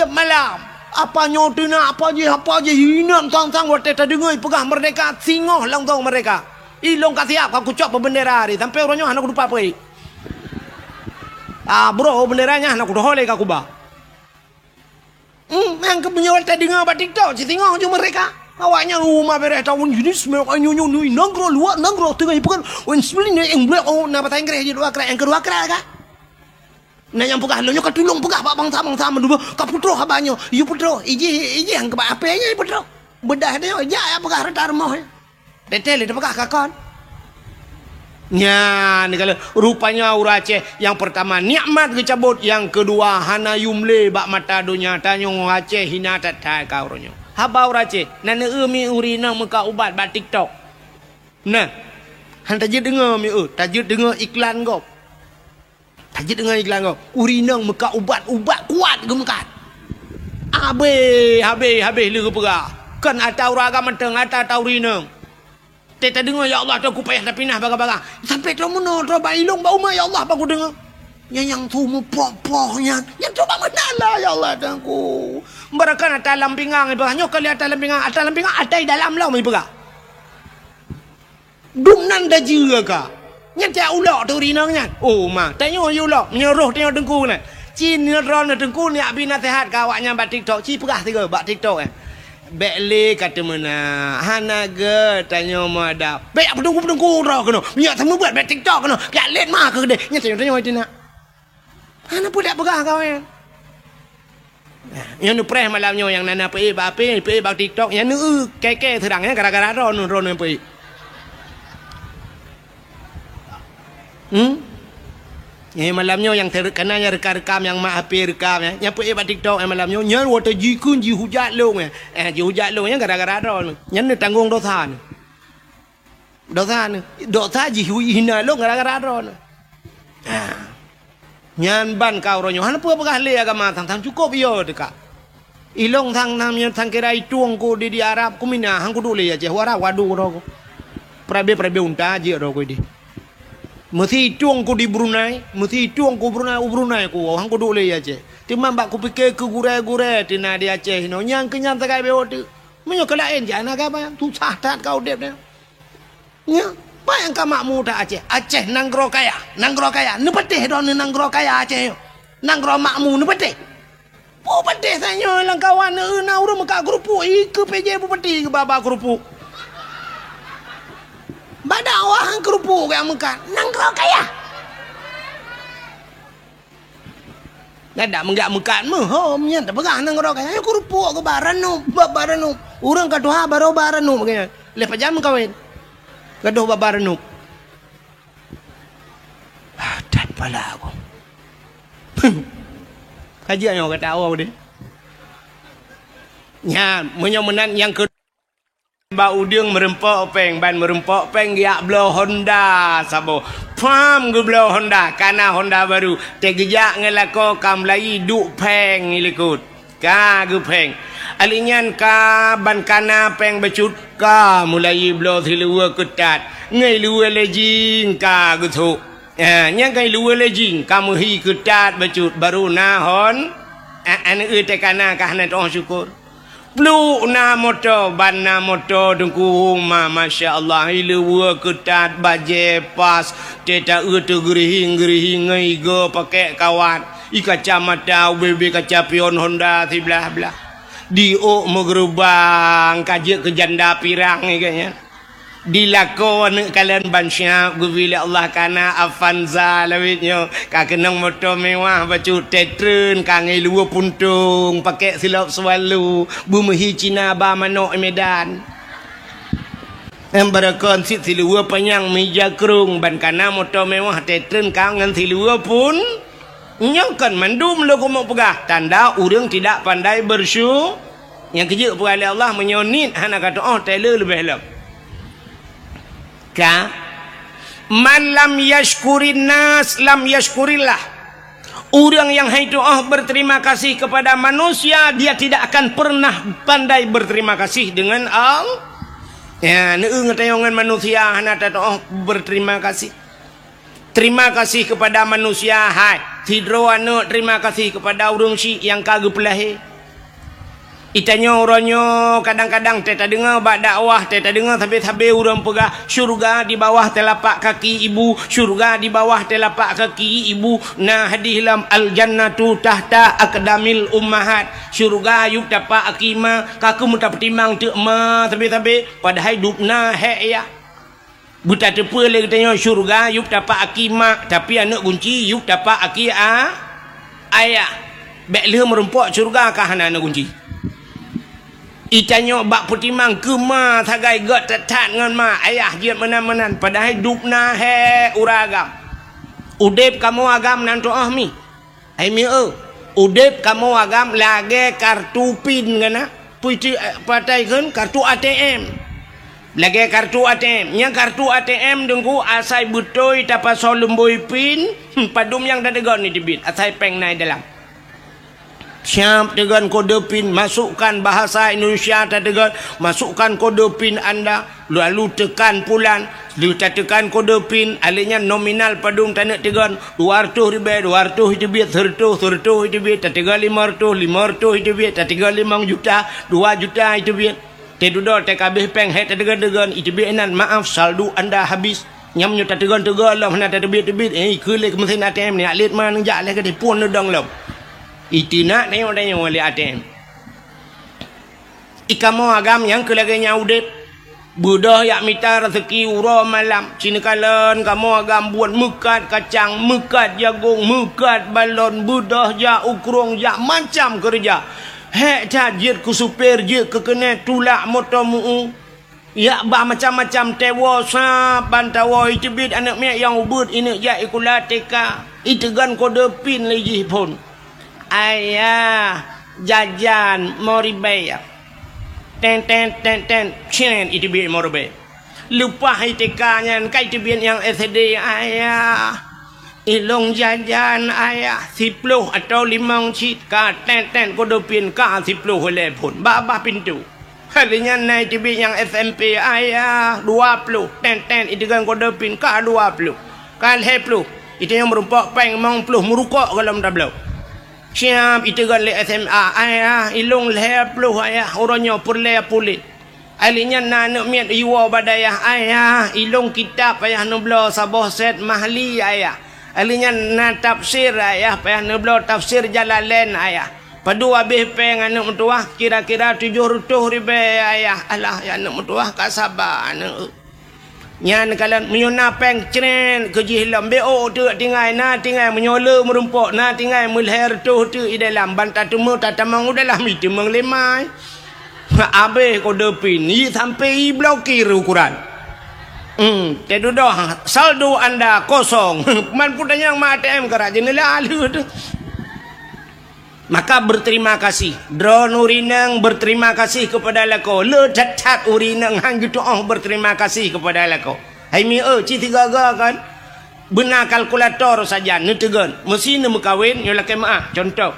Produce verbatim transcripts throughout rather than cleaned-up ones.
Malam. Apa nyoe teunak, apa jih, apa jih. Inong sang-sang watèe tadeungoe peugah merdeka, singoh langsong merdeka. Ilong ka siap, ka kucok bak bendera hari. Sampai uroe nyoe hana kutupat peue. Ah, bro, bendera nyan hana kudoh lé ka kuba. Hmm, nyang keu meunyoe tadeungoe bak TikTok, sisingoh ju merdeka. Awaknyan uma bereh tahun jenis, nyoe nyoe nyoe nanggroe luwa, nanggroe teungoh ipeugah, wen seulin nyang blek, oh, na bahasa Inggris jih dua krat, nyang keudua krat ka. Na nyang peugah lôn nyoe ka tulông peugah bak bansa-bansa meudua, ka putôh haba nyoe. Yue putôh, ijih, ijih nyang keubah apé nyoe putôh. Beudah nyoe, jak ya peugah rata rumoh. Teuntèe lé teupeugah ka kon. Nyan, kalau rupanya ureueng Aceh, nyang peurtama nikmat geucabot, nyang keudua hana yum lé bak mata donya. Tanyoe Aceh hina that-that ka uroe nyoe. Haba ureueng Aceh, na neu-eu mi ureueng inong meukat ubat bak TikTok. Nah, han tajeuet deungoe mi eu, tajeuet deungoe iklan gob. Tajeuet deungon iklan gob, ureueng inong meukat ubat, ubat kuat geumeukat. Habéh, habéh, habéh lé geupeugah. Kon ata ureueng agam mantong, ata, ata ureueng inong. Teuh tadeungoe, "Ya Allah, Tuhanku, payah tapinah baga-baga." Sampai troh meunoe, troh bak ilong, bak uma, "Ya Allah, bak kudeungoe." Nyan nyang su meupoh-poh nyan. Nyang coba meunalah, "Ya Allah, Tuhanku." Barakan ata lam pinggang ipeugah. Nyoe kali ata lam pinggang, ata lam pinggang, ata i dalam lom ipeugah. Dum nan dajeue ka. Nyan tiak ulok tu rinong nyan. Oh, ma, tanyoe yue ulok, meunyoe roh tanyoe teungku nyan. Ci neutrol neuteungku, neujak bi naseuhat keu awaknyan bak TikTok. Ci peugah sigoe bak TikTok, eh. Bèk lé ka teumeunak, hana gèt tanyoe meuadab. Bèk jak peuteungku-peuteungku droe keunoe. Meunyoe seumeubeuet bèk TikTok keunoe. Piak lét ma keu keudéh. Nyan tanyoe, tanyoe teunak. Hana peue dak peugah kawén. Nyoe neupreh malam nyoe nyang na, na peuék bak H P, peuék bak TikTok, nyan neu-eu kèe-kèe seurang nyan gara-gara droeneuh, droeneuh peuék. Hmm? Nyoe malam nyoe nyang ter-, kana nyang rekam-rekam, nyang mak H P rekam, nyan, nyang peuék bak TikTok, nyan malam nyoe, nyan watèe jikheun jihujat lôn, eh, jihujat lôn, nyan gara-gara droeneuh. Nyan neutanggong dosa neuh. Dosa neuh, dosa jih hina lôn gara-gara droeneuh. Ha. Nyan ban ka uroe nyoe, hana peue peugah lé agama sang-sang cukôp yo teuka. Ilong sang-sang nyoe sang kira itueng ku di, di Arab, ku mina, han kuduek lé Aceh, u Arab wadu droe ku. Peurabe-peurabe unta jeuet droe ku di. Meusi itueng ku di Brunei, meusi itueng ku Brunei, u Brunei ku, han kuduek lé Aceh. Teuma bak kupike keu gurèe-gurèe teuh na di Aceh inoe, nyang keu nyan sagai beuh teuk. Meunyoe keu laén jak na gaba, susah that ka udép nyan. Nyan, peue nyang ka makmu that Aceh? Aceh nanggroe kaya, nanggroe kaya. Neupatéh droeneuh nanggroe kaya Aceh nyoe. Nanggroe makmu neupatéh. Peue patéh tanyoe lam kawan, na ureueng meukat keurupuk, ikeue P J Bupati geuba-ba keurupuk. Bak dakwah keurupuk nyang meukat. Nanggroe kaya. Nyan dak meugak meukat meuhom nyan tapeugah nanggroe kaya. Nyan keurupuk geuba ranup, ba, ba ranup. Ureueng ka tuha barô ba ranup geuh nyan. Lheuh pajan meukawen. Gadôh ba, ba ranup. Ah, that pala aku. Ka jeuet nyoe gata awai deh. Nyan, meunyoe meunan nyang keu Bak udeueng meureumpok péng, ban meureumpok péng geujak bloe Honda saboh. Pham geubloe Honda, kana Honda barô. Teugeujak ngon lakoe ka meulayi duek péng i likot. Ka geupéng. Alèh nyan ka ban kana péng bacut, ka meulayi bloe siluweue keutat. Ngon luweue lejing ka geusok. Ah, nyang ka luweue lejing, ka meuhi keutat bacut, barô na hon. Ah, aneuk teuh kana ka hana teu'oh syukur. Pluek na moto, ban na moto teungku, ma, masya Allah, i luweue keutat, bajèe pas, teuta eu teugeurihing-geurihing ngon igoe pakèk kawat, i kacamata, ubé-bé kaca pion Honda siblah-blah. Di ôk meugeurubang, ka jeuet keu janda pirang i geuh nyan. Di lakoe aneuk kalon ban siap geubri lé Allah kana Avanza lawét nyoe, ka keunong moto mewah bacut, teutrön ka ngon luweue puntông, pakèk silop swallow, beumeuhi Cina ba manok i Medan. Em, barokon cit siluweue panyang meuija krông, ban kana moto mewah, teutrön ka ngon siluweue pun. Nyoe kon mandum lôn keumeung peugah, tanda ureueng tidak pandai bersyu-, Nyang keujeuet peugah lé Allah, meunyoe niet hana ka teu'oh, taileu leubeh lom. Ka, "Man lam yashkurin nas, lam yashkurillah." Ureueng nyang hai teu'oh berterima kasih kepada manusia, dia tidak akan pernah pandai berterima kasih dengan Allah. Ya, neu-eu ngon tanyoe ngon manusia hana tateu'oh berterima kasih. Terima kasih kepada manusia, hai. Sidroe aneuk terima kasih kepada ureueng chik nyang ka geupeulahé. Itanyoe uroe nyoe kadang-kadang teuh tadeungoe bak dakwah, teuh tadeungoe sabe-sabe ureuëng peugah, "Syurga di bawah telapak kaki ibu, syurga di bawah telapak kaki ibu." Na hadis lom, "Al-jannatu tahta aqdamil ummahat." Syurga yup tapak aki ma, ka keuh meutapeutimang teuk ma sabe-sabe, padahai dubna hék ayah. Beutateupeue lé geutanyoe syurga yup tapak aki mak, tapi aneuëk gunci yup tapak aki a-, ayah. Bék lheueh meurumpok syurga ka hana aneuëk gunci. Itanyoe bak peutimang keu ma sagai gét that-that ngon ma, ayah jeuet meunan-meunan, padahai dubna hék ureuëng agam. Udeb kamoe agam nan tuoh mi. Hai mieu, udeb kamoe agam lagée kartu pin gana. Pui ti, eh, patai kheun kartu A T M. Lagée kartu A T M. Nyang kartu A T M deungku asai beutôi tapasoe lumbôi pin, hmm, padum nyang tateugon ni teubiet, asai péng na i dalam. Siap teugon kode pin, masukkan bahasa Indonesia tateugon, masukkan kode pin anda. Lalu tekan pulan, lheueh tatekan kode pin, alèh nyan nominal padum taneuk teugon, dua reutôh ribèe, dua reutôh iteubiet, seureutôh, seureutôh iteubiet, tateugon limong reutôh, limong reutôh iteubiet, tateugon limong juta, dua juta iteubiet. Teududoe teuka abéh péng hék tateugon-teugon, iteubiet inan, "Maaf, saldo Anda habis." Nyam nyoe tateugon-teugon lom hana tateubiet-teubiet, eh, ikheun lé keu meusén A T M nyan, lét ma neujak lé keudéh phon neudong lom. Iteunak tanyoe-tanyoe lé A T M. I kamoe agam nyang keu lagée nyan udeb. Beudôh jak mita raseuki uroe malam. Cineukalon kamoe agam buet meukat kacang, meukat jagong, meukat balon, beudôh jak u krueng, jak macam keureuja. Hék that jeuet keu supir, jeuet keu keuneuk, tulak moto meu-u. Jak bah macam-macam, teuwoe saban tawoe, iteubiet aneuëk miet nyang ubeut, ineuk jak sikula T K. Iteugon kode pin lé jih phon. "Ayah, jajan lima ribèe." Ten, ten, ten, ten, cen, iteubiet lima ribèe. Leupah I T K nyan, ka iteubiet nyang S D, "Ayah, ilong jajan, Ayah, siploh atau limong cit." Ka ten, ten, kode pin, ka siploh ilèe phon. Bak bah pintoe. Kali nyan na iteubiet nyang S M P, "Ayah, dua ploh." Ten, ten, iteugon kode pin, ka dua ploh. Ka lhèe ploh. Itanyong meurumpok péng limong ploh, meurukok golom tabloe. Siap iteugon lé S M A, "Ayah, ilong lhèe ploh, Ayah, uroe nyoe peureulèe puléh." Alèh nyan na aneuëk miet iwoe bak dayah, "Ayah, ilong kitab payah neubloe saboh set Mahli, Ayah." Alèh nyan na tafsir, "Ayah, payah neubloe tafsir Jalalain, Ayah." Padum abéh péng aneuëk meutuwah, kira-kira tujoh reutôh ribèe, Ayah. Alah, ya aneuëk meutuwah, ka saba aneuëk. Nyan kalon meunyoe na péng cret keu jih lom, bék ôk teuk tinggai, na tinggai meunyoe le meurumpok, na tinggai meulhèe reutôh teuk i dalam, ban tateumé tatamong u dalam, iteumeung lé mai. Abéh kode pin, i sampai i blokir ukuran. Hmm, teududoh saldo anda kosong. Man peue tanyong ma A T M keurak jeuneula lheueh teuh. Maka berterima kasih. Droeneuh ureueng inong berterima kasih kepada lakoe. Le that-that ureueng inong han geutu'oh berterima kasih kepada lakoe. Hai mieu, ci sigaga kan? Beuna kalkulator sajan neuteugon. Meusi neumeukawen, nyoe lakée meu'ah. Contoh.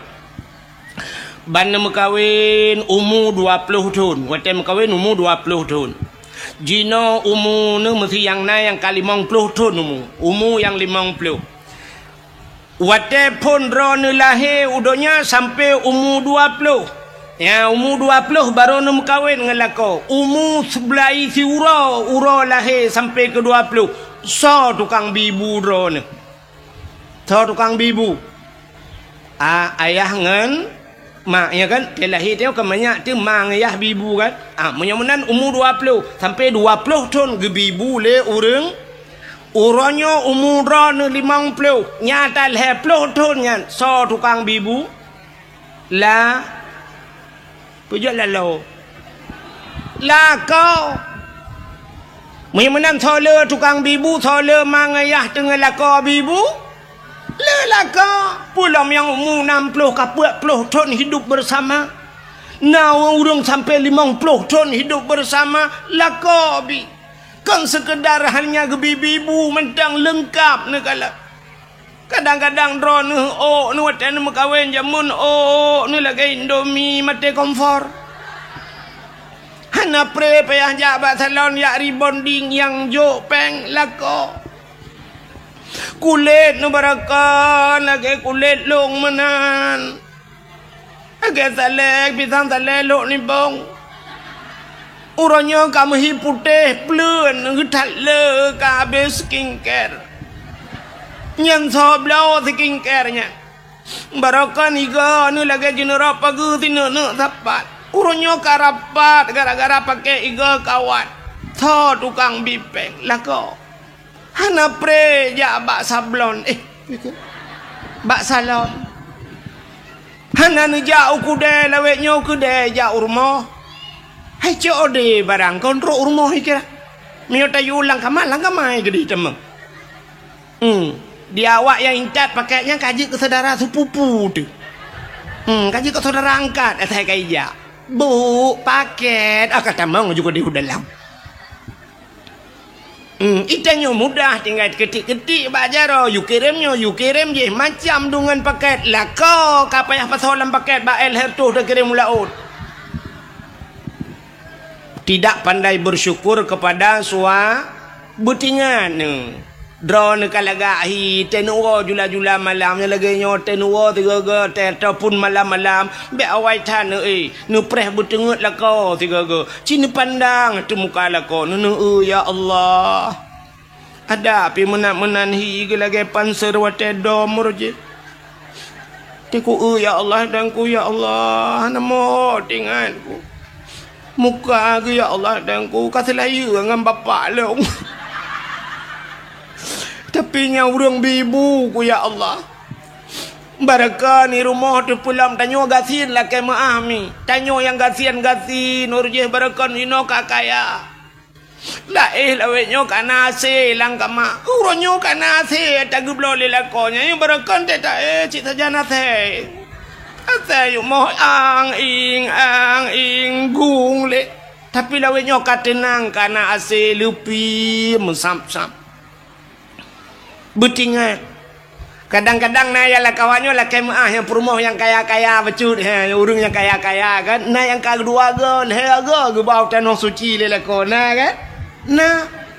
Ban neumeukawen umu dua ploh thon. Watée meukawen umu dua ploh thon. Jinoe umu neuh meusi nyang na nyang ka limong ploh thon umu. Umu nyang limong ploh. Watée phon droeneuh lahé u donya sampoe umu dua ploh. Ya, umu dua ploh barô neumeukawen ngon lakoe. Umu seublaih siuroe, uroe lahé sampoe keu dua ploh. Soe tukang bi bu droeneuh? Soe tukang bi bu? A, ayah ngon mak, ya kan? Teu lahé teuh kan manyak teuh ma ngon yah bi bu kan? A, meunyoe meunan umu dua ploh, sampoe dua ploh thon geubi bu lé ureueng. Uroe nyoe umu droeneuh limong ploh, nyata lhèe ploh thon nyan, soe tukang bi bu? La, peujeuet laloe. Lakoe. Meunyoe meunan soe le tukang bi bu, soe le ma ngon yah teungoh lakoe bi bu? Le lakoe. Peue lom nyang umu nam ploh ka peuet ploh thon hidup bersama. Na ureueng sampoe limong ploh thon hidup bersama, lakoe bi. Kon seukeudar hanya geubi bi bu mantong, leungkap neukalon. Kadang-kadang droeneuh ôk neuh watée neumeukawen jameun ôk neuh lagée Indomie maté kompor. Hana pré payah jak bak salon jak rebonding nyang jok péng lakoe. Kulét neuh baraka lagée kulét lông meunan. Lagèe salèe, pisang salèe lhok nibong. Uroe nyoe ka meuhi putéh, pleuen, geuthat le ka habéh skincare. Nyan soe bloe skincare nyan. Barokon igoe neuh lagèe jineurok pageue sineuk-neuk sapat. Uroe nyoe ka rapat gara-gara pakèk igoe kawat. Soe tukang bi péng lakoe. Hana preh jak bak sablon, eh, bak salon. Hana neujak u keudè lawét nyoe keudè jak u rumoh. Hai cok ode barang kon trok u rumoh ikira. Meunyoe tayue lam kama, lam kama keudeh teuma. Hmm. Di awak nyang intat pakèt nyan ka jeuet keu syedara sepupu teuh. Hmm, ka jeuet keu syedara angkat asai ka ijak. Bu, pakèt, ah, ka tamong ju keudeh u dalam. Hmm, itanyoe mudah tinggai keutik-keutik bak jaroe, yue kirém nyoe, yue kirém jéh, macam deungon pakèt. Lakoe ka payah pasoe lam pakèt bak él lhèe reutôh takirém u laôt. Tidak pandai bersyukur kepada sua-, beutingat neuh. Droeneuh ka lagak hi, teuh neuwoe jula-jula malam, nyang lagèe nyoe teuh neuwoe sigoe-goe, teuh ataupun malam-malam, bèk awai that neuh, eh, neupreh beuteungeut lakoe sigoe-goe. Ci neupandang ateueh muka lakoe, neuneuk, "Ya Allah, adak pih meunan-meunan hi geulagèe panser watèe dom roh jih." Teungku, "Eh, ya Allah, Tuhanku, ya Allah, hana meuho teuingat ku. Muka geuh, ya Allah, Tuhanku, ka seulayeue ngon bapak lôn. Tapi nyang ureueng bi ibu ku, ya Allah." Barokon i rumoh teupeulom tanyoe gasien lakèe meu'ah mi. Tanyoe nyang gasien-gasien, uroe jih barokon inoe ka kaya. Laéh lawét nyoe ka na asèe lam kama. Uroe nyoe ka na asèe tageubloe lé lakoe nyan, barokon teuh taéh cit sajan asèe. Asèe yue moh ang-ing, ang-ing, gung lé. Tapi lawét nyoe ka teunang, ka na asèe leupie meusab-sab. Beutingat. Kadang-kadang na nyang lakoe nyoe lakèe meu'ah nyang peurumoh nyang kaya-kaya bacut, he, ureueng nyang kaya-kaya kan. Na nyang ka dua goe, lhèe goe geuba u tanoh suci lé lakoe, na kan? Na.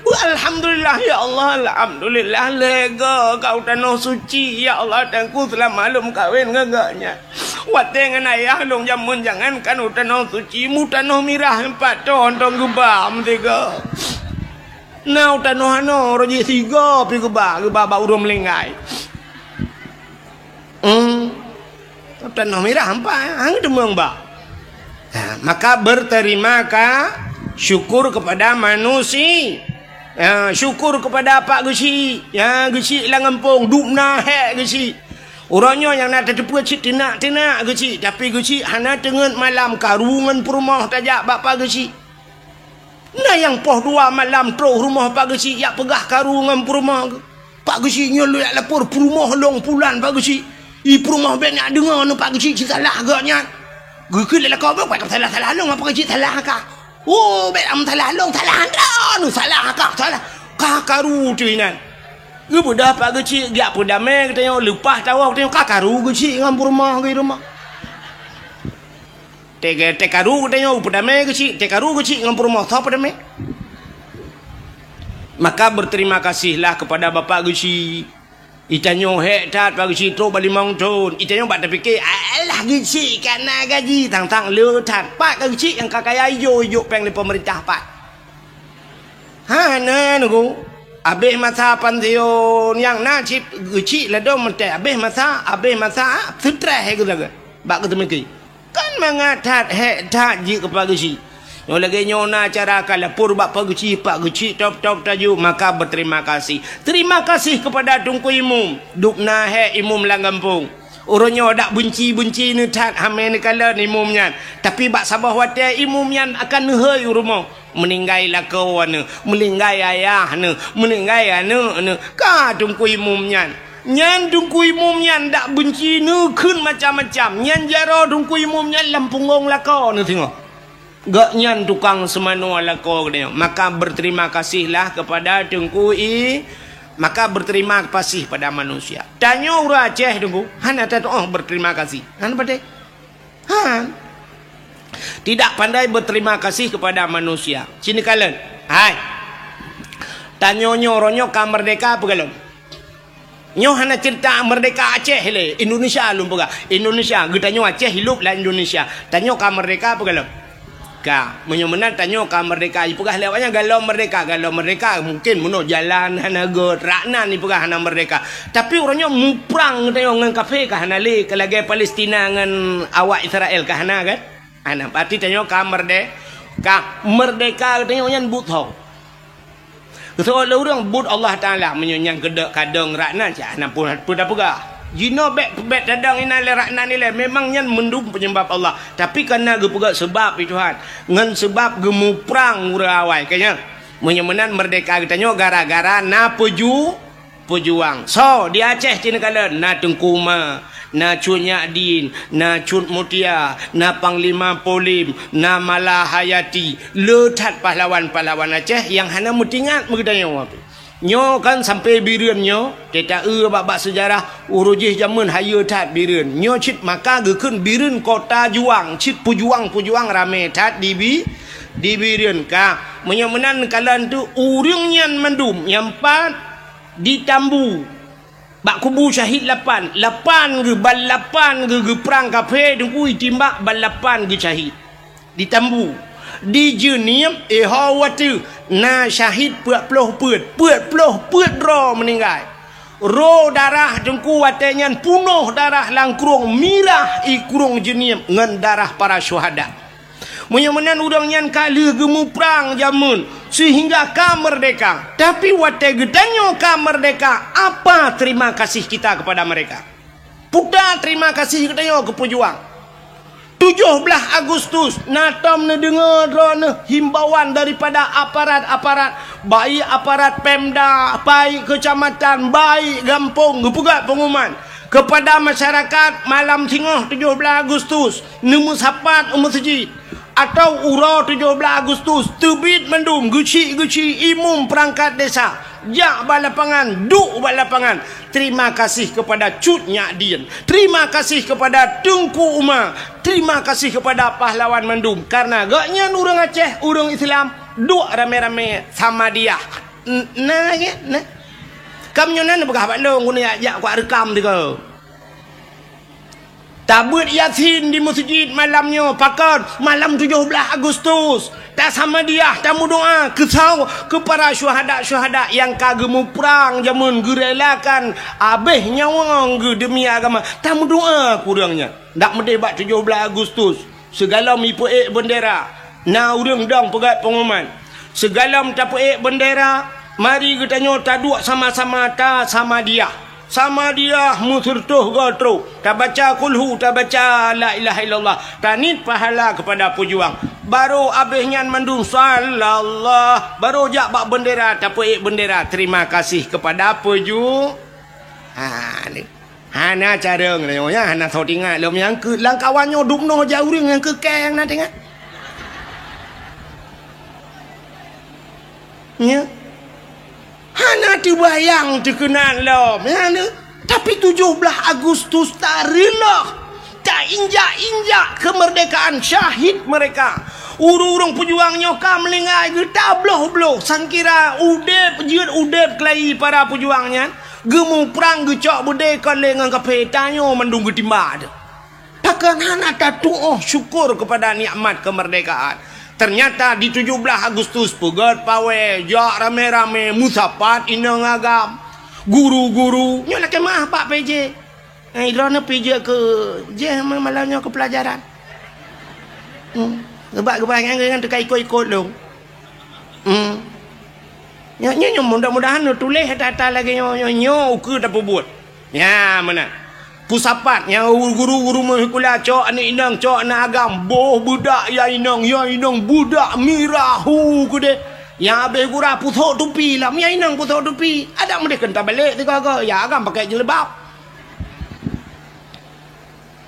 Beu alhamdulillah, ya Allah, alhamdulillah, lhèe goe ka u tanoh suci, ya Allah, Tuhanku, seulama lôn meukawen ngon gobnyan. Watèe ngon ayah lôn jameun jangankan u tanoh suci, mu tanoh mirah pat thon-thon geuba meusigoe. Na u tanoh anoe, uroe jih sigoe pih geuba, geuba bak ureueng meuninggai. Hmm. U tanoh mirah ampai, hana teumeu'ah ba. Ha, maka berterima ka-, syukur kepada manusia. Ha, syukur kepada Pak Geuchik. Ha, Geuchik lam gampông, dum na hék Geuchik. Uroe nyoe nyang na tateupeue cit teunak-teunak Geuchik, tapi Geuchik hana teungeut malam karu ngon peurumoh tajak bak Pak Geuchik. Na nyang poh dua malam trôh rumoh Pak Geuchik jak peugah karu ngon peurumoh geuh. Pak Geuchik nyoe lôn jak lapor peurumoh lôn pulan Pak Geuchik. I peurumoh bèk neujak deungoe nyoe Pak Geuchik ci salah geuh nyan. Geukheun lé lakoe, "Bèk salah-salah lôn, Pak Geuchik salah ka." "Oh, bèk lam salah lôn, salah droeneuh, salah ka, salah." Ka karu teuh inan. Geubeudôh Pak Geuchik, geujak peudamé geutanyoe, leupah tawoe geutanyoe, ka karu Geuchik ngon peurumoh geuh i rumoh. Teuka-, teukaru geutanyoe peudamé Geuchik, teukaru Geuchik ngon peurumoh, soe peudamé? Maka berterima kasihlah kepada Bapak Geuchik. Itanyoe hék that Pak Geuchik trôk bak limong thon. Itanyoe bak tapike, "Alah, Geuchik ka na gaji, tang-tang le that." Pat ka Geuchik nyang ka kaya, ijok-ijok péng lé peumeurintah pat. Hana, Teungku. Abéh masa pansiun, nyang na cit Geuchik ladôm meuntèe. Abéh masa, abéh masa, seutreh geuh lagèe. Bak geuteumiki. Kan mangat that, hék that jeuet keu Pak Geuchik. Nyoe lagèe nyoe na cara ka lapor bak Pak Geuchik, Pak Geuchik tôb-tôb tajok, maka berterima kasih. Terima kasih kepada Teungku Imum. Dum na hék imum lam gampông. Uroe nyoe dak beunci-beunci neuthat hamé neukalon imum nyan. Tapi bak saboh watèe imum nyan akan neuhôi u rumoh. Meuninggai lakoe neuh, meuninggai ayah neuh, meuninggai aneuk neuh. Ka Teungku Imum nyan. Nyan Teungku Imum nyan dak beunci neukheun macam-macam. Nyan jaroe Teungku Imum nyan lam punggong lakoe neuh singoh. Gobnyan tukang seumanoe lakoe geutanyoe. Maka berterima kasihlah kepada Teungku I-, maka berterima kasih pada manusia. Tanyoe ureueng Aceh, Teungku, hana tatu'oh berterima kasih. Hana patéh. Han. Tidak pandai berterima kasih kepada manusia. Ci neukalon. Hai. Tanyoe nyoe, uroe nyoe ka meurdeka peue kalon? Nyoe hana ceurita meurdeka Aceh lé, Indonesia lôn peugah. Indonesia, geutanyoe Aceh hilup lam Indonesia. Tanyoe ka meurdeka peue galom? Ka. Meunyoe meunan tanyoe ka meurdeka, jipeugah lé awaknyan galom meurdeka, galom meurdeka. Mungken meunoe jalan hana göt, rak nan jipeugah hana meurdeka. Tapi uroe nyoe muprang geutanyoe ngon kafé ka hana lé, ka lagée Palestina ngon awak Israel ka hana kan? Hana, berarti tanyoe ka meurde-, ka meurdeka geutanyoe nyan buet ho. Geuseuôt lé ureuëng buet Allah Taala, meunyoe nyang keudok kadong rak nan, cit hana peue, peue tapeugah. Jinoe bék, bék tadong inan lé rak nan ilée, memang nyan mandum peunyebab Allah. Tapi kana geupeugah seubab, ya Tuhan, ngon seubab geumuprang ureuëng awai, ka nyan. Meunyoe meunan meurdeka geutanyoe gara-gara na peuju-, peujuang. Soe di Aceh cit neukalon, na Teungku Uma, na Cut Nyak Dien, na Cut Mutia, na Panglima Polem, na Malahayati. Le that pahlawan-pahlawan Aceh nyang hana meutingat meugeutanyoe. Nyoe kan sampoe Bireuen nyoe, teuta eu bak-bak seujarah, uroe jih jameun hayeue that Bireuen. Nyoe cit maka geukheun Bireuen kota juang, cit peujuang-peujuang ramé that di Bi-, di Bireuen ka. Meunyoe meunan neukalon teuk ureuëng nyan mandum nyang pat di Tambu. Bak kubu syahid lapan, lapan geuh, ban lapan geuh geuprang kafé, Teungku, jitimbak ban lapan geuh syahid. Di Tambu, di Jeunieb, eh ho watée na syahid peuet ploh peuet, peuet ploh peuet droe meuninggai. Ro darah Teungku watée nyan punoh darah lam krueng, mirah i krueng Jeunieb ngon darah para syuhada. Meunyoe meunan ureuëng nyan ka lheueh geumuprang jameun seuhingga ka meurdeka. Tapi watée geutanyoe ka meurdeka, apa terima kasih kita kepada mereka? Peue terima kasih geutanyoe keu peujuang? Tujoh blaih Agustus, na tom neudeungoe droeneuh himbauan daripada aparat-aparat, baik aparat Pemda, baik keucamatan, baik gampông, geupeugah pengumuman kepada masyarakat malam singoh tujoh blaih Agustus. Neumeusapat u meuseujid, atawa uroe tujoh blaih Agustus, teubiet mandum geuchik-geuchik imum peurangkat desa, jak bak lapangan, duek bak lapangan. Terima kasih kepada Cut Nyak Dien, terima kasih kepada Teungku Uma, terima kasih kepada pahlawan mandum. Karena gobnyan ureuëng Aceh, ureuëng Islam, duek ramé-ramé Samadiyah. N-, na, ya, na. Kam nyoe na neupeugah bak lôn, guna jak, jak kuat reukam tiga. Tabeuet Yasin di meuseujid malam nyoe, pakon? Malam tujoh blaih Agustus. Tasamadiyah, tameudoá keu saw-, keu para syuhada-syuhada nyang ka geumuprang jameun, geurelakan abéh nyawöng geuh demi agama. Tameudoá keu ureuëng nyan. Dak meudeh bak tujoh blaih Agustus. Sigohlom jipeuék beundera, na ureuëng dong peugét peunguman. Sigohlom tapeuék beundera, mari geutanyoe taduek sama-sama tasamadiyah. Samadiyah meuseureutoh goe trok, tabaca kulhu, tabaca la ilaha illallah, taniet pahala keupada peujuang. Barô abéh nyan mandum sallallah, barô jak bak beundera, tapeuék beundera. Terima kasih keupada peuju-, ha, ni. Hana carông nyoe, ya, hana soe teuingat lom nyang keu lam kawan nyoe dubnoe jak ureuëng nyang keu keng na teuingat. Nya. Hana teubayang teukeunat lom, ya, ni. Tapi tujoh blaih Agustus tareulôh, tainjak-injak keumeurdekaan syahid mereka. Ureuëng-ureuëng peujuang nyoe ka meuninggai geutabloh-bloh, sangkira udeb, jeuet udeb keulayi para peujuang nyan. Geumuprang geucok beudé kon lé ngon kaphé, tanyoe mandum geutimba teuh. Pakon hana tatuoh syukur keupada nikmat keumeurdekaan? Teunyata di tujoh blaih Agustus peugét pawé, jak ramé-ramé, meusapat inong agam, guru-guru. Nyoe lakée meu'ah bak P J. Eh, droeneuh P J keu jih malam nyoe keu peulajaran. Hmm. Sabab geubanyak nyan teuka ikot-ikot lôn. Hmm. Nyoe, nyoe, nyoe, mudah-mudahan neutuléh ata-ata lagée nyoe, nyoe, nyoe ukeue tapeubuet. Nya, meunan. Peusapat, nyang guru-guru meuhikula, cok aneuk inong, cok aneuk agam, boh beudak ya inong, ya inong beudak mirah hu keudeh. Nyang abéh gura pusok tupi lam, ya inong pusok tupi. Adak meudeh keu tabalek sigoe-goe, ya agam pakai jilbab.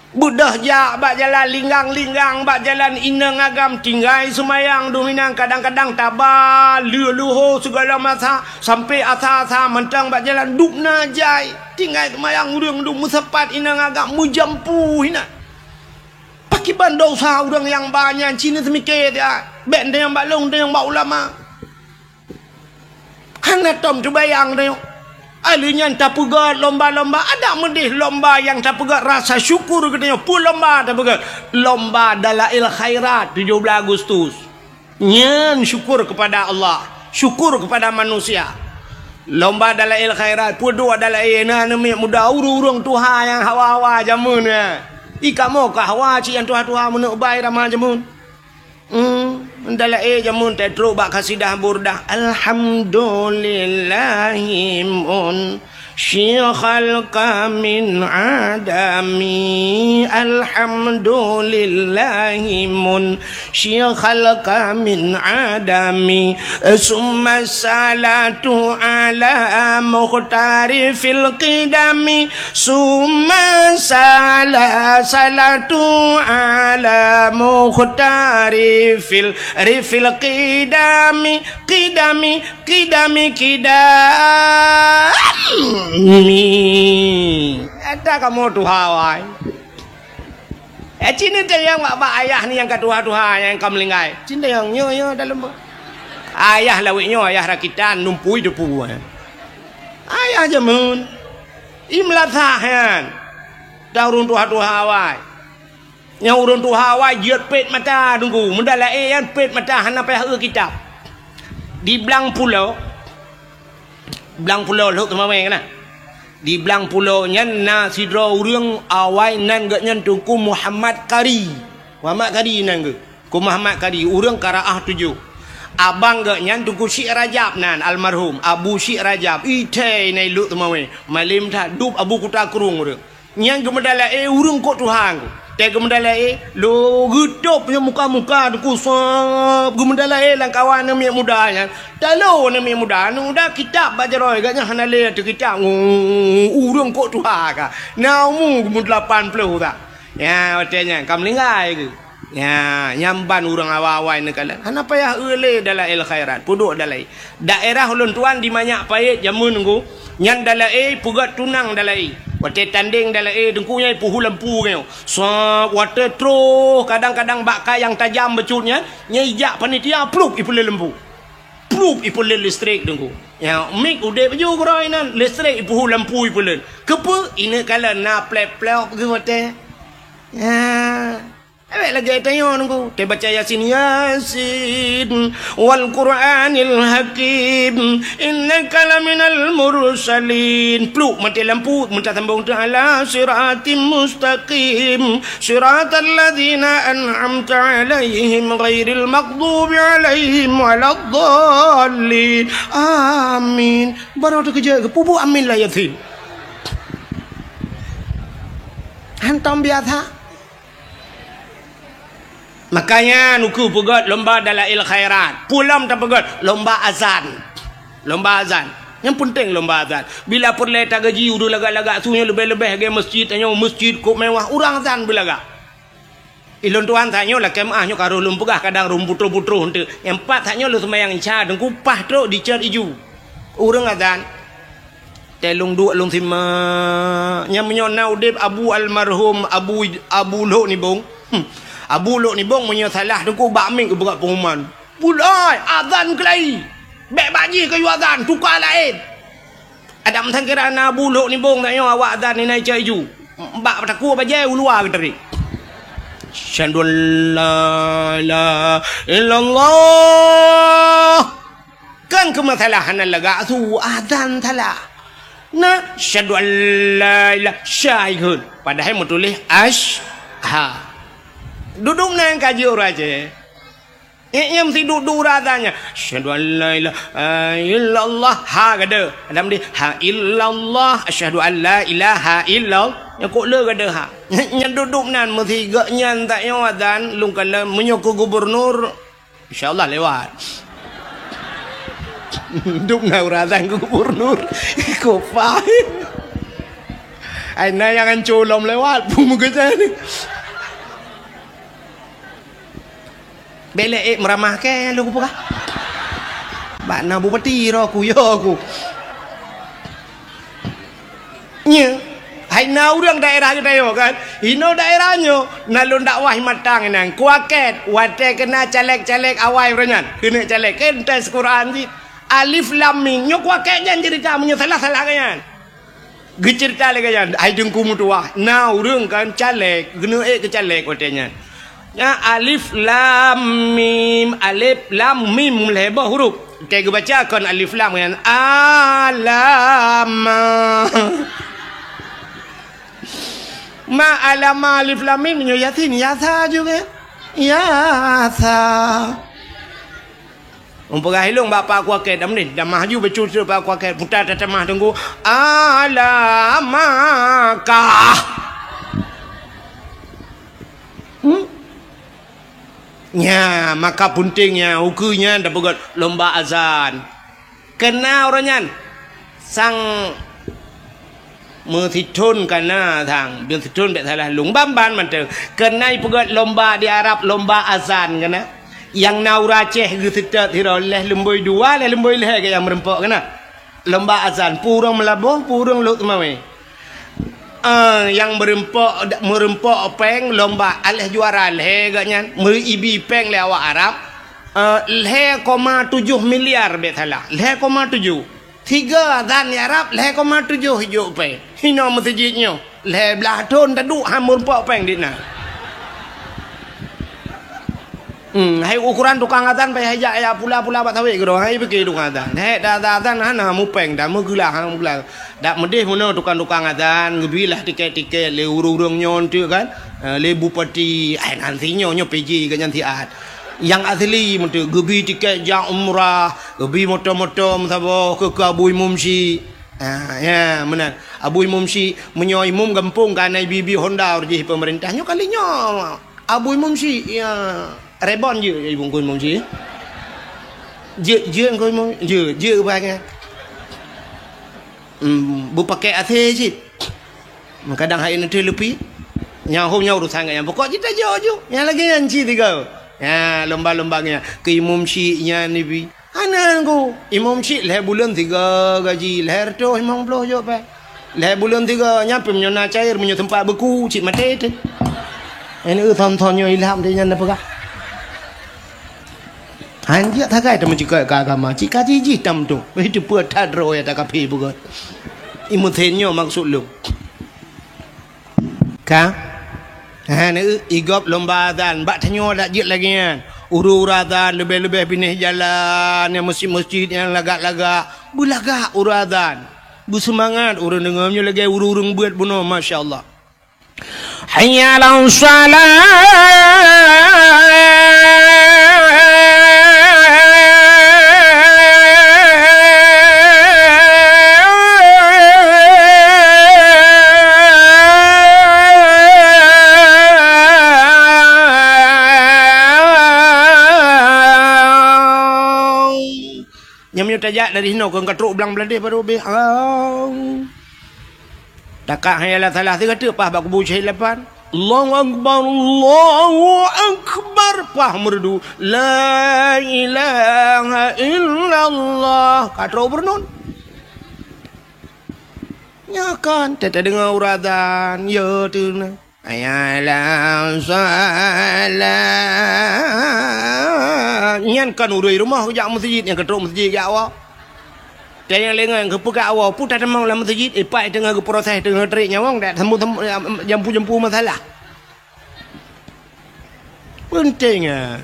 Beudôh jak bak jalan linggang-linggang, bak jalan inong agam tinggai seumayang dum inong, kadang-kadang taba leuh luho sigohlom masa, sampoe asa-asa mantong bak jalan dum na jai. Tinggai seumayang ureuëng dum meusapat inong agam meujampu hinan. Pakriban dosa ureuëng nyang ba nyan, ci neuseumiké dia. Bék tanyong bak lôn, tanyong bak ulama. Hana tom teubayang tanyoe. Alheuh nyan tapeugét lomba-lomba, adak meudeh lomba nyang tapeugét rasa syukur geutanyoe. Peue lomba tapeugét? Lomba Dalail Khairat tujoh blaih Agustus. Nyan syukur kepada Allah, syukur kepada manusia. Lomba Dalail Khairat, peue duek dalail na aneuk muda, ureuëng-ureuëng tuha nyang hawa-hawa jameun nyan. I kamoe ka hawa cit nyang tuha-tuha meuneuk bai rama jameun. Hmm, dalail jameun teutrok bak kasidah Burdah. Alhamdulillahimun syikhal kamin adami. Alhamdulillahimun syikhal kamin adami. Summa salatu ala mukhtarifil qidami. Summa sala-, salatu ala mukhtarifil, rifil qidami, qidami, qidami, qidami. Ada kamu tuha wai. Eh, cina tayang bak, bak ayah ni nyang ka tuha-tuha, nyang ka meulinggai. Cina tayang nyoe, nyoe dalam bu-, ayah lawét nyoe, ayah rakitan, numpui depu. Ayah jameun. I meulasah nyan. Dan ureuëng tuha-tuha awai. Nyang ureuëng tuha awai jeuet pet mata teungku. Meudalae nyan pet mata hana payah eu kitab. Di Blang Pulo. Blang Pulo Lhok Teumawé na. Di Blang Pulo nyan na sidroe ureuëng awai nan geuh nyan Teungku Muhammad Kari. Muhammad Kari nan geuh. Ku Muhammad Kadi, ureuëng Karaah tujoh. Abang geuh nyan Teungku Syik Rajab nan, almarhum Abu Syik Rajab, ithai nai Lhok Teumawé, malem that dub Abu Kuta Krueng ureuëng. Nyan geumeudalae ureuëng kok tuha ngku. Tée geumeudalae, lo geutôb nyoe muka-muka Teungku sab geumeudalae lam kawan aneuk miet muda nyan. Talo aneuk miet muda, aneuk muda kitab bak jaroe geuh nyan hana lé ateueh kitab. Ureuëng kok tuha ka. Na umu geumeudelapan ploh ka. Nyan watée nyan ka meuninggai geuh. Nya, nyang ban ureuëng awai-awai neukalon. Hana payah eu lé dalail khairat, peuduek dalail. Daerah ulôn tuan di Manyak Payet jameun ngku, nyan dalail peugét tunang dalail. Watée tandeng dalail teungku nyang ipuhu lampu nyoe. Sab, watée troh kadang-kadang bak ka nyang tajam bacut nyan, nyang ijak panitia plup ipeuleuet lampu. Plup ipeuleuet listrik teungku. Nya, mik udeb ju keuroi nan, listrik ipuhu lampu ipeuleuet. Keupeue? Ineuk kalon na plep-plop geuh watée. Nya. Awak lagée tanyoe nunggu. Teubaca Yasin, Yasin, wal Qur'anil Hakim, innaka laminal mursalin. Pluk maté lampu, meutasambong teuh ala siratim mustaqim. Siratal ladzina an'amta alaihim ghairil maghdubi alaihim waladdallin. Amin. Baru teukeujot, geupeubuet amin lah Yasin. Hantom biasa. Makanya nuku peugét lomba dalail khairat. Pulam tapeugét lomba azan. Lomba azan. Yang penting lomba azan. Bila peureulée tagaji ureuëng lagak-lagak su nyoe leubeh-leubeh lagée masjid tanyoe, masjid kok mewah, urang azan beulagak. Ilôn tuan tanyoe lakée meuah nyoe karoh lôn peugah kadang rhom putroh-putroh enteuk. Nyang pat tanyoe lôn seumayang isya teungku pah trok dicet iju. Ureuëng azan. Tée lôn duek lôn simak. Nyang meunyoe na udeb Abu almarhum Abu, Abu Lhok Nibong. Hmm. Abu Lhok Nibong meunyoe salah teungku bak mik geupeugah pengumuman. Bulai, azan keulai. Bék bak jih keu yue azan, tuka laén. Adam sangkira na Abu Lhok Nibong tanyoe awak azan ni na ica iju. Bak takue bajée u luwa geuteurik. Asyhadu an la ilaha illallah. Kan keu masalah hana lagak su azan salah. Na, asyhadu an la ilaha syai kheun. Padahai meutuléh ash-, ha. Duduk nan ka jeuet ureuëng Aceh. Nyang meusi duek-duek ureuëng azan nyan. Asyhadu an la ilaha illallah. Ha gade. Adam di ha illallah. Asyhadu an la ilaha illallah. Nyang kok le gade ha. Nyang duduk nan meusi gak nyan tak nyoe azan lungkala meunyoe keu gubernur. Insya Allah lewat. Dum na ureuëng azan keu gubernur. Kopai. Ai na nyang anco lom lewat pun meugeujani. Belek ék meuramah kée lôn kupeugah. Bak na bupati roh ku yo ku. Nye, hai na ureuëng daerah geutanyoe kan? Inoe daerah nyoe na lôn dakwah matang inan. Kuakét watée keu na caleg-caleg awai uroe nyan. Keuneuk caleg kan tes Quran cit. Alif lam mim. Nyoe kuakée nyan ceurita, meunyoe salah, salah keu nyan. Geuceurita lé keu nyan, hai Teungku meutuwah. Na ureuëng kan caleg, geuneuk ék keu caleg watée nyan. Nyan alif lam mim, alif lam mim lhée boh huruf. Watée geubaca kon alif lam nyan, alama. Ma alama alif lam mim, nyoe Yasin, yasa juga. Yasa. Umpama ilong bak kuakée, dah meunan, dah maju becut bak kuakée, putar tatamah Teungku. Alamaka. Hmm? Nya, maka puntingnya, ukeue nyan tapeugét lomba azan. Keuna uroe nyan, sang meusithon kana sang, meusithon bék salah lôn, ban-ban mantong. Keuna ipeugét lomba di Arab, lomba azan keuna. Nyang na ureuëng Aceh geuseutôt sidroe, lhée lumbôi dua, lhée lumbôi lhée geuh nyang meureumpok keuna. Lomba azan, peue ureuëng Meulaboh, peue ureuëng Lhokseumawe. Eh, nyang meureumpok, meureumpok péng lomba, aléh juara lhée geuh nyan, meuibi péng lé awak Arab, eh, lhée koma tujoh miliar bék salah, lhée koma tujoh. Sigoe azan di Arab, lhée koma tujoh ijok péng. Hinoe meuseujid nyoe, lhée blaih thon taduek han meureumpok péng di na. Hmm, hai ukoran tukang azan payah jak ya pula-pula bak sawét keudroe, hai pike tukang azan. Hék, dak azan-azan hana mupéng, dak meugeulah, hana meugeulah. Dak meudeh meunoe tukang-tukang azan, geubilah tiket-tiket lé ureuëng-ureuëng nyoe teuk kan. Eh, lé bupati, ai nan sinyoe nyoe P J geuh nyan siat. Nyang asli meuteuk geubi tiket jak umrah, geubi moto-moto meusaboh keu, keu Abu Imum Syik. Ah, ya, meunan. Abu Imum Syik, meunyoe imum gampông ka na ibi-ibi honda jih peumeurintah. Nyoe kali nyoe. Abu Imum Syik, ya, rebon jeuet, ya, Abu Imum Syik. Jeuet, jeuet, Abu Imum, jeuet, jeuet, bangai. Hmm, beupakai A C cit. Kadang hai neuteuleupie. Nyang hom nyan urusan gobnyan. Pokok jih tajok ju. Nyang lagée nyan cit tiga. Ya, lomba-lomba nyan. Keu Imum Syik nyan ibi. Hana ku. Imum Syik lhée buleuen tiga gaji, lhée reutôh limong ploh jok peh. Lhée buleuen tiga, nyan pih meunyoe na cair, meunyoe teumpat beuku, cit maté teuh. Ini eu thon-thon nyoe ilham teuh nyan na peugah. Hanjeuet sagai teumeucukot keu agama, cit kaji jih tam tu. Itu peue that droe ya takapé beugét. Imum Syik nyoe maksud lôn. Ka? Ha, na eu, igop lomba azan, bak tanyoe dak jeuet lagée nyan. Ureuëng-ureuëng azan, leubeh-leubeh binéh jalan, nyang meuseujid-meuseujid nyang lagak-lagak, beulagak ureuëng azan. Beuseumangat ureuëng deungoe, meunyoe lagée ureuëng-ureuëng beuet bunoe, masya Allah. Hayya 'alas shalah. Nyan meunyoe tajak dari sinoe keu ka trok blang Bladeh baru habéh. Au. Takak hana salah sigoe teuk paih bak kubu Syahid Lapan. Allahu Akbar, Allahu Akbar, paih meureudu. La ilaha illallah. Ka trok beureunon. Nyoe kan, teudeungoe ureuëng azan, ya tu na. Hayya 'alas shalah. Nyan kon ureuëng rumoh jak meuseujid, nyang ka trok meuseujid jak awak. Dan nyang lengah nyang geupeugah awak, peue tatamong lam meuseujid, ipak teungoh geuproses, teungoh tarék nyawöng, dak jampu-jampu masalah. Penting, ya.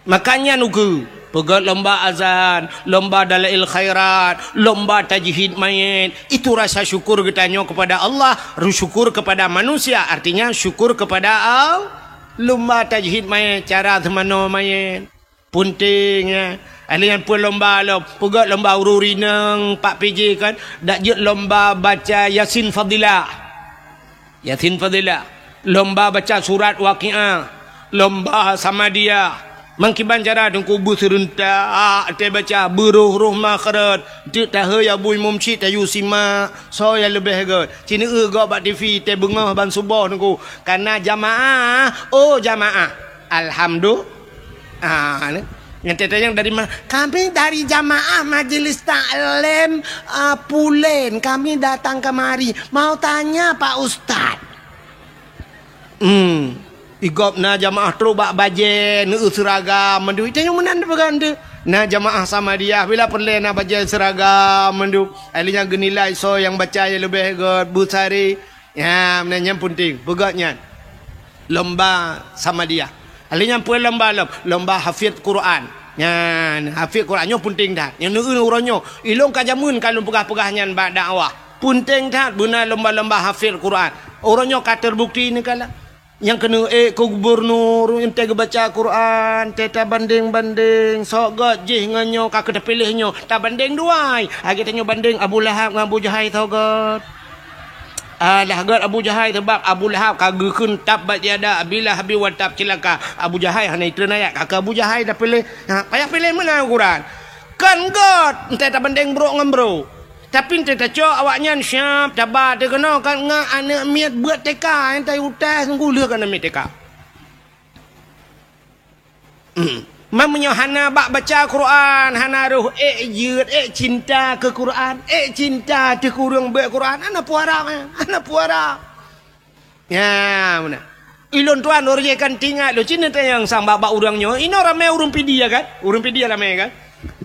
Makanya nukeue, peugét lomba azan, lomba dalail khairat, lomba tajhid mayét. Itu rasa syukur geutanyoe kepada Allah, syukur kepada manusia, artinya syukur kepada Allah. Lomba tajhid mayét, cara seumanoe mayét. Penting, ya. Ahli nyan pun lomba lom, peugét lomba ureuëng rineueng, pak P J kan, dak jeuet lomba baca Yasin Fadilah. Yasin Fadilah, lomba baca surat Waqiah, lomba Samadiyah. Mangkiban cara teungku beuseureuntak teuh baca, beuroh-roh makhraj, teuk taheu ya bui mumsyid tayue simak, soe nyang leubeh gét. Ci neueu gob bak T V, teubeungoh ban suboh teungku. Kana jamaah, oh jamaah. Alhamdulillah. Ah, ni. Nyang teuntang dari mana? Kami dari jamaah Majelis Taklim, ah, Pulen. Kami datang kemari. Mau tanya, Pak Ustaz. Hmm. Igob na jamaah trok bak bajée, neu seuragam mandum. Tanyoe meunan peugah teuh. Na jamaah Samadiyah, bila peureulée na bajée seuragam mandum. Ahli nyang geunilai soe nyang baca nyang leubeh gét, beusari. Ya, meunan nyan peunteng. Peugah nyan. Lomba Samadiyah. Ahli nyan peue lomba lom? Lomba hafiz Quran. Nyan, hafiz Quran nyoe peunteng that. Nyoe neu uroe nyoe. Ilôn ka jameun ka lôn peugah-peugah nyan bak dakwah. Peunteng that beuna lomba-lomba hafiz Quran. Uroe nyoe ka terbukti neukalon. Nyang keuneuk ék keu gubunur, entée geubaca Quran, entée tabandeng-bandeng, soe gét jih ngon nyoe ka keu tapiléh nyoe, tabandeng dua ai. Lagée tanyoe bandeng Abu Lahab ngon Abu Jahai soe gét. Alah gét Abu Jahai, sabab Abu Lahab ka geukheun tabbat yada Abi Lahabin wa tab, cilaka. Abu Jahai hana itreun ayat, ka keu Abu Jahai tapiléh. Ha, payah piléh meunan Quran. Kon gét, entée tabandeng brok ngon brok. Tapi entée tacok awaknyan siab taba teuh keunoe kan ngon aneuk miet beuet T K, nyang tayue utai sunggoh lheueh keu aneuk miet T K. Hmm. Man meunyoe hana bak baca Quran, hana roh ék jeuet, ék cinta keu Quran, ék cinta teuh keu ureuëng beuet Quran, hana peue harab, eh, hana peue harab. Ya, meunan. Ilôn tuan, ureuëng jih kan tingat lôn, cit neutanyong sang bak-bak ureuëng nyoe, inoe ramé ureuëng Pidie kan? Ureuëng Pidie ramé kan?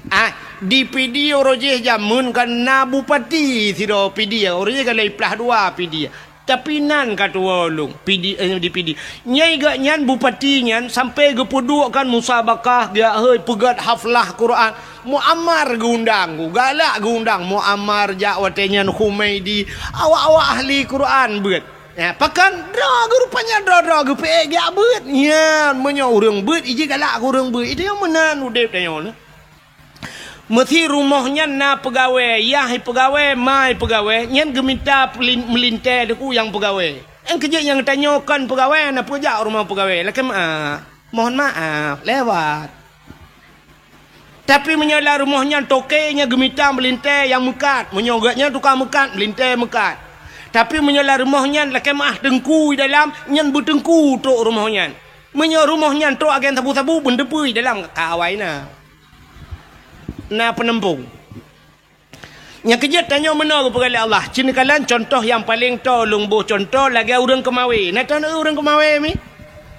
Ah, di Pidie ureuëng jih jameun kan na bupati sidroe Pidie, ureuëng jih kan lhée plah dua Pidie. Tapi nan ka tuwoe lôn, Pidie, eh, di Pidie. Nyai geuh nyan bupati nyan sampai geupeuduek kan musabakah, geujak hôi peugét haflah Quran. Muammar geuundang, galak geuundang Muammar jak watée nyan, Humaidi, awak-awak ahli Quran beuet. Ya, pakon droe geuh rupanya droe-droe geupeuék geujak beuet. Nyan, meunyoe ureuëng beuet, iji galak keu ureuëng beuet. Itu nyang meunan udeb tanyoe nyoe. Meusi rumoh nyan na peugawée, yah peugawée, ma peugawée, nyan geumita pelin-, meulintée teungku nyang peugawée. Nyang keujeuet nyang tanyoe kon peugawée, na peue jak rumoh peugawée. Lakée meu'ah, mohon maaf, lewat. Tapi meunyoe lam rumoh nyan toke nyang geumita meulintée nyang meukat, meunyoe gét nyan tukang meukat, meulintée meukat. Tapi meunyoe lam rumoh nyan lakée meu'ah teungku di dalam, nyan beuteungku trok rumoh nyan. Meunyoe rumoh nyan trok agen sabu-sabu, beuneuteupeu di dalam ka awai na. Na peuneumpông. Nyang keujeuet tanyoe meunoe geupeugah lé Allah. Cit neukalon contoh nyang paleng toe lôn boh contoh lagée ureuëng keumawé. Na taneuk ureuëng keumawé mi?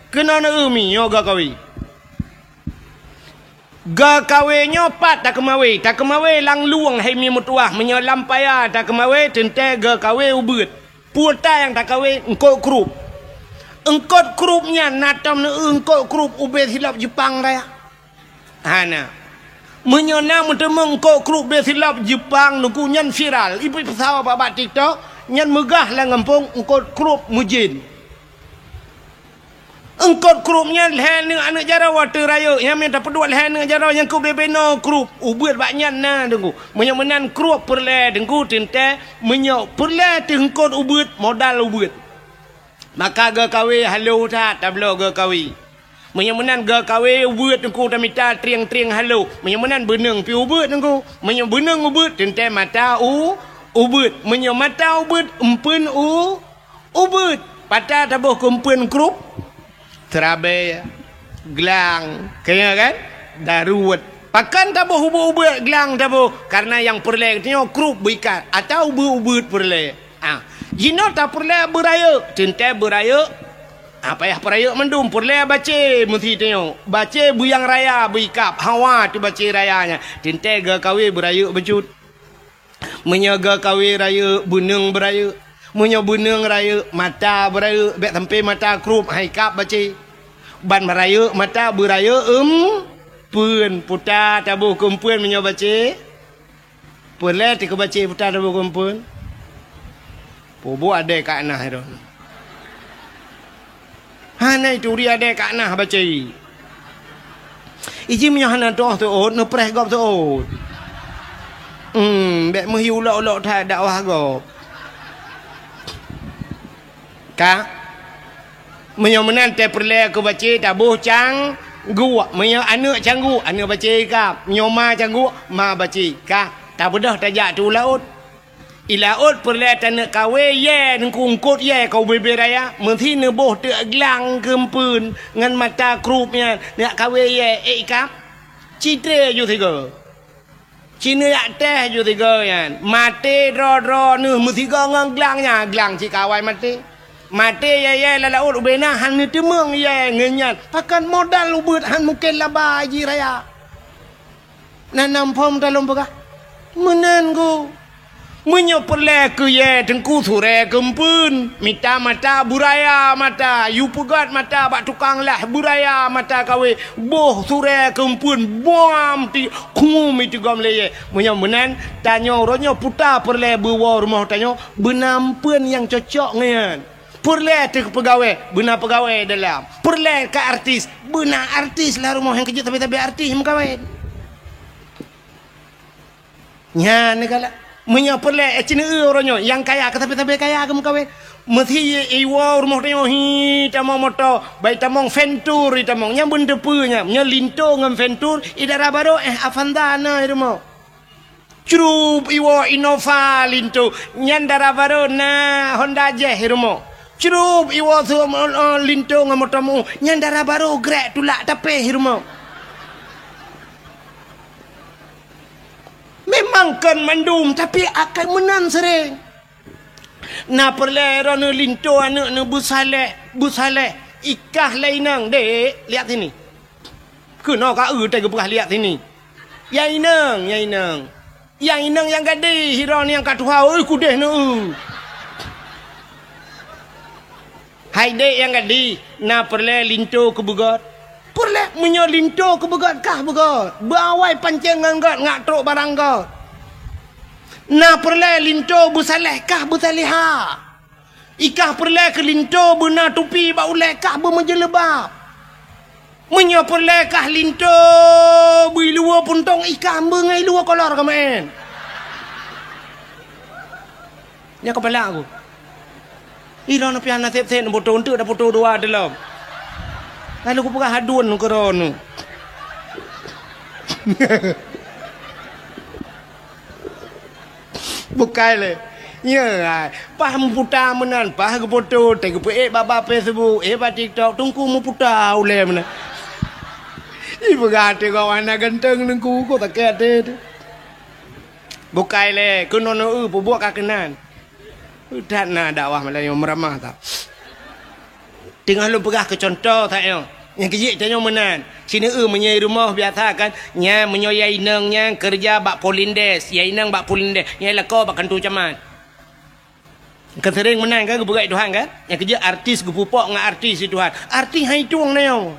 Keunoe neumi nyoe geuh kawé. Geuh kawé nyoe pat takeumawé. Takeumawé lam lueng hai mi meutuwah. Meunyoe lam paya takeumawé teuntée geuh kawé ubeuet. Peue ta nyang takawé eungkot krup. Eungkot krup nyan na tom neu eungkot krup ubé silop Jeupang raya. Hana. Meunyoe na meuteumé eungkot krup beusilop Jeupang nuku nyan viral, ipeusawa bak-bak TikTok, nyan meugah lam gampông eungkot krup meujén. Eungkot krup nyan lhée neuk aneuk jaroe watée rayeuk, nyan mita peuduek lhée neuk jaroe nyang keu bebe noe krup, ubeuet bak nyan na deungku. Meunyoe meunan krup peureulée deungku teuntée, meunyoe peureulée teuh eungkot ubeuet, modal ubeuet. Maka geuh kawé halo that tabloe geuh kawé. Meunyoe meunan geuh kawé ubeuet teungku tamita trieng-trieng halo. Meunyoe meunan beuneueng pi ubeuet teungku. Meunyoe beuneueng ubeuet teuntée mata u ubeuet. Meunyoe mata ubeuet empeuen u ubeuet. Pat taboh keu empeuen krup? Seurabée, glang, keu nyan kan? Daruet. Pakon taboh ubeuet-ubeuet glang taboh? Karena nyang peureulée geutanyoe krup beuikat atawa ubeuet-ubeuet peureulée. Ah, jinoe tapeureulée beurayeuk, teuntée beurayeuk. Ah, payah peurayeuk mandum, peureulée bacé meusi tanyoe. Bacé beuyang raya beuikab, hawa teuh bacé raya nyan. Teuntée geuh kawé beurayeuk bacut. Meunyoe geuh kawé rayeuk, beuneueng beurayeuk. Meunyoe beuneueng rayeuk, mata beurayeuk, bék sampoe mata krup, hai kab bacé. Ban beurayeuk mata beurayeuk eumpeuen, puta taboh keu empeuen meunyoe bacé. Peureulée teuh keu bacé puta taboh keu empeuen. Peubuet adée ka na droe. Hana ituri adée ka na bacé. Iji meunyoe hana toh teuôt, neupreh gob teuôt. Hmm, bék meuhi ulok-ulok that dakwah gob. Ka? Meunyoe meunan tée peureulée keu bacé taboh cangguek. Meunyoe aneuk cangguek, aneuk bacé kab. Meunyoe ma cangguek, ma bacé kab. Tabeudôh tajak teuh u laôt. I laôt peureulée taneuk kawé yée, neungku eungkot yée ka ubé-bé raya. Meusi neuboh teuk glang keu empeuen ngon mata krup nyan. Neuk kawé yée, ék ikab. Citré ju sigoe. Ci neujak teh ju sigoe nyan. Maté droe-droe neuh meusigoe ngon glang nyan, glang cit ka awai maté. Maté yai-yai lam laôt ubena hana teumeung yai ngon nyan. Pakon modal ubeuet han mungken laba jih raya. Nanam phom talôn peugah. Meunan gu. Meunyoe peureulée keu yai teungku surée keumpeuen, mita mata beuraya mata, yue peugét mata bak tukang lah beuraya mata kawé, boh surée keumpeuen, buam ti khum itu gom lé yai. Meunyoe meunan, tanyoe uroe nyoe puta peureulée beuwoe rumoh tanyoe, beuna ampeuen nyang cocok ngon nyan. Peureulée teuh peugawée, beuna peugawée dalam. Peureulée ka artis, beuna artis lam rumoh nyang keujeuet sabe-sabe artis meukawen. Nyan neukalak. Meunyoe peureulée, eh, cineu uroe nyoe, nyang kaya ka sabe-sabe kaya geumeukawen. Meusi iwoe rumoh tanyoe hi tamong moto, bai tamong Ventur hi tamong. Nyang beunteupeu nyan, nyoe Linto ngon Ventur, i dara barô, eh, Avanza na i rumoh. Crup iwoe Innova Linto, nyan dara barô na Honda Jazz i rumoh. Crup iwoe su-, eh, Linto ngon moto mu, nyan dara barô grek tulak tapéh i rumoh. Memang kon mandum, tapi akai meunan sering. Na peureulée droeneuh Linto aneuëk neuh beusaleh, beusaleh. Ikah lé inong, dek, lihat sini. Keunoe ka eu teuh geupeugah lihat sini. Ya inong, ya inong. Ya inong nyang gadih, droeneuh nyang ka tuha, oi kudeh neueu. Hai dek nyang gadih, na peureulée Linto keu beugét? Peureulée, meunyoe Linto keu beugét kah beugét. Beuawai pancéng ngon gét ngak trok barang gét. Na peureulée Linto beusaleh kah beusalehah. Ikah peureulée keu Linto beuna tupi bak ulée kah beumeujeuleubab. Meunyoe peureulée kah Linto bui luwa puntông, ikah beungai luwa kolor keumaén. Nyan kepala aku. Ih, lôn piah naseb seb neupoto, eunteuk da poto dua teulom. Lalu kupeugah aduen keu droeneuh. Bukai lé. Nyoe, ai, paih meuputa meunan, paih geupoto, teuh geupeuék bak, bak Facebook, ék bak TikTok, teungku meuputa ulée meunan. Ipeugah até gawah na ganteng teungku, kok sakét até teuh. Bukai lé, keunoe neueu peubuet ka keunan. That na dakwah malam nyoe meuramah that. Teungoh lôn peugah keu cuntoh that nyoe. Nyang keujeuet tanyoe meunan. Sineue meunyoe i rumoh biasa kan, nyan meunyoe ya inong nyan keureuja bak Polindes, ya inong bak Polindes, nyan lakoe bak kantô camat. Kan sering meunan kan geupeugah Tuhan kan? Nyang keujeuet artis geupupok ngon artis di Tuhan. Artis hai tueng na nyoe.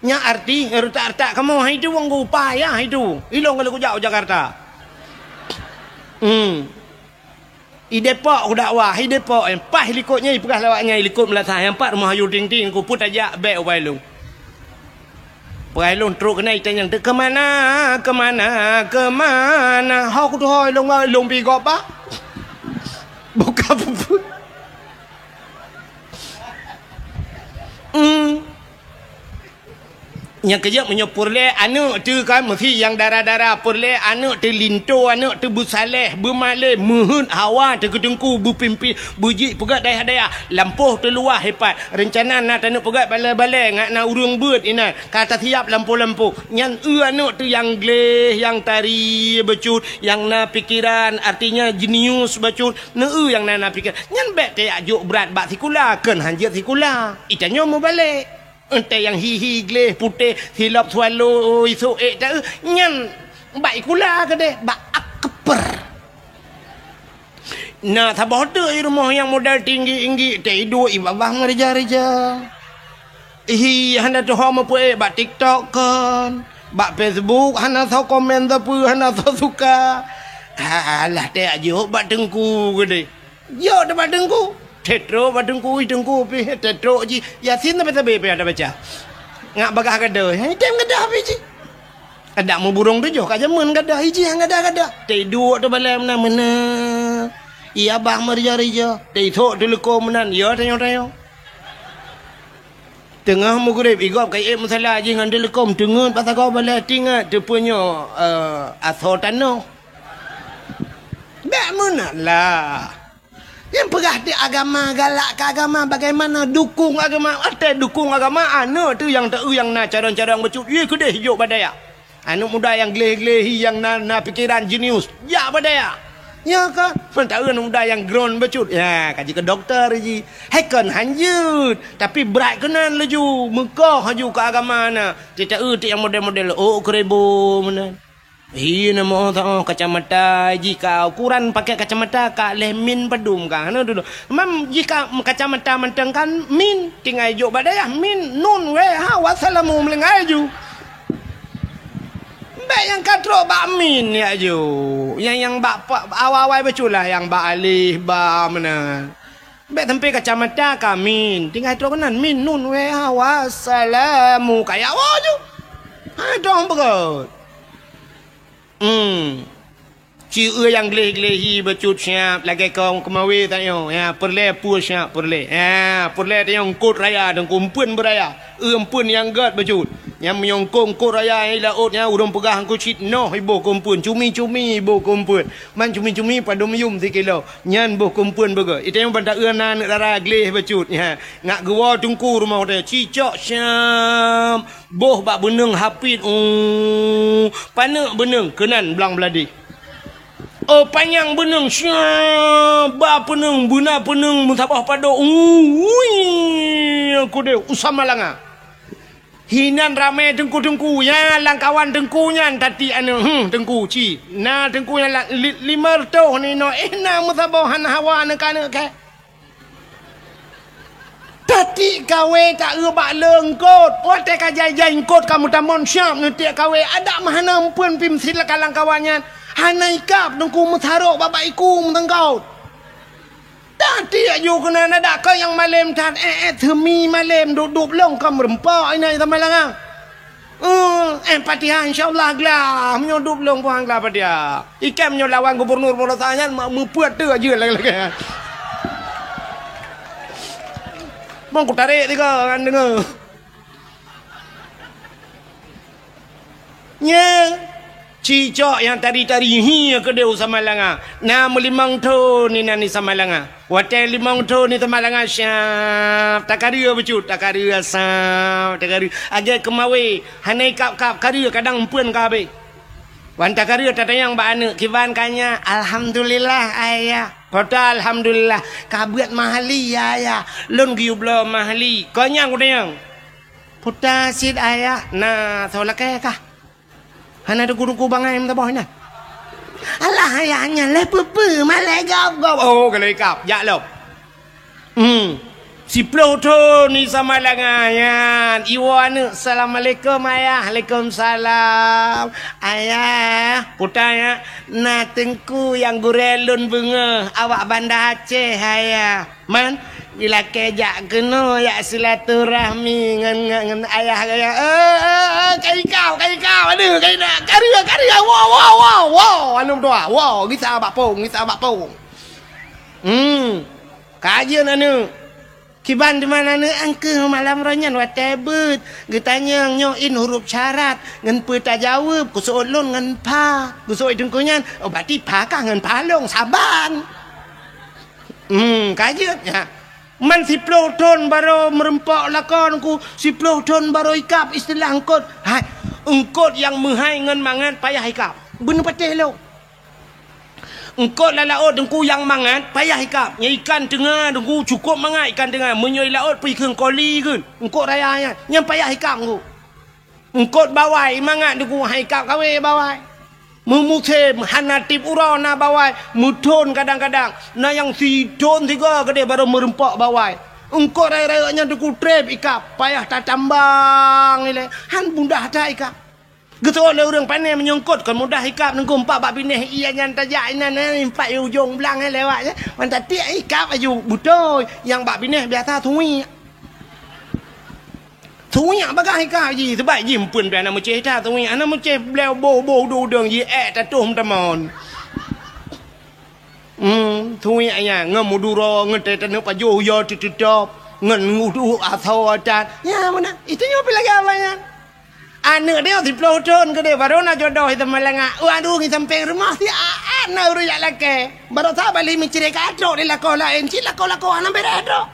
Nyan artis retak-retak kamoe hai tueng geuupaya hai tueng. Ilong kalau kujak u Jakarta. Hmm. I Depok kudakwah, i Depok, eh, paih likot nyan ipeugah lawak nyan, i likot meulasah nyang pat rumoh Ayu Ting Ting, ku peutajak bék ubak ilong. Peugah ilong trok keunan itanyong, "Keu mana, keu mana, keu mana?" Ho kutuho ilong, ilong pi gob bah. Buka puput. Hmm. Nyang keujeuet meunyoe peureulée aneuëk teuh kan meusi nyang dara-dara, peureulée aneuëk teuh linto, aneuëk teuh beusaleh, beumalée, meuheuet hawa teuh keu teungku, beupimpin, beujeuet peugét dayah-dayah, lampôh teuh luwah ipat. Reuncana na taneuk peugét balée-balée ngat na ureuëng beuet inan ka tasiap lampôh-lampôh. Nyan eu aneuëk teuh nyang gleh, nyang tari bacut, nyang na pikeran, artinya jenius bacut. Neu eu nyang na, na pikeran. Nyan bék tajak jok brat bak sikula, kheun han jeuet sikula. Itanyoe meubalek. Entée nyang hi-hi gleh putéh, silop swallow isok ék ta-, nyan bak ikula keudeh, bak akper. Na saboh teuk i rumoh nyang modal tinggi-tinggi, teuh iduek i babah meurija-rija. Hi hana tuho meupeuék bak TikTok kon, bak Facebook hana soe komen sapeue, hana soe suka. Alah, teuh jok bak teungku keudeh. Jok teuk bak teungku. Tetrok bak teungku, ih teungku pih tetrok jih. Yasin sabe-sabe payah tabaca. Ngak bagaih gadoh, hai tem gadoh pih jih. Adak meuburông tujoh ka jameun gadoh, ih jih nyang gadoh-gadoh. Teuh iduek teuh balée meunan-meunan. Iya bah meurija-rija, teuh isok teuh leukom meunan, ya tanyoe-tanyoe. Teungoh meugreb, i gob ka iék musala jih ngon teuh leukom, teungeut bak sagoe balée, teuingat teupeue nyoe, eh, asoe tanoh. Bék meunan lah. Nyang peugah di agama, galak keu agama, bagaimana dukung agama? Watée dukung agama, aneuëk teuh nyang teu nyang na carông-carông bacut, yue keudeh jok bak dayah. Aneuëk muda nyang gleh-gleh hi nyang na, na pikeran jenius, jak bak dayah. Ya kan? Meuntah muda nyang ground bacut. Ya, kaji ke doktor ji. Hai kon hanjeuet, tapi brat keunan laju. Meukoh laju keu agama na. Tita eu nyang model-model, oh, keureubo meunan. Iya, na moh tao kacamata, jika ukuran pakai kacamata ka leh min padum ka. Hana dulu. Mam jika kacamata mantong kan min, tinggai jok bak dayah min, nun, wee, ha, wassalamu, meulinggai ju. Bèk nyang ka trok bak min ya ju. Nyang, nyang bak pa-, awai-awai bacut lah, nyang bak alif, ba, meunan. Bèk sampai kacamata ka min, tinggai trok keunan min, nun, wee, ha, wassalamu, ka ya woe ju. Ha, dong beugöt. Hmm. Ci eu nyang gleh-gleh hi bacut siap lagèe kong keumawe tanyoe. Ya, peureulèe peue siap peureulèe. Ya, peureulèe tanyoe eungkôt raya, teungku eumpeuen beuraya. Eu eumpeuen nyang gèt bacut. Nyang meunyoe eungkôt, eungkôt raya nyang i laôt nyan ureueng peugah eungkôt cit noh iboh keu eumpeuen, cumi-cumi iboh keu eumpeuen. Man cumi-cumi padum yum sikilo. Nyan boh keu eumpeuen beugöt. Itanyoe ban ta eu na aneuk dara gleh bacut. Ya, ngak geuwoe teungku rumoh teuh. Cicok siap. Boh bak beuneueng hapit, uh, paneuk beuneueng keunan blang bladeh. Oh, panyang beuneueng, sya, ba beuneueng, beuna beuneueng, meusaboh padub, uh, ui, kudeh, u Samalanga. Hinan ramé teungku-teungku, ya, lam kawan teungku nyan, tati aneuk, hmm, teungku, ci. Na teungku nyan la-, li-, lima reutôh ninoe, eh, na meusaboh hana hawa aneuk-aneuk kèe. Tati kawé ta eu bak le eungkôt. Watèe ka jai-jai eungkôt ka meutamong siap neutiek kawé. Adak meuhana eumpeuen pih meusilakan lam kawan nyan. Hana ikab teungku meusarok bak-bak iku meuteungkôt. Tati aju keunan adak keu nyang malém that, eh, eh, seumi malém dup-dup lông ka meureumpok inan sama langang. Eh, eh, Fatihah, insya Allah glah. Meunyoe dup lông puang glah Fatihah. Ikan meunyoe lawan gubernur Polosa nyan, ma-, meupeuet tu aja lagèe-lagèe. Bang, ku tarék tiga kan deungö. Nya, cicok nyang tari-tari hi keudéh u Samalanga. Na meulimong thon inan di Samalanga. Watèe limong thon di Samalanga siap, takareu bacut, takareu siap, takareu. Agèe keumawe, hana ikab-kab, kareu kadang eumpeuen ka habéh. Wan takareu tatanyong bak aneuk, "Kiban ka nyak?" "Alhamdulillah, Ayah." "Peue ta alhamdulillah?" "Ka beuet mahli, Ayah. Lôn geuyue bloe mahli." "Kon nyan kutanyong." "Peue ta cit, Ayah?" "Na soe lakèe kah?" Hana teungku-teungku bangai meusaboh nyan. Alah, ayah nyan lé peue-peue, malèe gob-gob. Oh, ka lheueh ikab, jak lom. Hmm. Siploh thon di Samalanga nyan. Iwoe aneuk, "Assalamualaikum, Ayah." "Waalaikumsalam." "Ayah," peue ta nyak, "na teungku nyang gurèe lôn beungöh awak Banda Aceh, Ayah." Man, ilakèe jak keunoe jak silaturahmi ngon, ngon, ngon ayah gaya. Eh, eh, eh, ka ikab, ka ikab, aduh, ka ikab. Kareu, kareu, woe, woe, woe, woe, aneuk dua, woe, gisa bak pong, gisa bak pong. Hmm, ka jeuet aneuk. Kiban teuma aneuk angkeuh malam roh nyan watèe beuet. Geutanyong nyoe in huruf syarat, ngon peue tajaweueb, geuseuôt lôn ngon pha. Geuseuôt teungku nyan, oh, berarti pha kah ngon pha lôn, saban. Hmm, ka jeuet, ya. Man siploh thon barô meureumpok lakoe teungku, siploh thon barô ikab istilah eungkôt. Hai, eungkôt nyang meuhai ngon mangat payah ikab. Beuneupatéh lôn. Eungkôt lam laôt teungku nyang mangat payah ikab. Nyang ikan teunga teungku cukôp mangat ikan teunga. Meunyoe i laôt pih kheun koli kheun. Eungkôt raya nyan, nyan payah ikab teungku. Eungkôt bawai mangat teungku, hai ikab kawé bawai. Meumusém hana tiep uroe na bawai, meuthon kadang-kadang. Na nyang sithon sigoe keudéh barô meureumpok bawai. Eungkôt rayeuk-rayeuk nyan teungku trép ikab, payah tatambang ilèe. Han mudah that ikab. Geuseuôt lé ureueng pané meunyoe eungkôt kon mudah ikab teungku, empat bak binéh ie nyan tajak inan, eh, empat ujong blang, eh, lewat, eh. Wan tatiek ikab aju beutôi. Nyang bak binéh biasa suwiek. Suwiek bagah ikab jih, sabab jih eumpeuen pih hana meucéh that suwiek, hana meucéh blah boh-boh udeueng-udeueng jih, ék tatoh meutamon. Hmm, suwiek nyan ngon meuduro, ngon teuh taneuk pajoh yo teuteutop, ngon udu asoe that. Nyan meunan, itu nyoe pih lagèe awak nyan. Aneuk nyoe siploh thon keudéh, barô na jodoh i Samalanga. Waduh, ngi sampéng rumoh siat na ureueng jak lakèe. Barô saban lé meucré ka trok di lakoe laén, cit lakoe-lakoe hana bèrèh trok.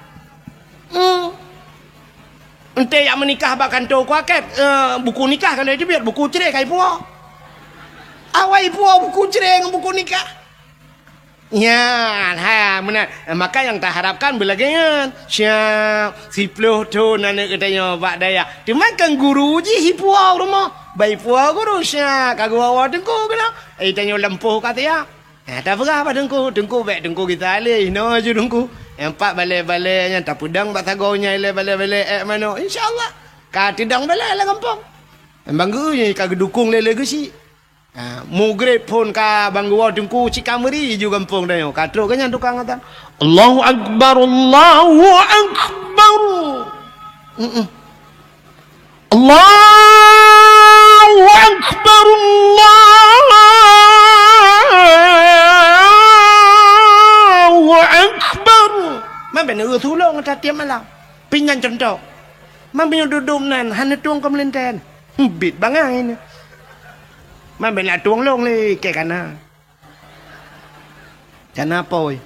Hmm. Enté jak meunikah bak kantô kuakét, eh, buku nikah ka lheueh teubiet, buku cré ka ipuwoe. Awai ipuwoe buku cré ngon buku nikah. Nyan, ha, meunan. Maka nyang taharapkan beulagée nyan. Siap, siploh thon aneuk geutanyoe bak dayah. Teuma kan guru jih ipuwoe rumoh. Bak ipuwoe guru siap, ka geuwoe teungku keunoe. Eh, tanyoe lampôh ka siap. Eh, tapeugah bak teungku, teungku bék teungku gisa lé, inoe ju teungku. Nyang pat balée-balée nyan tapeudong bak sagoe nyan ilée balée-balée ék manok. Insya Allah. Ka teudong balée lam gampông. Bang geu nyan ka geudukong lé lé geuchik. Ha, mugreb phon ka bang geuwoe teungku cit ka meuri ju gampông tanyoe. Ka trok keu nyan tukang atan. Allahu Akbar, Allahu Akbar. Mm-mm. Allahu Akbar, Allahu Akbar. Man bèk neureueh tulông ata tiep malam. Pih nyan cuntoh. Man meunyoe dudoe nan hana tueng keu meulintèe. Bit bangai nyoe. Man bèk na tueng lôn lé kèe kana. Kana pôi.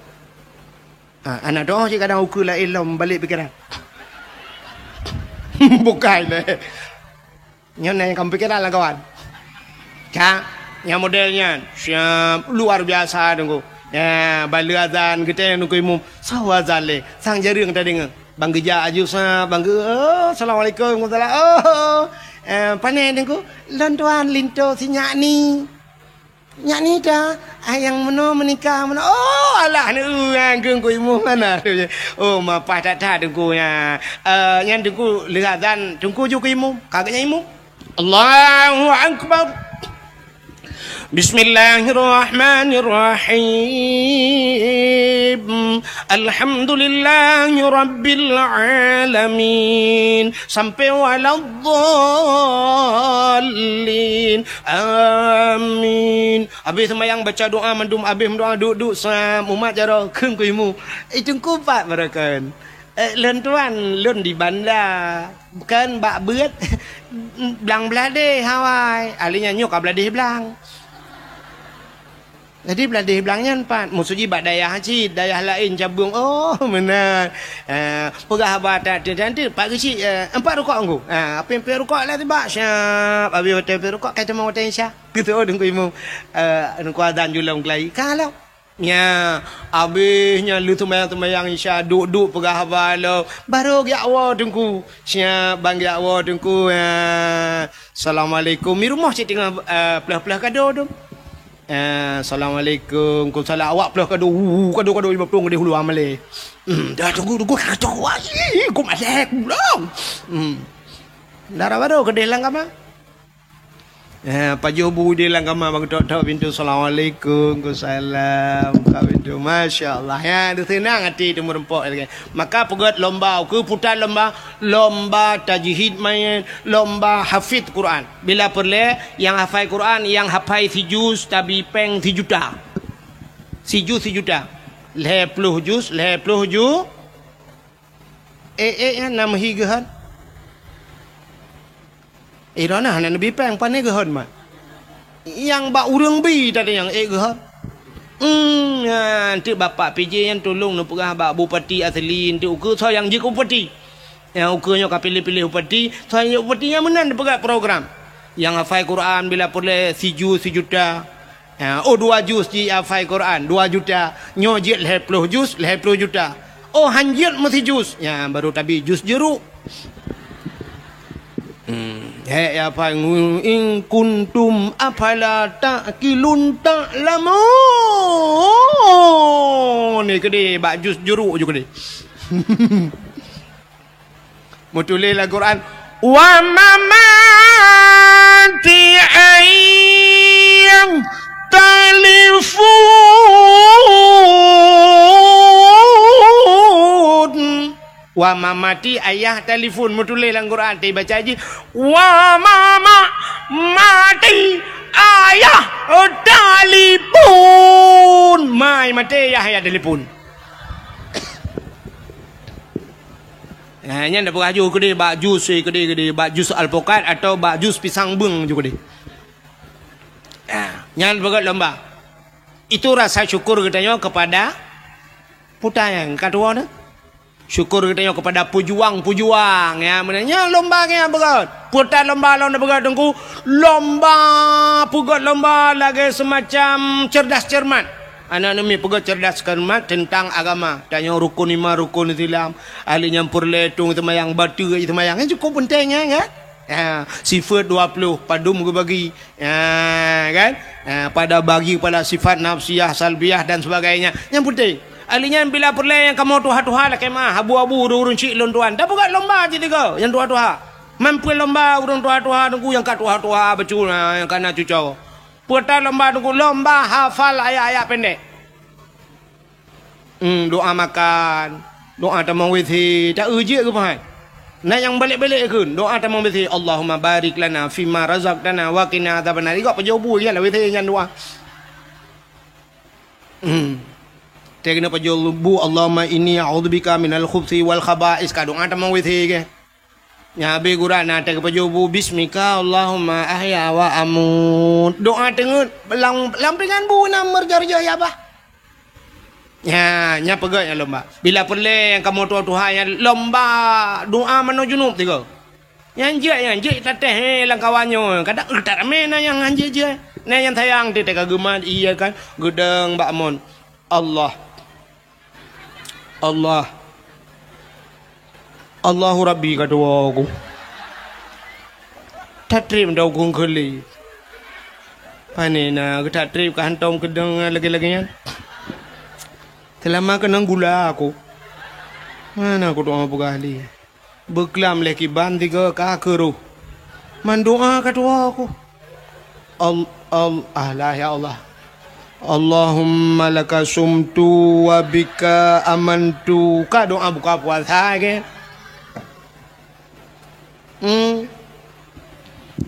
Ah, aneuk doh cit kadang ukeue laén lom balek pikeran. Bukai lé. Nyoe na nyang ka meupikéran lam kawan. Ka, nyang model nyan, siap, luar biasa teungku. Ya, bale azan geutanyong teungku imum, soe azan lé, sang jareueng tadeungoe. Bang geujak aju sa, bang geu, oh, assalamualaikum, waalaikumsalam. Oh, eh, pane teungku, lôn tuan linto si nyak ni. Nyak ni dah, ah, nyang meunoe meunikah meunoe. Oh, alah, ni, uh, nyang keu teungku imum mana tu. Oh, mapah that-that teungku nya. Eh, nyan teungku lheueh azan, teungku ju keu imum. Ka geuhnyan imum. Allahu Akbar. Bismillahirrahmanirrahim. Alhamdulillahirabbil alamin. Sampai waladdallin. Amin. Habéh seumayang baca doa mandum, habéh meudoa duek-duek sam umat jaroe kheun keu imu. Eh, teungku pat baroekon. Eh, lôn tuan, lôn di banda. Bukan bak beuet blang bladeh hawai. Ahli nyan nyoe ka bladeh blang. Jadi bladeh blang nyan pat. Musoji bak dayah cit, dayah laén cabeueng. Oh, meunan. Eh, peugah haba that, that, that, pat geuchik, eh, empat rukok ngku. Ah, apé-apé rukok lah tibak. Siap, habéh watèe empat rukok, ka teuma watèe Isya. Gitu, oh, teungku imum. Eh, teungku azan julom keulayi. Ka lom. Nya, habéh nyan lheueh seumayang-seumayang Isya, duek-duek peugah haba lom. Baru geujak woe teungku. Siap, ban geujak woe teungku. Ya. Assalamualaikum. Mi rumoh cit teungoh, eh, pleuh-pleuh kado tu. Eh, assalamualaikum. Waalaikumsalam. Awak pleuh kado. Uh, kado-kado lima puluh di hulu amalé. Hmm, dah teungku, teungku, kacau. Wah, ih, ku malèe, ku lom. Hmm. Dara baru keudeh lam kama. Eh, pajoh bu di lam kama bak tok-tok pintu. Assalamualaikum, waalaikumsalam, buka pintu. Masya Allah. Ya, tu senang hati tu meureumpok lagi. Maka peugöt lomba, ukeue puta lomba, lomba tajwid main, lomba hafiz Quran. Bila peureulèe, nyang hafai Quran, nyang hafai sijuz, tabi pèng sijuta. Sijuz sijuta. Lhèe ploh juz, lhèe ploh ju-, eh, eh, nyan na meuhi geuhon. Eh, droeneuh hana neubi pèng, pane geuhon mat. Nyang bak ureueng bi tadi nyang ék geuhon. Hmm, nyan, teuk Bapak P J nyan tulông neupeugah bak Bupati asli, nteuk ukeue soe nyang jeuet keu Bupati. Nyang ukeue nyoe ka piléh-piléh Bupati, soe nyang jeuet Bupati nyan meunan neupeugah program. Nyang hafai Quran bila peureulèe sijuz sijuta. Ya, oh, dua juz jih hafai Quran, dua juta. Nyoe jeuet lhèe ploh juz, lhèe ploh juta. Oh, han jeuet meusijuz. Ya, baru tabi juz jeuruk. Hmm, hèk ya, hafai ngu-, in kuntum afala ta'qilun ta'lamun. Ni keudeh, bak juz jeuruk ju keudeh. Meutuléh lam Quran, "Wa mamati ayyam talifun." Wa mamati ayyam talifun. Meutuléh lam Quran, tapi baca jih, "Wa mama mati ayyam talifun." Mai maté yah, yah talifun. Ha, nyan tapeugah ju keudeh bak juz, eh, keudeh, keudeh, bak juz alpukat atau bak juz pisang beung ju keudeh. Ha, nyan peugöt lomba. Itu rasa syukur geutanyoe kepada puta nyang ka tuwoe nyoe. Syukur geutanyoe kepada pejuang-pejuang, ya, meunan nyan lomba nyang peugöt. Puta lomba lôn peugöt teungku, lomba peugöt lomba lagèe semacam cerdas cermat. Aneuk-aneuk miet, peugah cerdaskan mat teuntang agama. Tanyoe rukun iman, rukun Islam. Ahli nyang peureulée tueng seumayang, bateue seumayang. Nyan cukôp peunteng nyan, kan? Ha, sifeut dua ploh, padum geubagi. Ha, kan? Ha, pada bagi pada sifat nafsiyah, salbiyah dan sebagainya. Nyang peunteng. Ahli nyan bila peureulée nyang kamoe tuha-tuha lakée meu'ah, abu-abu ureuëng-ureuëng chik lôn tuan. Tapeugah lomba cit tiga nyang tuha-tuha. Mampu lomba ureuëng tuha-tuha teungku nyang ka tuha-tuha bacut, ha, nyang ka na cucoe. Peue ta lomba teungku, lomba hafal ayat-ayat pendek. Hmm, doa makan, doa tamong W C, ta eu jeuet keu pahat. Na nyang balek-balek kheun, doa tamong W C, Allahumma barik lana fima razaqtana wa qina adzabannar. Igok pajoh bu, ya lah W C nyan doa. Hmm. Teuh keuneuk pajoh bu, Allahumma inni a'udzubika minal khubsi wal khaba'is, ka doa tamong W C ke. Nyan habéh gura na teuh pajoh bu, bismika Allahumma ahya wa amut. Doa teungeut lam, lam pingan bu na meurajah-rajah ya bah. Nya, nya peugah nyang lomba. Bila peureulée nyang kamoe tuha-tuha nyang lomba doa manoe junub tiga. Nyang jeuet, nyang jeuet tatéh, eh, lam kawan nyoe. Kadang, eh, that ramé na nyang hanjeuet jeuet. Na nyang sayang teuh ka geumat, iya kan, geudong bak mon. Allah. Allah. Allahu Rabbi ka tuwoe ku. Tatreb dau kungkeli. Pane na geutatreb ka hantom keudong lagée-lagée nyan. Seulama keunong gula aku. Mana aku doa peugah lé. Beuklam lé kiban tiga ka keuroh. Mandoa ka tuwoe ku. Al-, al-, alah ya Allah. Allahumma laka sumtu wa bika amantu. Ka doa buka puasa ke? Hmm.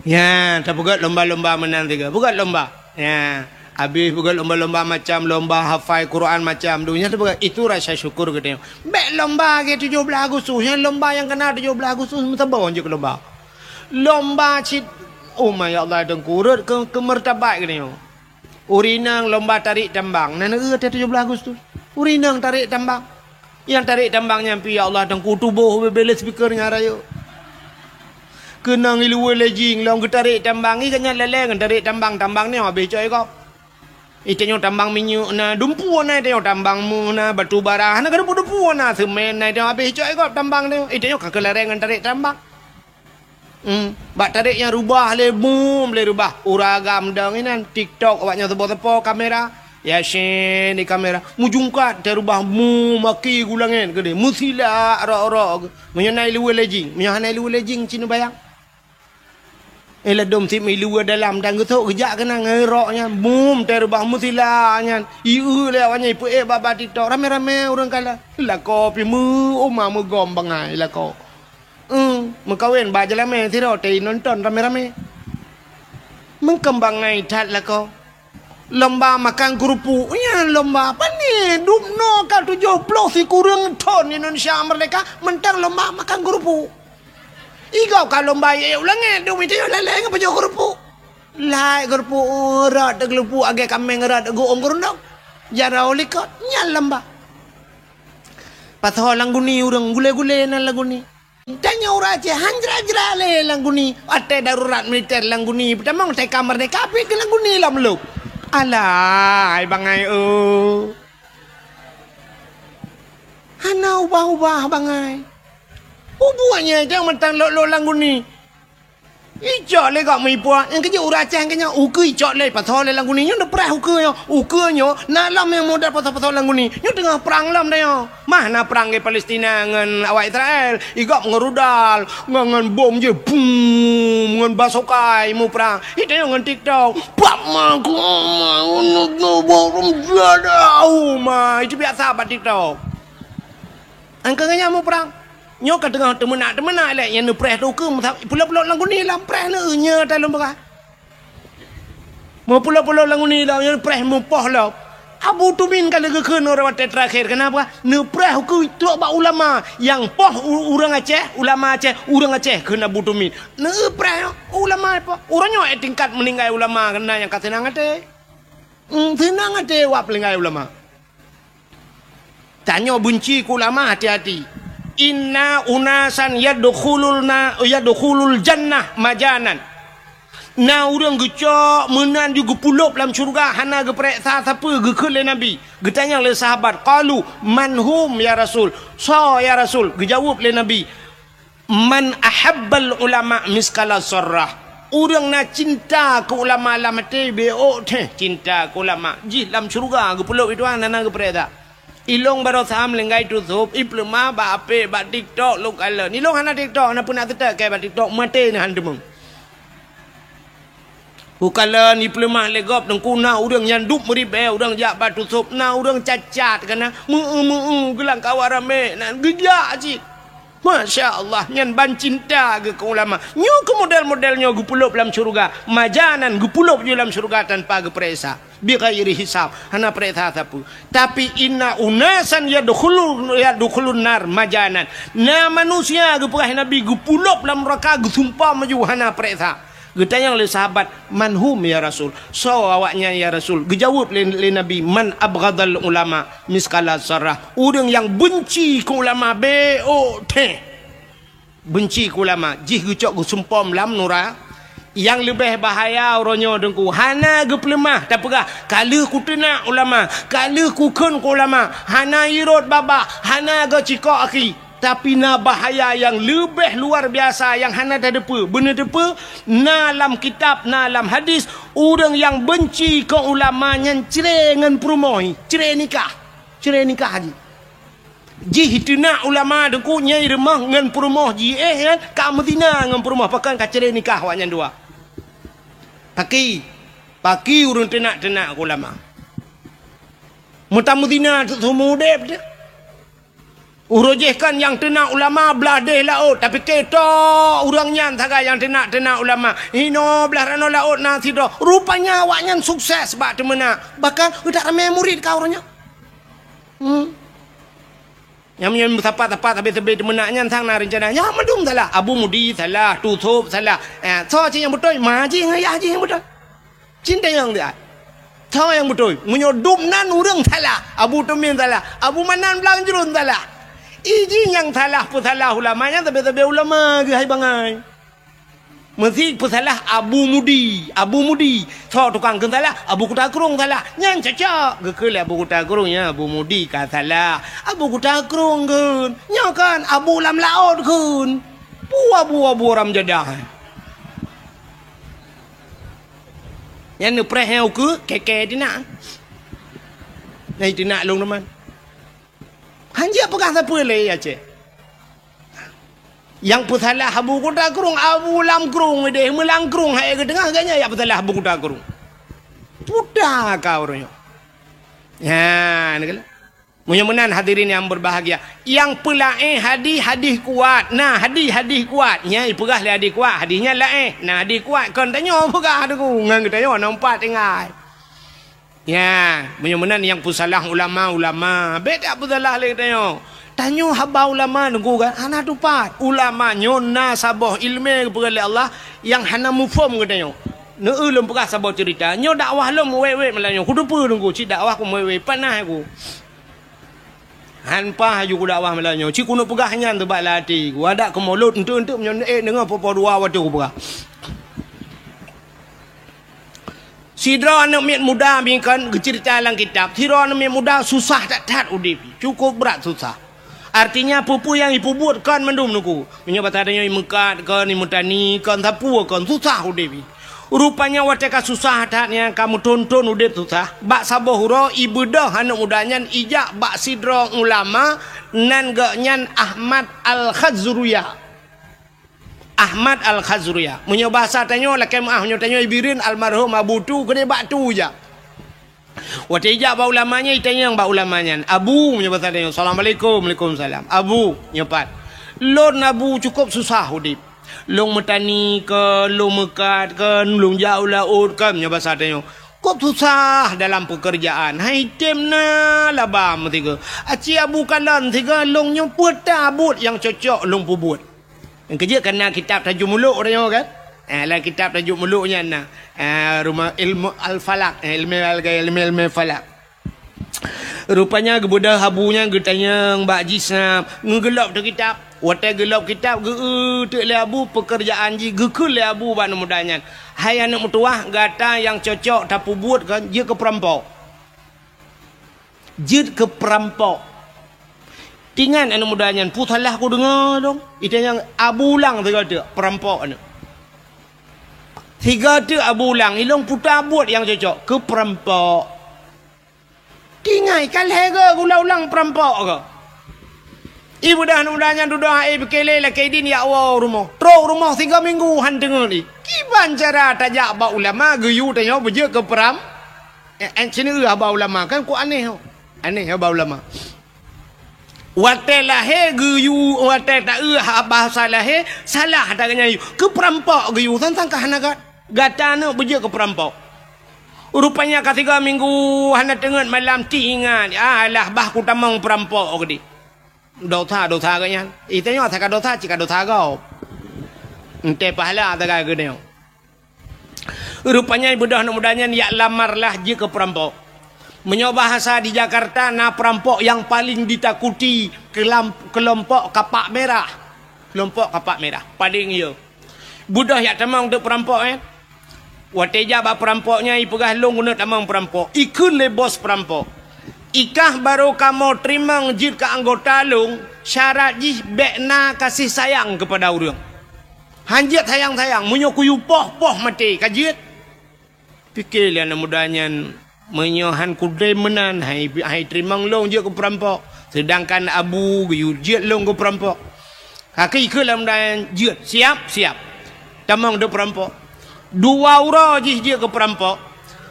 Ya, tapeugah lomba-lomba meunan tiga. Peugah lomba. Ya, habéh peugah lomba-lomba macam, lomba hafai Quran macam. Donya tapeugah, itu rasa syukur geutanyoe. Bék lomba ke tujoh blaih Agustus. Nyang lomba nyang kena tujoh blaih Agustus meusaboh jeuet lomba. Lomba cit, oh ma ya Allah, teungku, rot ke, ke martabat geutanyoe. Ureuëng inong lomba tarék tambang, na neu-eu teuh tujoh blaih Agustus. Ureuëng inong tarék tambang. Nyang tarék tambang nyan pih, ya Allah, teungku tuboh beubeuleh speaker nyang rayeuk. Keunong i luwa lejing, lom geutarék tambang, i gobnyan lalée ngon tarék tambang, tambang nyoe habéh cok i gob. I tanyoe tambang minyeuk na, dumpeue na i tanyoe tambang mu na, batu bara, hana keudumpeue-dumpeue na, seumén na i tanyoe habéh cok i gob tambang nyoe. I tanyoe ka keulareng ngon tarék tambang. Hmm, bak tarék nyang rubah lé bum lé rubah. Ureuëng agam dong inan TikTok awak nyoe seupo-seupo kamera. Yasin di kamera. Mujungkat teuh rubah bum maki gulangén keudeh. Meusilak rok-rok. Meunyoe na i luwa lejing, meunyoe hana i luwa lejing cit neubayang. Eh ladom sit i luwa dalam dan geusok geujak keunan ngon rok nyan. Bum teuh rubah meusilak nyan. Ieu lé awak nyan ipeuék bak-bak TikTok. Ramé-ramé ureuëng kalon. Lakoe pih meu uma meugom bangai lakoe. Eum, meukawen bak jeulamé sidroe teuinonton ramé-ramé. Meukeumbang ngai that lakoe. Lomba makan keurupuk, nyan lomba pane? Dumnoe ka tujoh ploh sikureueng thon Indonesia meurdehka, mantong lomba makan keurupuk. Igob ka lomba ék u langét, dum i tanyoe lalée ngon pajoh keurupuk. Lai keurupuk, rot teuh keurupuk, agée kaméng rot teuh geuôm keurundong. Jaroe likot, nyan lomba. Pasoe lam guni ureuëng, gulée-gulée nan lam guni. Tanyoe ureuëng Aceh han jra-jra lé lam guni. Watée darurat militer lam guni, peutamong teuka meurdehka pih keu lam guni lom lôb. Alah, hai bangai, oh. Hana ubah-ubah bangai. Ubuet nyan jangan mantong lôk-lôk lam guni. Icok lé gob meuipuah, nyang keujeuet ureuëng Aceh keu nyoe, ukeue icok lé, pasoe lé lam guni nyoe neupreh ukeue nyoe. Ukeue nyoe na lom nyang muda pasoe-pasoe lam guni. Nyoe teungoh prang lom tanyoe. Mah na prang di Palestina ngon awak Israel. Igob ngon rudal, ngon, ngon bom jih, bum, ngon basokai muprang. Itu nyoe ngon TikTok. Pak ma ku ma, ma, itu biasa bak TikTok. Angka nyan muprang. Nyoe ka teungoh teumeunak-teumeunak lé nyang neupreh teuh ukeue meusa-, pulo-pulo lam guni lom preh lé nyoe ta lom peugah. Meupulo-pulo lam guni lom nyoe preh meupoh lom. Abu Tumin ka lheueh geukheun uroe watée teurakhir, kenapa? Neupreh ukeue trok bak ulama nyang poh u-, ureuëng Aceh, ulama Aceh, ureuëng Aceh kheun Abu Tumin. Neupreh ulama poh. Uroe nyoe eh tingkat meuninggai ulama keunan nyang ka seunang até. Hmm, seunang até wak peulinggai ulama. Tanyoe beunci keu ulama, hati-hati. Inna unasan yadkhulul na-, yadkhulul jannah majanan. Na ureuëng geucok meunan ju geupulop lam syeuruga, hana geupareksa sapeue, geukheun lé Nabi. Geutanyong lé sahabat, qalu, "Man hum ya Rasul?" Soe ya Rasul? Geujaweueb lé Nabi, "Man ahabbal ulama miskala zarrah." Ureuëng na cinta keu ulama lam até, beuôk teuh cinta keu ulama, jih lam syeuruga geupulop itu hana geupareksa. Ilong baroe sam linggai tusop, ipeuleumah bak apek, bak TikTok lôn kalon. Ilong hana TikTok, hana peunak teutek keu bak TikTok, maté neuh han teumeung. Ukalon ipeuleumah lé gob teungku, na ureuëng nyang dup meuribée, ureuëng jak bak tusop, na ureuëng cacat kana, meu-eu-meu-eu geulang kawa ramé, na geujak cit. Masya Allah, nyan ban cinta geuh keu ulama. Nyoe keu model-model nyoe geupulop lam syeuruga. Majanan geupulop ju lam syeuruga tanpa geupareksa. Bighairi hisab, hana pareksa sapeue. Tapi inna unasan yadkhulu-, yadkhulun nar majanan. Na manusia geupeugah Nabi geupulop lam neuraka geusumpom ju hana pareksa. Geutanyong lé sahabat, "Man hum ya Rasul?" Soe awaknyan ya Rasul? Geujaweueb lé, lé Nabi, "Man abghadal ulama miskala zarrah." Ureuëng nyang beunci keu ulama beuôk teuh. Beunci keu ulama, jih geucok geusumpom lam nura. Nyang leubeh bahaya uroe nyoe teungku, hana geupeuleumah tapeugah, "Ka lheueh kuteunak ulama, ka lheueh kukheun keu ulama." Hana irot babah, hana geucikok akhi. Tapi na bahaya nyang leubeh luar biasa nyang hana tateupeue. Beuneuteupeu, na lam kitab, na lam hadis, ureuëng nyang beunci keu ulama nyan cre ngon peurumoh, cre nikah. Cre nikah jih. Jih teunak ulama teungku nyang rumoh ngon peurumoh jih, eh, nyan ka meuzina ngon peurumoh, pakon ka cre nikah awaknyan dua. Paki, paki ureuëng teunak-teunak ulama. Meutamuzina seumeu udeb teuh. Uroe jih kan nyang teunak ulama blah deh laôt, tapi keto ureuëng nyan sagai nyang teunak-teunak ulama. Hinoe blah ranoe laôt na sidroe. Rupanya awaknyan sukses bak teumeunak. Bahkan utak ramé murit ka uroe nyoe. Hmm. Nyang meunyoe meusapat-sapat sabe-sabe teumeunak nyan sang na reuncana. Nyan mandum salah. Abu Mudi salah, Tusop salah. Eh, soe cit nyang beutôi? Ma jih ngon yah jih nyang beutôi. Cit tanyong dia. Soe nyang beutôi? Meunyoe dum nan ureuëng salah, Abu Tumin salah, Abu Manan Blang Jruen salah. Iji nyang salah peusalah ulama nyan sabe-sabe ulama geuhai bangai. Meusi peusalah Abu Mudi, Abu Mudi. Soe tukang kheun salah? Abu Kuta Krueng salah. Nyan cocok. Geukheun lé Abu Kuta Krueng, "Ya, Abu Mudi ka salah. Abu Kuta Krueng kheun. Nyoe kan Abu lam laôt kheun." Pu Abu, Abu Ramjadah. Nyan neupreh nyang ukeue, keke dinak. Nyan dinak lôn teuma. Hanjeuet peugah sapeue lé Aceh. Nyang peusalah Abu Kuta Krueng, Abu Lam Krueng ideh, meulang krueng hai geuteungoh, ganya jak peusalah Abu Kuta Krueng. Puta ka ureuëng nyoe. Nyan keuh. Meunyoe meunan hadirin yang berbahagia, nyang peulaén hadih, hadih kuat. Nah, hadih, hadih kuat. Nyan ipeugah lé hadih kuat, hadih nyan laén. Nah, hadih kuat kon tanyoe peugah teungku, ngon geutanyoe nompat tinggai. Ya, meunyoe meunan nyang peusalah ulama-ulama, bék tapeusalah lé geutanyoe. Tanyoe haba ulama teungku kan hana tupat. Ulama nyoe na saboh ileumé geupeugah lé Allah nyang hana muphom geutanyoe. Neu-eu lôn peugah saboh ceurita. Nyoe dakwah lôn wék-wék malam nyoe. Kuteupeue teungku, cit dakwah ku wék-wék, panas ku. Han paih laju kudakwah malam nyoe. Cit keuneuk peugah nyan teuh bak lam até ku. Adak keu mulod enteuk-enteuk meunyoe ék deungoe po-po dua watèe kupeugah. Sidroe aneuk miet muda bingkon geuceurita lam kitab. Sidroe aneuk miet muda susah that-that udép. Cukup brat susah. Artinya peue-peue nyang ipeubuet kon mandum teungku. Meunyoe basa tanyoe imeukat kon, imeutani kon, sapeue kon, susah udép. Rupanya watèe ka susah that nyan, ka meuthon-thon udép susah, bak saboh uroe ibeudôh aneuk muda nyan ijak bak sidroe ulama nan gobnyan Ahmad Al-Khazruya. Ahmad Al-Khazruya. Meunyoe basa tanyoe lakèe meu'ah, meunyoe tanyoe i Bireuen almarhum Abu Tu, keudéh bak Tu jak. Watèe ijak bak ulama nyan, itanyong bak ulama nyan, "Abu," meunyoe basa tanyoe, "Assalamualaikum." "Waalaikumsalam." "Abu," nyoe pat, "Lôn Abu cukôp susah udép. Lôn meutani kon, lôn meukat kon, lôn jak u laôt kon," meunyoe basa tanyoe. "Kôp susah dalam peukeurjaan, han item na laba meusigoe. Aci Abu kalon sigoe lôn nyoe peue ta buet nyang cocok lôn peubuet." Nyang keujeuet ka na kitab Tajuk Muluk tanyoe kan? Eh, lam kitab Tajuk Muluk nyan na. Eh, rumoh ilmu al-falak, eh, ilmu al-, ilmu, ilmu falak. Rupanya geubeudôh Abu nyan geutanyong bak jih seunab, ngeugeulop teuh kitab. Watée geulôb kitab, geu-eu teuk lé abu peukeurjaan jih, geukheun lé abu bak aneuk muda nyan, "Hai aneuk meutuwah, gata nyang cocok tapeubuet kon jeuet keu peurampok. Jeuet keu peurampok." Tingat aneuk muda nyan, "Peue salah kudeungoe dong?" Itanyong abu ulang sigoe teuk, "Peurampok aneuk." Sigoe teuk abu ulang, "Ilôn peue tabuet nyang cocok?" "Keu peurampok." Tingai ka lhée goe geulang-ulang peurampok goe. Ibeudôh aneuk muda nyan dudoe, "Hai, beukeulée lakée idin jak woe u rumoh." Trok u rumoh sigoe minggu han teungeut di. Kiban cara tajak bak ulama geuyue tanyoe beujeuet keu peuram-, eh, eh, sineuk bak ulama kan ku aneh ho. Aneh ho bak ulama. Watée lahé geuyue, watée taeu ha-, bahasa lahé, salah ata geuhnyan yue. Keu peurampok geuyue, sang-sang ka hana gat-, gata aneuk beujeuet keu peurampok. Rupanya ka sigoe minggu hana teungeut malam, tingat, "Alah, bah kutamong peurampok," geudi. Dosa-dosa geuhnyan. Itanyoe asai ka dosa, cit ka dosa gob. Entée pahala sagai geutanyoe. Rupanya ibeudôh aneuk muda nyan jak lamarlah jeuet keu peurampok. Meunyoe bahasa di Jakarta na peurampok nyang paleng ditakuti, keulam-, keulompok kapak merah. Keulompok kapak merah, paleng yo. Beudôh jak tamong teuk peurampok, eh. Watée jak bak peurampok nyan, ipeugah, "Lôn keuneuk tamong peurampok." Ikheun lé bos peurampok, "Ikah barô kamoe teurimong jeuet keu anggota lôn, syarat jih bék na gaséh sayang keupada ureuëng. Han jeuet sayang-sayang, meunyoe kuyue poh, poh maté, ka jeuet." Pike lé aneuk muda nyan, "Meunyoe han kudem meunan, hai, hai teurimong lôn jeuet keu peurampok, seudangkan abu geuyue jeuet lôn keu peurampok." Ka ikheun lé aneuk muda nyan, "Jeuet, siap, siap." Tamong teuk peurampok. Dua uroe jih jeuet keu peurampok.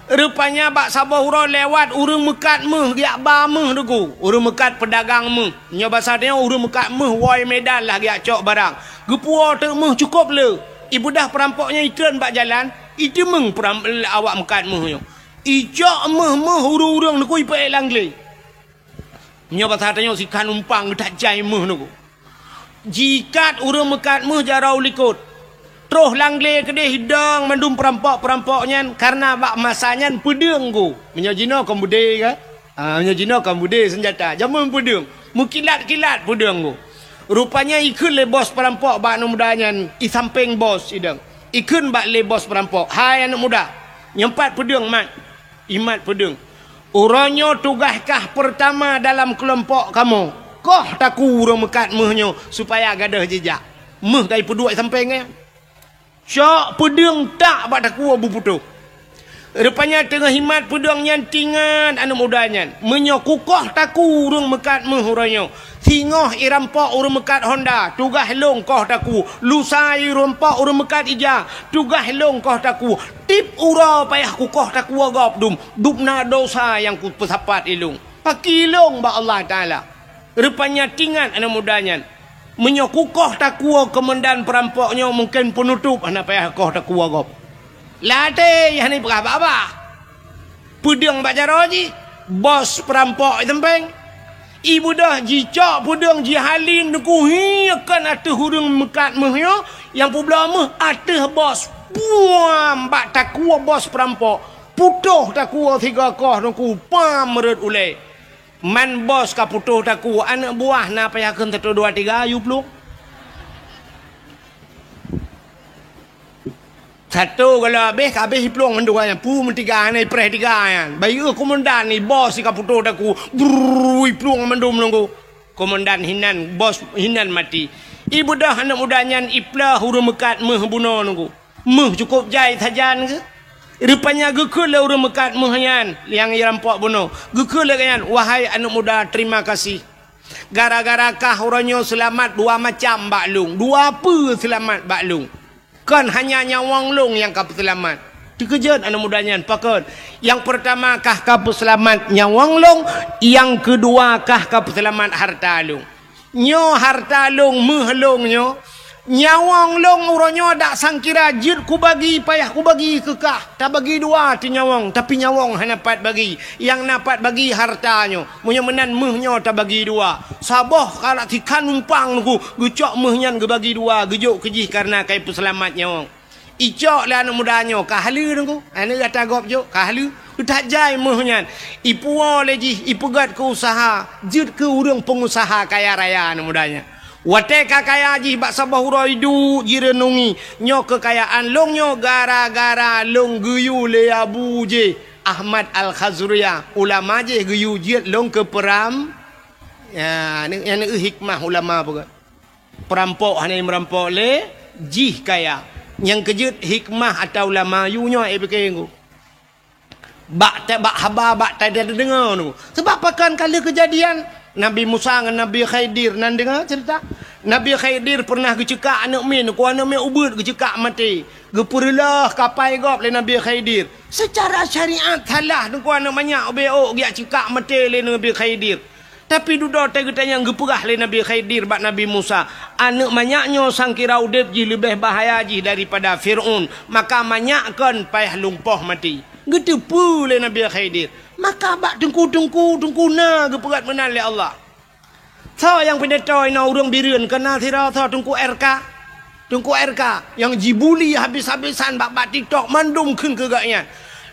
Rupanya bak saboh uroe lewat ureuëng meukat méuh, geujak ba méuh teuk. Ureuëng meukat peudagang méuh. Nyoe basa tanyoe ureuëng meukat méuh woe Medan lah geujak cok barang. Geupuwoe teuk méuh cukôp le. Ibeudôh peurampok nyan itreun bak jalan, iteumeung peuram-, awak meukat méuh nyoe. Icok méuh-méuh ureuëng-ureuëng neukui peuék lam glé. Nyoe basa tanyoe sikhan umpang geutajai méuh neukui. Jikat ureuëng meukat méuh jaroe u likot. Troh lam glé keudeh idong mandum peurampok-peurampok nyan, kareuna bak masa nyan peudeueng go. Meunyoe jinoe kon beudé ka? Ah, meunyoe jinoe kon beudé seunjata. Jameun peudeueng. Meukilat-kilat peudeueng go. Rupanya ikheun lé bos peurampok bak aneuk muda nyan, isampéng bos idong. Ikheun bak lé bos peurampok, "Hai aneuk muda, nyoe pat peudeueng mat." Imat peudeueng. "Uroe nyoe tugaih kah peurtama dalam keulompok kamoe. Koh takue ureuëng meukat méuh nyoe supaya gadôh jijak." Méuh ka ipeuduek sampéng nyan. Cok peudeueng tak bak takue beuputoh. Rupanya teungoh imat peudeueng nyan tingat aneuk muda nyan, "Meunyoe kukoh takue ureuëng meukat méuh uroe nyoe, singoh irampok ureuëng meukat honda, tugaih lôn koh takue. Lusa irampok ureuëng meukat ija, tugaih lôn koh takue. Tiep uroe payah kukoh takue gob dum, dum na dosa nyang kupeusapat ilôn. Paki lôn bak Allah Taala." Rupanya tingat aneuk muda nyan, "Meunyoe kukoh takue keumandan peurampok nyoe, mungken peunutôp hana payah koh takue gob. Latée hana ipeugah babah." Peudeueng bak jaroe jih, bos peurampok isampéng. Ibeudôh jicok peudeueng jihalien teuk hi kon ateueh ureuëng meukat méuh nyoe, nyang peubloe méuh ateueh bos. Buam bak takue bos peurampok. Putoh takue sigoe koh teuk, pam rhot ulée. Man bos ka putoh takue, aneuk buah na payah kheun satu dua tiga, yue plueng. Satu kalau habéh, ka habéh iplueng mandum nyan. Peue meutiga hana ipreh tiga nyan. Bayeue komandan ni, bos ka putoh takue. Brrrr, iplueng mandum nunggu. Komandan hinan, bos hinan mati. Ibeudôh aneuk muda nyan iplôh ureuëng meukat méuh bunoe nunggu. Méuh cukôp jai sajan geuh. Rupanya geukheun lé ureuëng meukat méuh nyan nyang irampok bunoe. Geukheun lé geuhnyan, "Wahai aneuk muda, terima kasih. Gara-gara kah uroe nyoe seulamat dua macam bak lôn. Dua peue seulamat bak lôn. Kon hanya nyawöng lôn nyang ka peuseulamat." Teukeujot aneuk muda nyan, "Pakon?" "Nyang peurtama kah ka peuseulamat nyawöng lôn, nyang keudua kah ka peuseulamat hareuta lôn. Nyoe hareuta lôn, méuh lôn nyoe. Nyawöng lôn uroe nyoe dak sangkira jeuet kubagi, payah kubagi keu kah. Tabagi dua teuh nyawöng, tapi nyawöng hana pat bagi. Nyang na pat bagi hareuta nyoe. Meunyoe meunan méuh nyoe tabagi dua. Saboh kalak sikhan umpang nunggu, geucok méuh nyan geubagi dua, geujok keu jih kareuna ka ipeuseulamat nyawöng." Icok lé aneuk muda nyoe, ka haleue nunggu. Aneuk gata gob jok, ka haleue. Geutajai méuh nyan. Ipuwoe lé jih, ipeugét keu useuha, jeuet keu ureuëng peungusaha kaya raya aneuk muda nyan. Watée ka kaya jih bak saboh uroe iduek jireunungi, nyoe keukayaan lôn nyoe gara-gara lôn geuyue lé abu jih Ahmad Al-Khazuria, ulama jih geuyue jeuet lôn keu peram-, ya, ni, nyan hikmah ulama peugah. Peurampok hana meurampok lé jih kaya. Nyang keujeuet hikmah ata ulama yue nyoe, eh, pike nyoe. Bak ta-, bak haba, bak ta-, ta-, tadeungoe nyoe. Sebab pakon ka lheueh keujadian Nabi Musa ngon Nabi Khidir, nan deungoe ceurita. Nabi Khidir pernah geuceukak aneuëk miet, ngon aneuëk miet ubeuet geuceukak maté. Geupeureuloh kapai gob lé Nabi Khidir. Secara syariat salah, ngon aneuëk manyak ubé ôk geujak ceukak maté lé Nabi Khidir. Tapi dudoe teuh geutanyoe geupeugah lé Nabi Khidir bak Nabi Musa, "Aneuëk manyak nyoe sangkira udeb jih leubeh bahaya jih daripada Fir'aun, maka manyak kon payah lôn poh maté." Geuteupeue lé Nabi Khidir. Maka bak teungku-teungku, teungku na geupeugah meunan lé Allah. Soe nyang pineutôi inoe ureuëng Bireuen, keu na sidroe soe Teungku R K? Teungku R K nyang jibuli habis-habisan bak, bak TikTok, mandum kheun keu gobnyan.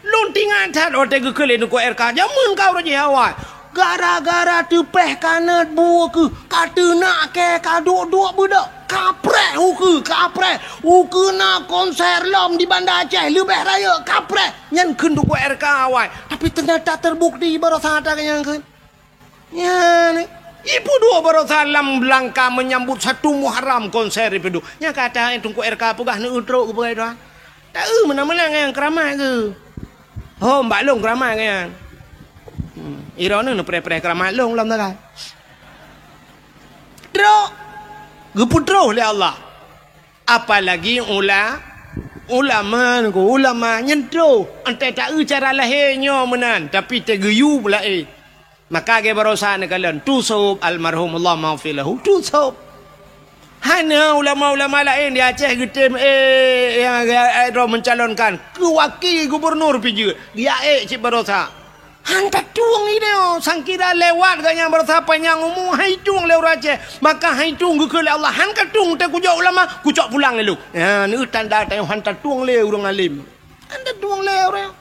Lôn teuingat that watée geukheun lé Teungku R K, jameun ka uroe jih awai. Gara-gara teupeh kanot bu ukeue, ka teunak kée, ka duek-duek beudôk, kapreh ukeue, kapreh. Ukeue na konser lom di Banda Aceh, leubeh rayeuk, kapreh. Nyan kheun Teungku R K awai. Tapi teunyata teubukti baroesa that nyang kheun. Nyan, ipeuduek baroesa lam langka menyambut satu Muharram konser ipeuduek. Nyang ka ata Teungku R K peugah neueu trok geupeugah Tuhan. Ta-eu meunan-meunan ngon nyang keuramat geuh. Hom bak lôn keuramat ngon nyan. Hmm, droeneuh neupreh-preh keuramat lôn lom sagai. Trok geupeutroh lé Allah. Apalagi ula-, ulama, ulama nyan troh. Entah ta-eu cara lahé nyoe meunan, tapi teugeuyue laén. Maka lagée baroesa neukalon, tu sôb almarhum, Allah maghfir lahu, tu sôb. Hana ulama-ulama laén di Aceh geutem, eh, nyang, eh, droe mencalonkan keu wakil gubernur pih jeuet, geujak ék cit baroesa. Han tatueng idéh, sangkira lewat gobnyan baroesa panyang umu, han itueng lé ureuëng Aceh. Maka han itueng geukheun lé Allah, han katueng teuh kujok ulama, kucok pulang lé lôn. Nyan tanda tanyoe han tatueng lé ureuëng alim. Han tatueng lé ureuëng.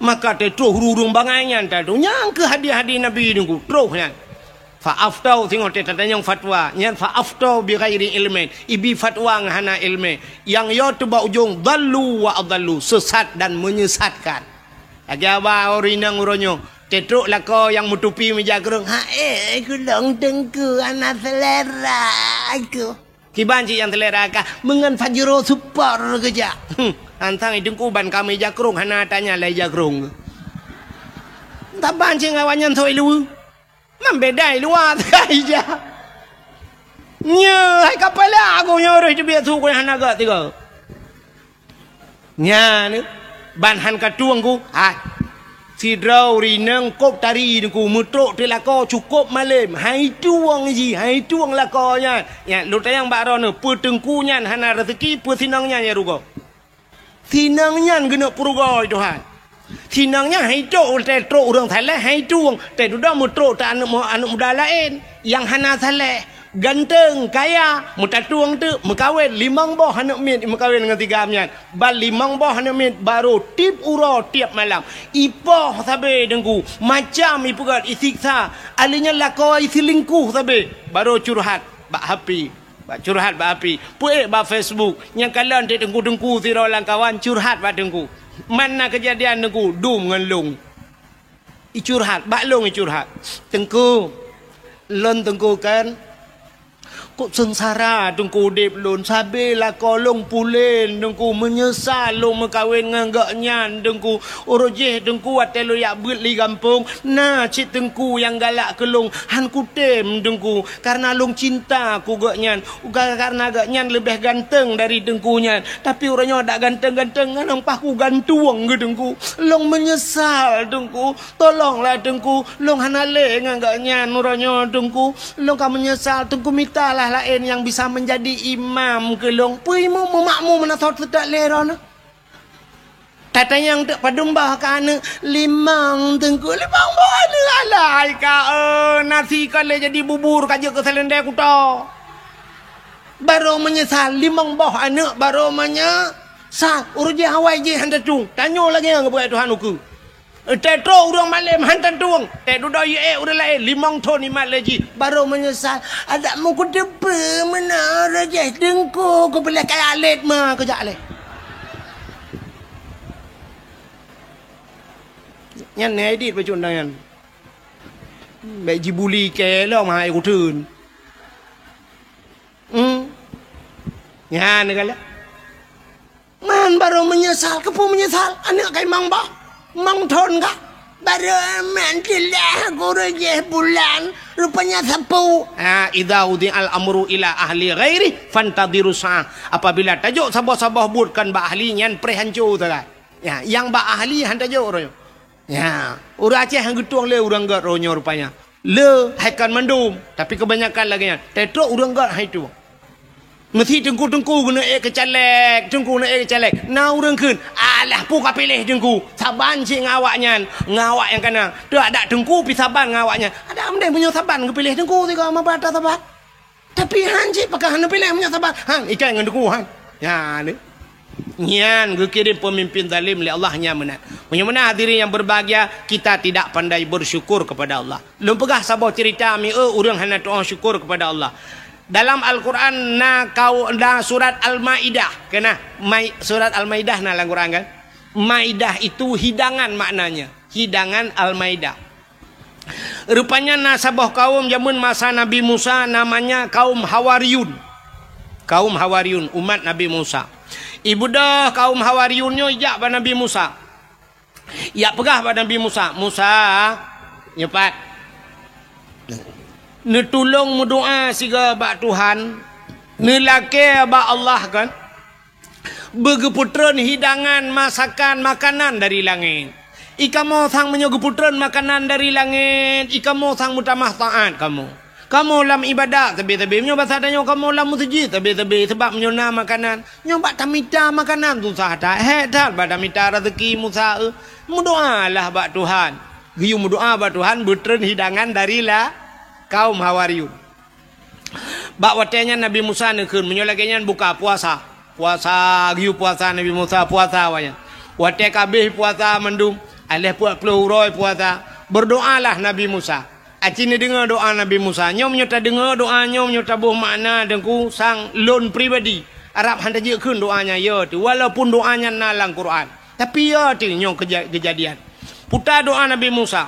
Maka teutroh ureuëng bangai nyan tatu. Nyang keu hadis-hadis Nabi nunggu troh nyan. Fa aftau, singoh teutatanyong fatwa. Nyan fa aftau bi ghairi ilmin. Ibi fatwa ngon hana ilmi. Nyang yo teuba ujong, dhallu wa adhallu, sesat dan menyesatkan. Lagée aba ureuëng inong uroe nyoe, teutrok lakoe nyang meutupi meujakrong, "Ha, eh, kulong teungku hana selera aku." Kiban cit nyang selera kah, meungon Fajro Super keujak. Hmm, hantang i teungku ban ka meujakrong, hana tanya lai jakrong. Taban cit ngon awaknyan soi luweue. Man beda i luwa sagai ija. Nyoe hai kapala aku nyoe roh teubiet su ku hana gak tiga. Nyan ban han katueng ku, hai. Sidroe ureuëng inong kop tari teungku meutrok teulako cukop malem, hai tueng ji, hai tueng lakoe nyan. Nyan lôn tanyong bak droeneuh, peue teungku nyan hana rezeki, peue sinong nyan nyang rugoe? Sinong nyan geuneuk peurugoe Tuhan. Sinong nyan hai trok, teutrok ureuëng saleh hai tueng, teududoe meutrok teu aneuëk mu-, aneuëk muda laén nyang hana saleh, ganteng, kaya, meutatueng teuk, meukawen limong boh aneuëk miet, meukawen ngon si Gam nyan. Ban limong boh aneuëk miet barô tieb uroe tieb malam. Ipoh sabe teungku, macam ipeugét, isiksa, alèh nyan lakoe iseulingkuh sabe, barô curhat bak H P. Bak curhat bak api, peuék bak Facebook, nyang kalon teungku-teungku sidroe lam kawan curhat bak teungku. Man na keujadian teungku dum ngon lôn. Icurhat, bak lôn icurhat. Teungku, lôn teungku kan, kok seungsara teungku udeb lôn, sabe lakoe lôn pulen teungku, meunyeusal lôn meukawen ngon gobnyan teungku. Uroe jih teungku watée lôn jak beuet li gampông, na cit teungku nyang galak keu lôn, han kutem teungku. Karena lôn cinta keu gobnyan, ka-, karena gobnyan leubeh ganteng dari teungku nyan. Tapi uroe nyoe dak ganteng-ganteng ngon paih kugantueng keu teungku. Lôn meunyeusal teungku. Tolonglah teungku, lôn hana lé ngon gobnyan uroe nyoe teungku. Lôn ka meunyeusal teungku, mitalah laén nyang bisa meunjadi imam keu lôn. Peue imum meumakmum meunan sot seudak lé droeneuh. Tatanyong teuk padum boh keu aneuëk, limong teungku, limong boh aneuëk alai ka, eh, nasi ka lé jadi bubur ka jeuet keu salendai kuto. Barô meunyeusal, limong boh aneuëk barô meunyeusal, uroe jih awai jih han tatueng. Tanyoe lagée nyang geupeugah Tuhan ukeue. Teutrok ureuëng malém han tatueng, teududoe yue ureuëng laén limong thon imat lé jih, barô meunyeusal. Adak meukeuteupeue meunoe rajah teungku, kupiléh kaya lét ma keujak lé. Nyan nai dit bacut nyan. Bék jibuli kée lom hai kuteun. Hmm. Nyan galak. Man barô meunyeusal, keupeue meunyeusal? Aneuëk kai mang bah, mang thon kah? Barô man tilah guru jih bulan, rupanya sapeue. Ha, idza wudi'al amru ila ahli ghairi fantadhiru sa'ah. Apabila tajok saboh-saboh buet kon bak ahli nyan preh hanco sagai. Ya, nyang bak ahli han tajok roh. Ya, ureuëng Aceh han geutueng lé ureuëng gét roh nyoe rupanya. Le hai kon mandum, tapi kebanyakan lagée nyan. Teutrok ureuëng gét hai tueng. Meusi teungku-teungku geuneuk ék keu caleg, teungku geuneuk ék keu caleg. Na ureuëng kheun, "Alah, peue kapiléh teungku? Saban cit ngon awaknyan, ngon awak nyang kana. Teuadak teungku pi saban ngon awaknyan." Adak meudeh meunyoe saban geupiléh teungku sigoe meuba atra saban. Tapi han cit pakon hana piléh meunyoe saban. Han, ikai ngon teungku han. Ya, ni. Nyan geukirém peumimpin zalim lé Allah nyang meunan. Meunyoe meunan hadirin yang berbahagia, kita tidak pandai bersyukur kepada Allah. Lôn peugah saboh cerita mieu ureuëng hana tuoh syukur kepada Allah. Dalam Al-Quran na kau na surat Al-Maidah, kena Mai, surat Al-Maidah na lam Quran kan? Maidah itu hidangan maknanya, hidangan Al-Maidah. Rupanya na saboh kaum jameun masa Nabi Musa namanya kaum Hawariyun. Kaum Hawariyun, umat Nabi Musa. Ibeudôh kaum Hawariyun nyoe ijak bak Nabi Musa. Ijak peugah bak Nabi Musa, "Musa, nyoe pat. Neutulông meudoá sigoe bak Tuhan, neulakée bak Allah kan." Beugeupeutreun hidangan masakan makanan dari langét. I kamoe sang meunyoe geupeutreun makanan dari langét, i kamoe sang meutamah taát kamoe. Kamoe lam ibadat sabe-sabe, meunyoe basa tanyoe kamoe lam meuseujid sabe-sabe, sabab meunyoe na makanan, nyoe bak tamita makanan susah that, hék that bak tamita raseuki Musa, eh. Meudoalah bak Tuhan. Geuyue meudoa bak Tuhan beutreun hidangan dari la kaum Hawariyun. Bak watée nyan Nabi Musa neukheun, meunyoe lagée nyan buka puasa. Puasa, geuyue puasa Nabi Musa, puasa awaknyan. Watée ka habéh puasa mandum, aléh peuet ploh uroe puasa, berdoalah Nabi Musa. Aci neudeungoe doá Nabi Musa. Nyoe meunyoe tadeungoe doá nyoe, meunyoe taboh makna teungku sang lôn pribadi, Arab han tajeuet kheun doá nyan yo teuh, walaupun doá nyan na lam Quran. Tapi yo teuh nyoe keja-, keujadian. Puta doá Nabi Musa.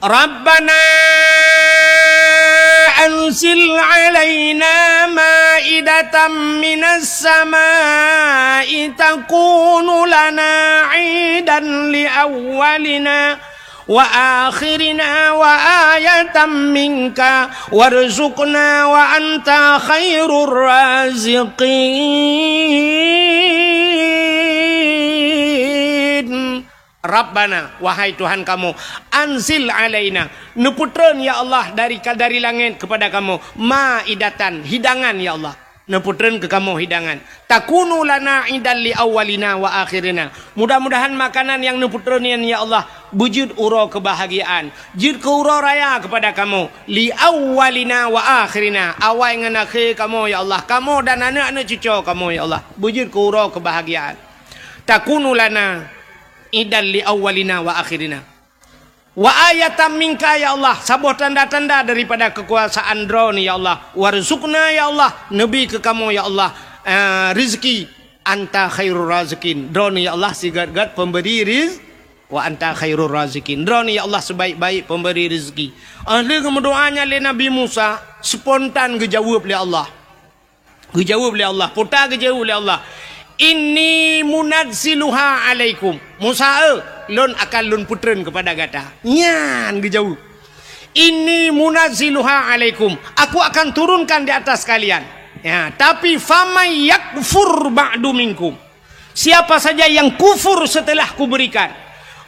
Rabbana anzil alaina maidatan minas samai takunu lana idan li awwalina wa akhirina wa ayatan minka warzuqna wa anta khairur raziqin. Rabbana, wahai Tuhan kamoe, anzil alaina, neupeutreun ya Allah dari dari langét kepada kamoe, maidatan, hidangan ya Allah. Neupeutreun keu kamoe hidangan. Takunu lana idan li awwalina wa akhirina. Mudah-mudahan makanan nyang neupeutreun nyan ya Allah beujeuet uroe keubahgiaan, jeuet keu uroe raya kepada kamoe, li awwalina wa akhirina, awai ngon akhé kamoe ya Allah, kamoe dan aneuëk-aneuëk cucoe kamoe ya Allah, beujeuet keu uroe keubahgiaan. Takunu lana idan li awwalina wa akhirina. Wa ayatan minka ya Allah, saboh tanda-tanda daripada keukuasaan Droeneuh ya Allah. Warzuqna ya Allah, neubi keu kamoe ya Allah, eh, rizki. Anta khairur raziqin. Droeneuh ya Allah sigét-gét pemberi riz-, wa anta khairur raziqin. Droeneuh ya Allah sebaik-baik pemberi rezeki. Óh lheueh geumeudoá nyan lé Nabi Musa, spontan geujaweueb lé Allah. Geujaweueb lé Allah, peue geujaweueb lé Allah, "Inni munazziluha alaikum." Musa, eh, lôn akan lôn peutreun kepada gata. Nyan geujaweueb. "Inni munazziluha alaikum." Aku akan turunkan di atas kalian. Ya, tapi, "Faman yakfur ba'du minkum." Siapa saja yang kufur setelah kuberikan,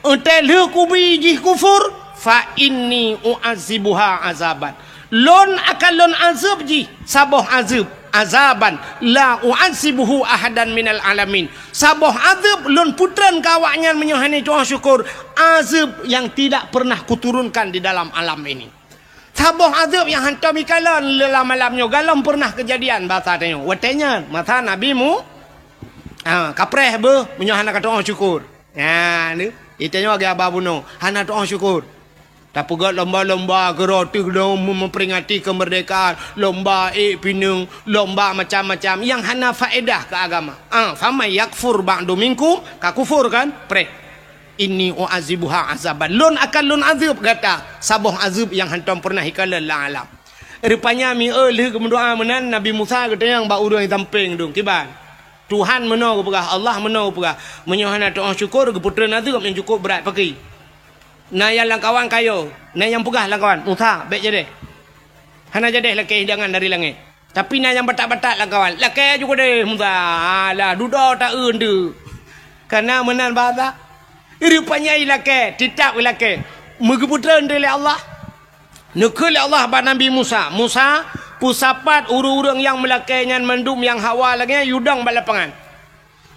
enteuk lheueh kubi jih kufur, fa inni u'azibuha azaban. Lôn akan lôn azeueb jih saboh azeueb, azaban la u'azibuhu ahadan minal alamin. Saboh azeueb lôn peutreun keu awaknyan meunyoe hana tu'oh syukur, azeueb yang tidak pernah kuturunkan di dalam alam ini. Saboh azeueb nyang hantom ikalon lam alam nyoe galom pernah keujadian basa tanyoe. Watée nyan masa Nabi Mu-, ha, kapreh beuh meunyoe hana katu'oh syukur. Ha, ni. Itanyoe lagée haba bunoe, hana tu'oh syukur. Tapeugét lomba-lomba keudroe teuh lom memperingati kemerdekaan, lomba ék pineung, lomba macam-macam nyang hana faedah keu agama. Ah, faman yakfur ba'du minkum, ka kufur kan? Preh. Inni u'adzibuha azaban. Lôn akan lôn azeueb gata saboh azeueb nyang hántom peureunah ikalon lam alam. Rupanya mieu lheueh geumeudoá meunan, Nabi Musa geutanyong bak ureuëng nyang sampéng dum, "Kiban? Tuhan meunoe geupeugah, Allah meunoe geupeugah, meunyoe hana tu'oh syukur, geupeutreun azeueb nyang cukup brat." Pakri? Na nyang lamkawan kayo, na nyang peugah lamkawan, "Musa, bék jadeh. Hana jadeh lakée hidangan dari langét." Tapi na nyang batat-batat lamkawan, "Lakée ju keudeh, Musa. Alah, dudoe ta-eu teuk." Kana meunan bahasa. Rupanya ilakée, teutab ilakée. Meugeupeutreun lé Allah. Neukheun lé Allah bak Nabi Musa, "Musa, peusapat ureuëng-ureuëng nyang meulakée nyan mandum nyang hawa lagée nyan yue dong bak lapangan."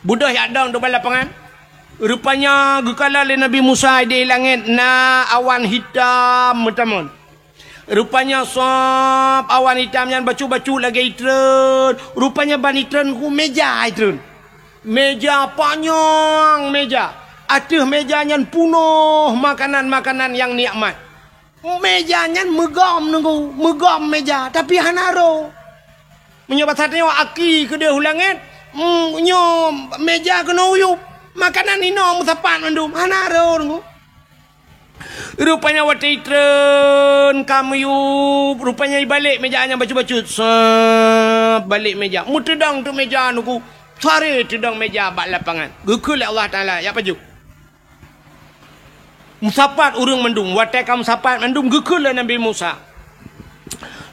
Beudôh jak dong teuk bak lapangan. Rupanya geukalon lé Nabi Musa di langét na awan hitam meutamon. Rupanya sab awan hitam nyan bacut-bacut lagée itreun. Rupanya ban itreun ku méja itreun. Méja panyang méja. Ateueh méja nyan punoh makanan-makanan nyang nikmat. Méja nyan meugom nunggu, meugom méja, tapi hana roh. Meunyoe basa tanyoe aki keudeh u langét, mm, nyoe méja keunoe uyueb, makanan inoe meusapat mandum, hana roh nunggu. Rupanya watée itreun ka meuyueb, rupanya ibalek méja nyang bacut-bacut, sab balek méja, meuteudong teuk méja nunggu, sare teudong méja bak lapangan. Geukheun lé Allah Taala, "Jak pajoh." Meusapat ureuëng mandum, watée ka meusapat mandum geukheun lé Nabi Musa,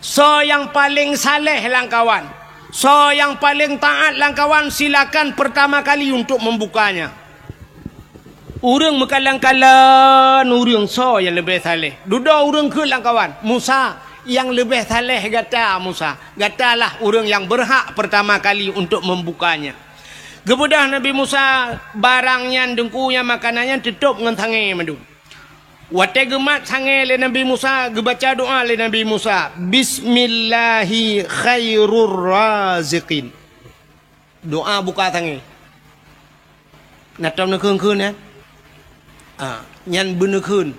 "Soe nyang paleng saleh lamkawan, soe nyang paleng taát lamkawan, silakan pertama kali untuk membukanya." Ureuëng meukalon-kalon ureuëng soe nyang leubeh saleh. Dudoe ureuëng kheun lamkawan, "Musa, nyang leubeh saleh gata, Musa. Gatalah ureuëng nyang beurhak pertama kali untuk membukanya." Geubeudôh Nabi Musa barang nyan, deungku nyan, makanan nyan teutôb ngon sangé mandum. Watée geumat sangé lé Nabi Musa, geubaca doá lé Nabi Musa, "Bismillahi khairur raziqin." Doá buka sangé. Na tom neukheun-kheun nyan? Ah, nyan beuneukheun.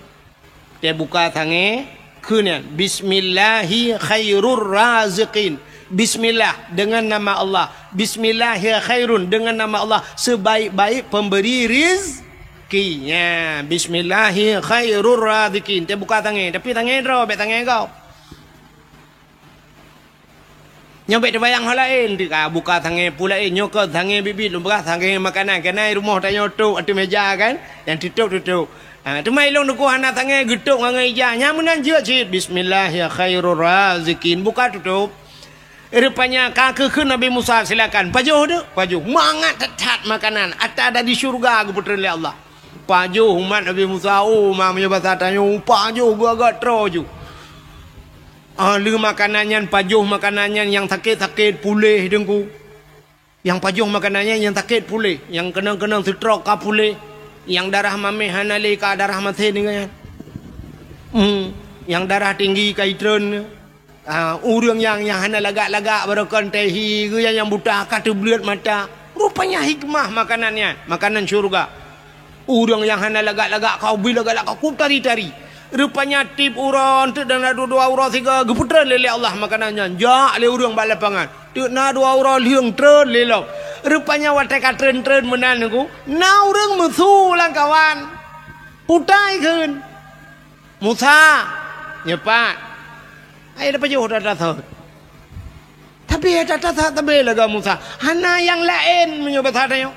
Teubuka sangé, kheun nyan, "Bismillahi khairur raziqin." Bismillah, dengan nama Allah. "Bismillahi khairun," dengan nama Allah, sebaik-baik pemberi rizki. Nya, "Bismillahi khairur raziqin." Teubuka sangé, tapi sangé droe, bék sangé gob. Nyoe bék teubayang ho laén, teuka buka sangé peue laén, nyoe keuh sangé biet-biet lôn peugah, sangé makanan, keunan rumoh tanyoe tôb ateueh méja kan, nyang teutôb-teutôb. Ha, teuma ilôn teungku hana sangé geutôb ngon ija, nyan meunan jeuet cit, "Bismillahi khairur raziqin," buka tutôb. Rupanya ka geukheun Nabi Musa, "Silakan, pajoh deuek, pajoh." Mangat that-that makanan, ata dari syeuruga geupeutreun lé Allah. Pajoh umat Nabi Musa, oh, ma meunyoe basa tanyoe, pajoh geuagak troe ju. Ah, lheueh makanan nyan, pajoh makanan nyan, nyang sakét-sakét puléh, Teungku. Nyang pajoh makanan nyan, nyang sakét puléh, nyang keunong-keunong seutrok ka puléh, nyang darah maméh hana lé ka darah maté nyan. Hmm, nyang darah tinggi ka itreun. Ah, ureuëng nyang, nyang hana lagak-lagak barokon teuhi, geu nyang, nyang buta ka teubleuet mata. Rupanya hikmah makanan nyan, makanan syeuruga. Ureuëng nyang hana lagak-lagak, ka ubit lagak-lagak, ku tari-tari. Rupanya tiep uroe, teuk na dua-dua uroe sigoe, geupeutreun lé, lé Allah makanan nyan. Jak lé ureuëng bak lapangan. Teuk na dua uroe lheueng treun lé lom. Rupanya watée ka treun-treun meunan nyoe, na ureuëng meusu lamkawan. Putai kheun. Musa, nyoe pat. Hai, tapajoh that-that thot. Tapi hai that-that thot tabé lagée Musa. Hana nyang laén meunyoe basa tanyoe.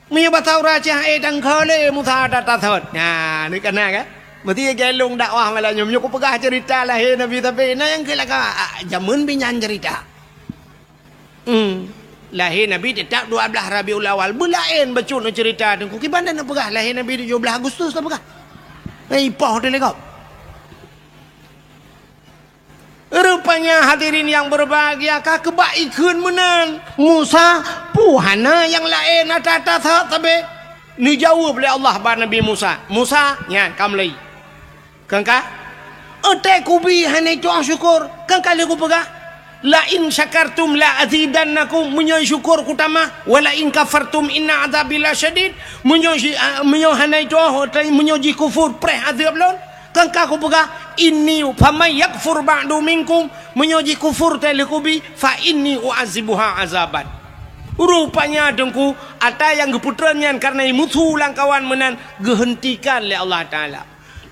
Meunyoe basa ureuëng Aceh, hai tangkho lé Musa that-that thot. Nah, ni kana kan? Meusti galong dakwah malam nyoe. Meunyoe kupeugah cerita lahé Nabi tapi na nyang keu laka, ah, jameun binyan cerita. Hmm. Lahé Nabi teutap dua blaih Rabiul Awal. Beulaén bacut nyoe cerita Teungku. Kiban dan peugah lahé Nabi tujoh blaih Agustus tapeugah. Eh, ipoh teuh lé gob. Rupanya hadirin yang berbahagia, ka keubak ikheun meunan. Musa, peue hana nyang laén ata-ata sabe? Neujaweueb lé Allah bak Nabi Musa. Musa, nyan ka meulai. Kan ka? Eutée kubi hana tuah syukur, kan ka lheueh kupeugah. "La in syakartum la azidannakum," meunyoe syukur kutamah, "wa la in kafartum inna azabi lasyadid," meunyoe ji-, a, meunyoe hana itu, meunyoe jih kufur, preh azab lôn. Kan ka kupeugah, "Inni faman yakfur ba'du minkum," meunyoe jih kufur teuh lheueh kubi, "fa inni u'azibuha azaban." Rupanya Teungku, ata nyang geupeutreun nyan kareuna musu lam kawan meunan geuheuntikan lé Allah Taala.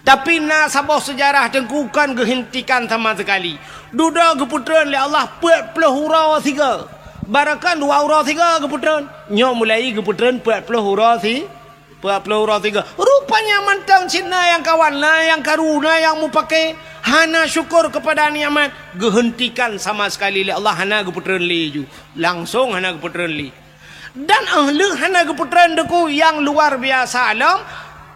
Tapi na saboh seujarah Teungku kon geuheuntikan sama seukali. Dudoe geupeutreun lé Allah peuet ploh uroe sigoe. Barokon dua uroe sigoe geupeutreun. Nyoe mulai geupeutreun peuet ploh uroe si-, peuet ploh uroe sigoe. Rupanya mantong cit na nyang kawan, na nyang karu, na nyang mupake, hana syukur keupada nikmat, geuheuntikan sama seukali lé Allah, hana geupeutreun lé ju. Langsong hana geupeutreun lé. Dan 'oh lheueh hana geupeutreun Teungku nyang luar biasa lom,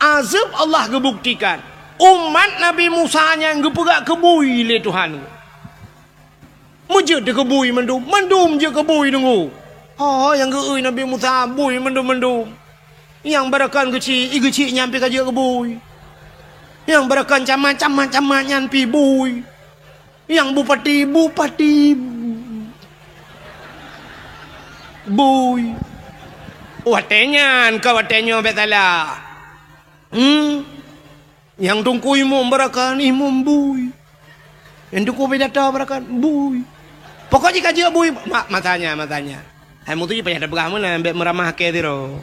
azab Allah geubuktikan. Umat Nabi Musa nyan geupeugah keu bui lé Tuhan. Meujeuet keu bui mandum, mandum jeuet keu bui Teungku. Oh, nyang geu-eu Nabi Musa bui mandum-mandum. Nyang barokon geuchik, i geuchik nyan pih ka jeuet keu bui. Nyang barokon camat, camat, camat nyan pih bui. Nyang bupati, bupati bui. Watèe nyan ka watèe nyoe bèk salah. Hmm. Nyang teungku imum barokon, imum bui. Nyang teungku pidato barokon, bui. Pokok jih ka jeuet bui, ma-, masanya, masanya. Hai mutu jih payah tapeugah meunan, bèk meuramah kèe sidroe.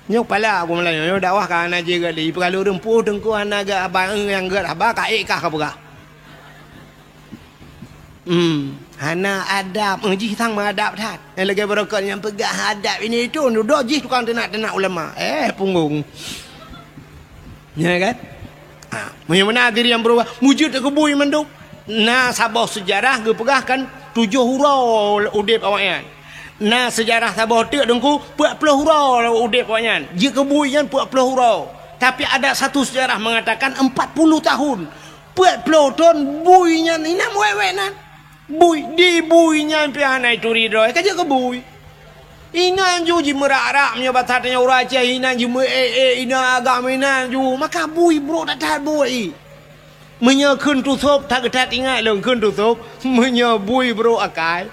Nyoe pala aku meulayeue, nyoe dakwah ka hana jeuet lé. Ipeugah lôn ureueng peue teungku hana gèt haba, nyang gèt haba ka ék kah ka peugah. Hmm, hana adab, eh, jih sang meuadab that. Nyang lagèe barokon nyang peugah adab ini itu, dudoe jih tukang teunak-teunak ulama. Eh, punggong. Ya kan? Ah, meunyoe meunan diri nyang berubah, meujeuet keu bui mandum. Na saboh seujarah geupeugah kan tujoh uroe udép awaknyan. Na seujarah saboh teuk teungku, peuet ploh uroe udép awaknyan. Jeuet keu bui nyan peuet ploh uroe. Tapi ada satu seujarah mengatakan empat puluh tahun. Peuet ploh thon bui nyan inan wèk-wèk nan. Bui, di bui nyan pih hana ituri droe, ka jeuet keu bui. Inan ju jimeurap-rap meunyoe basa tanyoe ureueng Aceh, inan jimeuék-ék, inan agam inan ju, maka bui brôk that-that bui. Meunyoe kheun tusôb, that-that ingat lôn kheun tusôb, meunyoe bui brôk akai,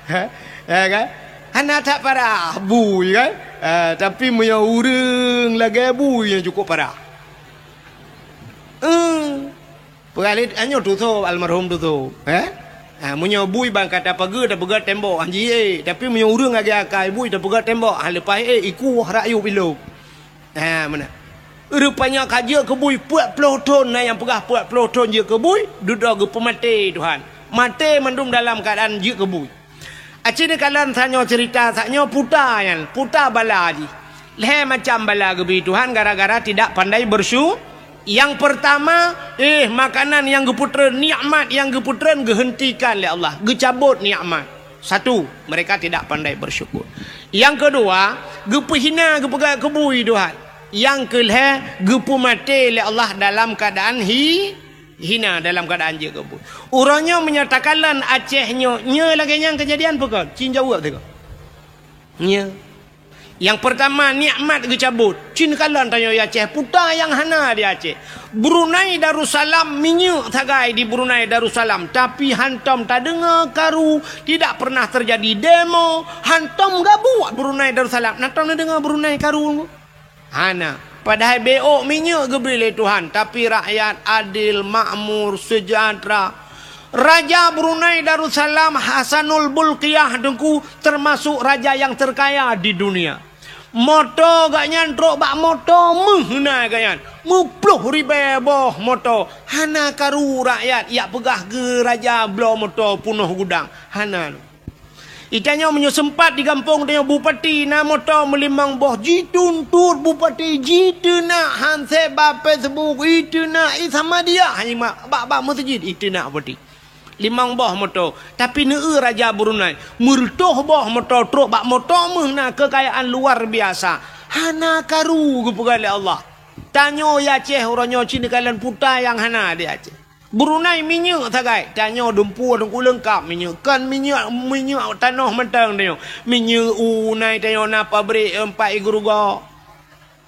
ya kan? Hana that parah bui kan? Eh, tapi meunyoe ureueng lagèe bui nyang cukôp parah. Eh. Peuralèe nyoe tusôb, almarhum tusôb, eh? Ha, meunyoe bui ban ka tapeugèt, tapeugèt tembok, han jiék. Tapi meunyoe ureueng lagèe akai bui tapeugèt tembok, han leupah ék, ikueh rakyueb ilôb. Ha, meunan. Rupanya ka jeuet keu bui peuet ploh thon, na nyang peugah peuet ploh thon jeuet keu bui, dudoe geupeumaté Tuhan. Maté mandum dalam keuadaan jeuet keu bui. Aci neukalon tanyoe ceurita, tanyoe puta nyan, puta bala jih. Lhèe macam bala geubri Tuhan gara-gara tidak pandai bersyu-, nyang peurtama, eh, makanan nyang geupeutreun, nikmat nyang geupeutreun geuheuntikan lé Allah, geucabot nikmat. Satu, mereka tidak pandai bersyukur. Nyang keudua, geupeuhina, geupeugah keu bui Tuhan. Nyang keulhèe, geupeumaté lé Allah dalam keuadaan hi-, hina dalam keuadaan jeuet keu bui. Uroe nyoe meunyoe takalon Aceh nyoe, nyoe lagèe nyan keujadian peue kon? Cit jaweueb teuh kon. Nyoe. Nyang peurtama, nikmat geucabot. Cit kalon tanyoe Aceh, puta nyang hana di Aceh. Brunei Darussalam, minyeuk sagai di Brunei Darussalam, tapi hantom tadeungoe karu, tidak pernah terjadi demo, hantom gabuek Brunei Darussalam. Na tom neudeungoe Brunei karu? Hana. Padahai beuôk minyeuk geubri lé Tuhan, tapi rakyat adil, makmur, sejahtera. Raja Brunei Darussalam Hasanul Bolkiah Teungku termasuk raja nyang terkaya di dunia. Moto gobnyan trok bak moto meuh na gobnyan. Meuploh ribèe boh moto. Hana karu rakyat jak peugah geu raja bloe moto peunoh gudang. Hana. Di tanyoe meunyoe seumpat di gampông tanyoe bupati na moto meulimong boh, jituntot bupati, jiteunak handset bak Facebook, jiteunak di Samadiyah, hana bak, bak meuseujid jiteunak bupati. Limong boh moto, tapi neueu raja Brunei, meureutôh boh moto trok bak moto meuh na keukayaan luar biasa. Hana karu geupeugah lé Allah. Tanyoe di Aceh uroe nyoe cit neukalon puta nyang hana di Aceh. Brunei minyeuk sagai, tanyoe dumpeue teungku leungkap minyeuk. Kon minyeuk, minyeuk tanoh mantong tanyoe. Minyeuk u nai tanyoe na pabrik, eh, pat i Geurugok.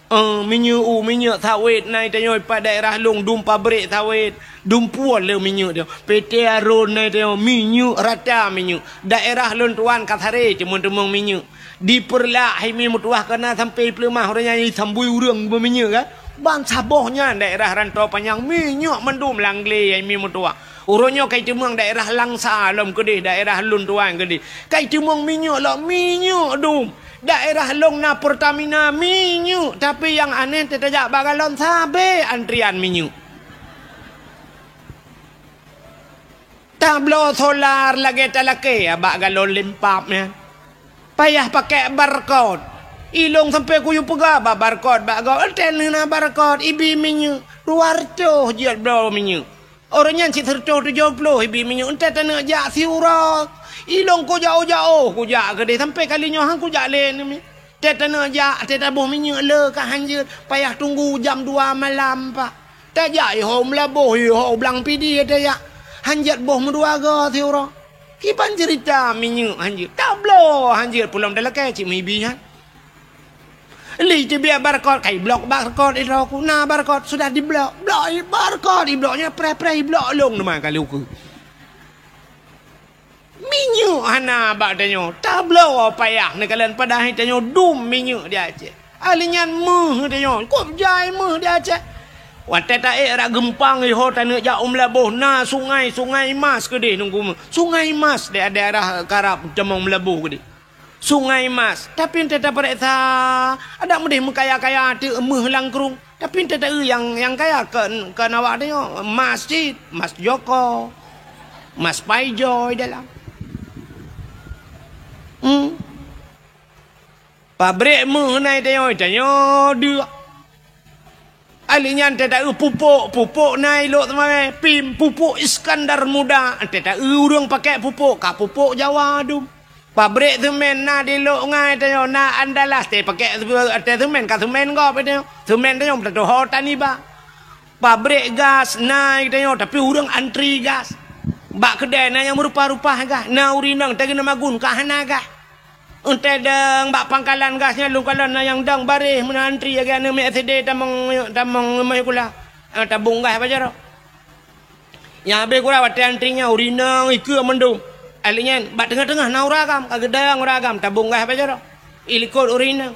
Eh, minyeuk u, minyeuk sawét na i tanyoe pat daerah lôn dum pabrik sawét, dum puon le minyeuk tanyoe. P T Arun na i tanyoe, minyeuk rata minyeuk. Daerah lôn tuan ka saré teumon-teumon minyeuk. Di Peureulak hai mi meutuwah ka na sampai Peuleumah ureuëng nyan sambui ureuëng beuminyeuk kan. Ban saboh nyan daerah Rantau Panyang minyeuk mandum Langlé hai mi meutuwah. Uroe nyoe kai teumeung daerah Langsa lom keudeh, daerah lôn tuan keudeh. Kai teumeung minyeuk lom, minyeuk dum. Daerah lôn na Pertamina minyeuk, tapi nyang aneh teutajak bak galon sabe antrian minyeuk. Tabloe solar lagée talakée bak galon limpab nyan. Payah pakai barcode. Ilong sampai kuyue peugah bak barcode bak gob. Entel na barcode, ibi minyeuk. Dua ratus jeuet bloe minyeuk. Ureuëng nyan cit sireutoh tujoh ploh ibi minyeuk, entat taneuk jak siuroe. Ilong kujak-ujak, oh, kujak keudeh sampai kali nyoe han kujak lé neumi. Entat taneuk jak, entat taboh minyeuk le ka hanjeuet, payah tunggu jam dua malam, Pak. Tajak iho meulaboh, iho blang pidi tajak. Hanjeuet boh meudua go siuroe. Kiban cerita minyeuk hanjeuet. Tabloe hanjeuet pulom dalakée cit meuibi nyan. Li teubiet barcode, kai blok barcode idroe ku. Na barcode sudah diblok. Blok i barcode, ibloknya preh-preh, iblok long teuma kali ukeue. Minyeuk hana bak tanyoe. Tabloe payah neukalon padahai tanyoe dum minyeuk di Aceh. Ahli nyan meuh tanyoe. Kop jai meuh di Aceh. Watée taék rak geumpang iho taneuk jak u Meulaboh na sungai, Sungai Mas keudeh nunggu meuh. Sungai Mas di daerah karab tamong Meulaboh keudeh. Sungai Mas. Tapi enteuk tapareksa, adak meudeh meukaya-kaya teuk meuh langkrueng. Tapi enteuk taeu nyang, nyang kaya kon, kon awak tanyoe, mas cit, mas Joko, mas Paijoy dalam. Hmm. Pabrik meuh na i tanyoe, tanyoe deuek. Ahli nyan teuta eu pupuk, pupuk na i Lhokseumawe, pim, pupuk Iskandar Muda. Teuta eu ureuëng pakai pupuk, ka pupuk Jawa dum. Pabrik semen na di Lhokseumawe tanyoe, na Andalas, teupakai ateueh semen, ka semen gob tanyoe. Semen tanyoe teutuho taniba. Pabrik gas na i tanyoe, tapi ureuëng antri gas. Bak keudai na nyang meurupa-rupa gas, na ureuëng inong teugeuna magun ka hana gas. Enteuk dong bak pangkalan gas nyan lôn kalon na nyang dong baréh meunan antri lagée aneuk miet S D tamong, tamong meuhukula. Ah, tabong gas bak jaroe. Nyang habéh gura watée antri nyan ureuëng inong ikeue mandum. Ahli nyan bak teungoh-teungoh na ureuëng agam, ka geudong ureuëng agam, tabong gas bak jaroe. Ilikot ureuëng inong.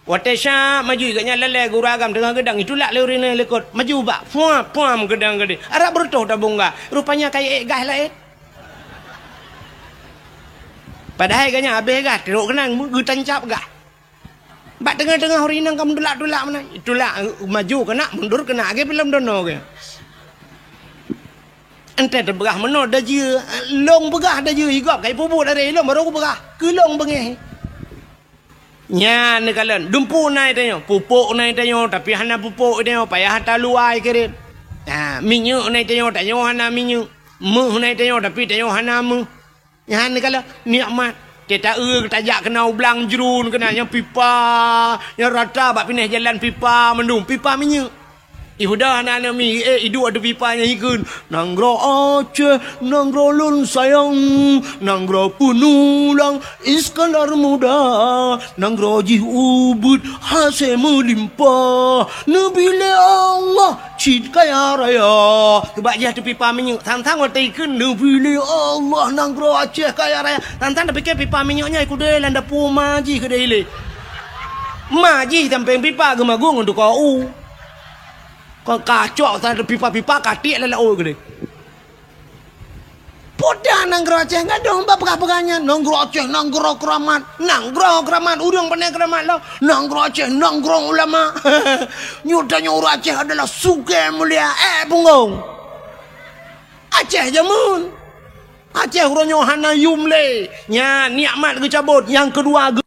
Watée syak maju gobnyan lalée gura agam teungoh geudong, itulak lé ureuëng inong ilikot. Maju bak, puam, puam geudong keudeh. Arab beureutoh tabong gas. Rupanya ka iék gas laén. Padahai gobnyan habéh gah, trok keunan geutancab gah. Bak teungoh-teungoh ureuëng inong ka meutulak-tulak meunan. Tulak, maju keunak, mundur keunak, lagée filem dono geuh. Enteuk teupeugah meunoe dajeue, long peugah dajeue, i gob ka ipeubuet lagée ilong barô kupeugah. Keu long beungéh. Nyan neukalon, dumpeue na i tanyoe, pupuk na i tanyoe, tapi hana pupuk i tanyoe, payah taluwa i kirém. Ha, minyeuk na i tanyoe, tanyoe hana minyeuk. Meuh na i tanyoe, tapi tanyoe hana meuh. Nyan neukalon nikmat. Teuta eu tajak keunoe u blang jruen keunan nyang pipa, nyang rata bak pinéh jalan pipa mandum, pipa minyeuk. Ihuda hana aneuk mi, eh, iduek ateueh pipa nyang ikheun, "Nanggroe Aceh, nanggroe lôn sayang, nanggroe peunulang Iskandar Muda, nanggroe jih ubit hasé meulimpah, neubi lé Allah cit kaya raya." Keubah jih ateueh pipa minyeuk, sang-sang watée ikheun, "Neubi lé Allah nanggroe Aceh kaya raya." Sang-sang tapike pipa minyeuk nyan ikudée lam dapu ma jih keudeh ilée. Ma jih sampéng pipa geumagong ngon tukoe u. Kon kacok sa pipa-pipa ka tiek lam laôt keudeh. Peue dah nanggroe Aceh gadôh bak peugah-peugah nyan? Nanggroe Aceh nanggroe keuramat. Nanggroe keuramat, ureuëng pane keuramat lom. Nanggroe Aceh nanggroe ulama. Nyoe tanyoe ureuëng Aceh adalah sugée mulia. Eh, punggong. Aceh jameun. Aceh uroe nyoe hana yum lé. Nyan nikmat geucabot. Nyang keudua,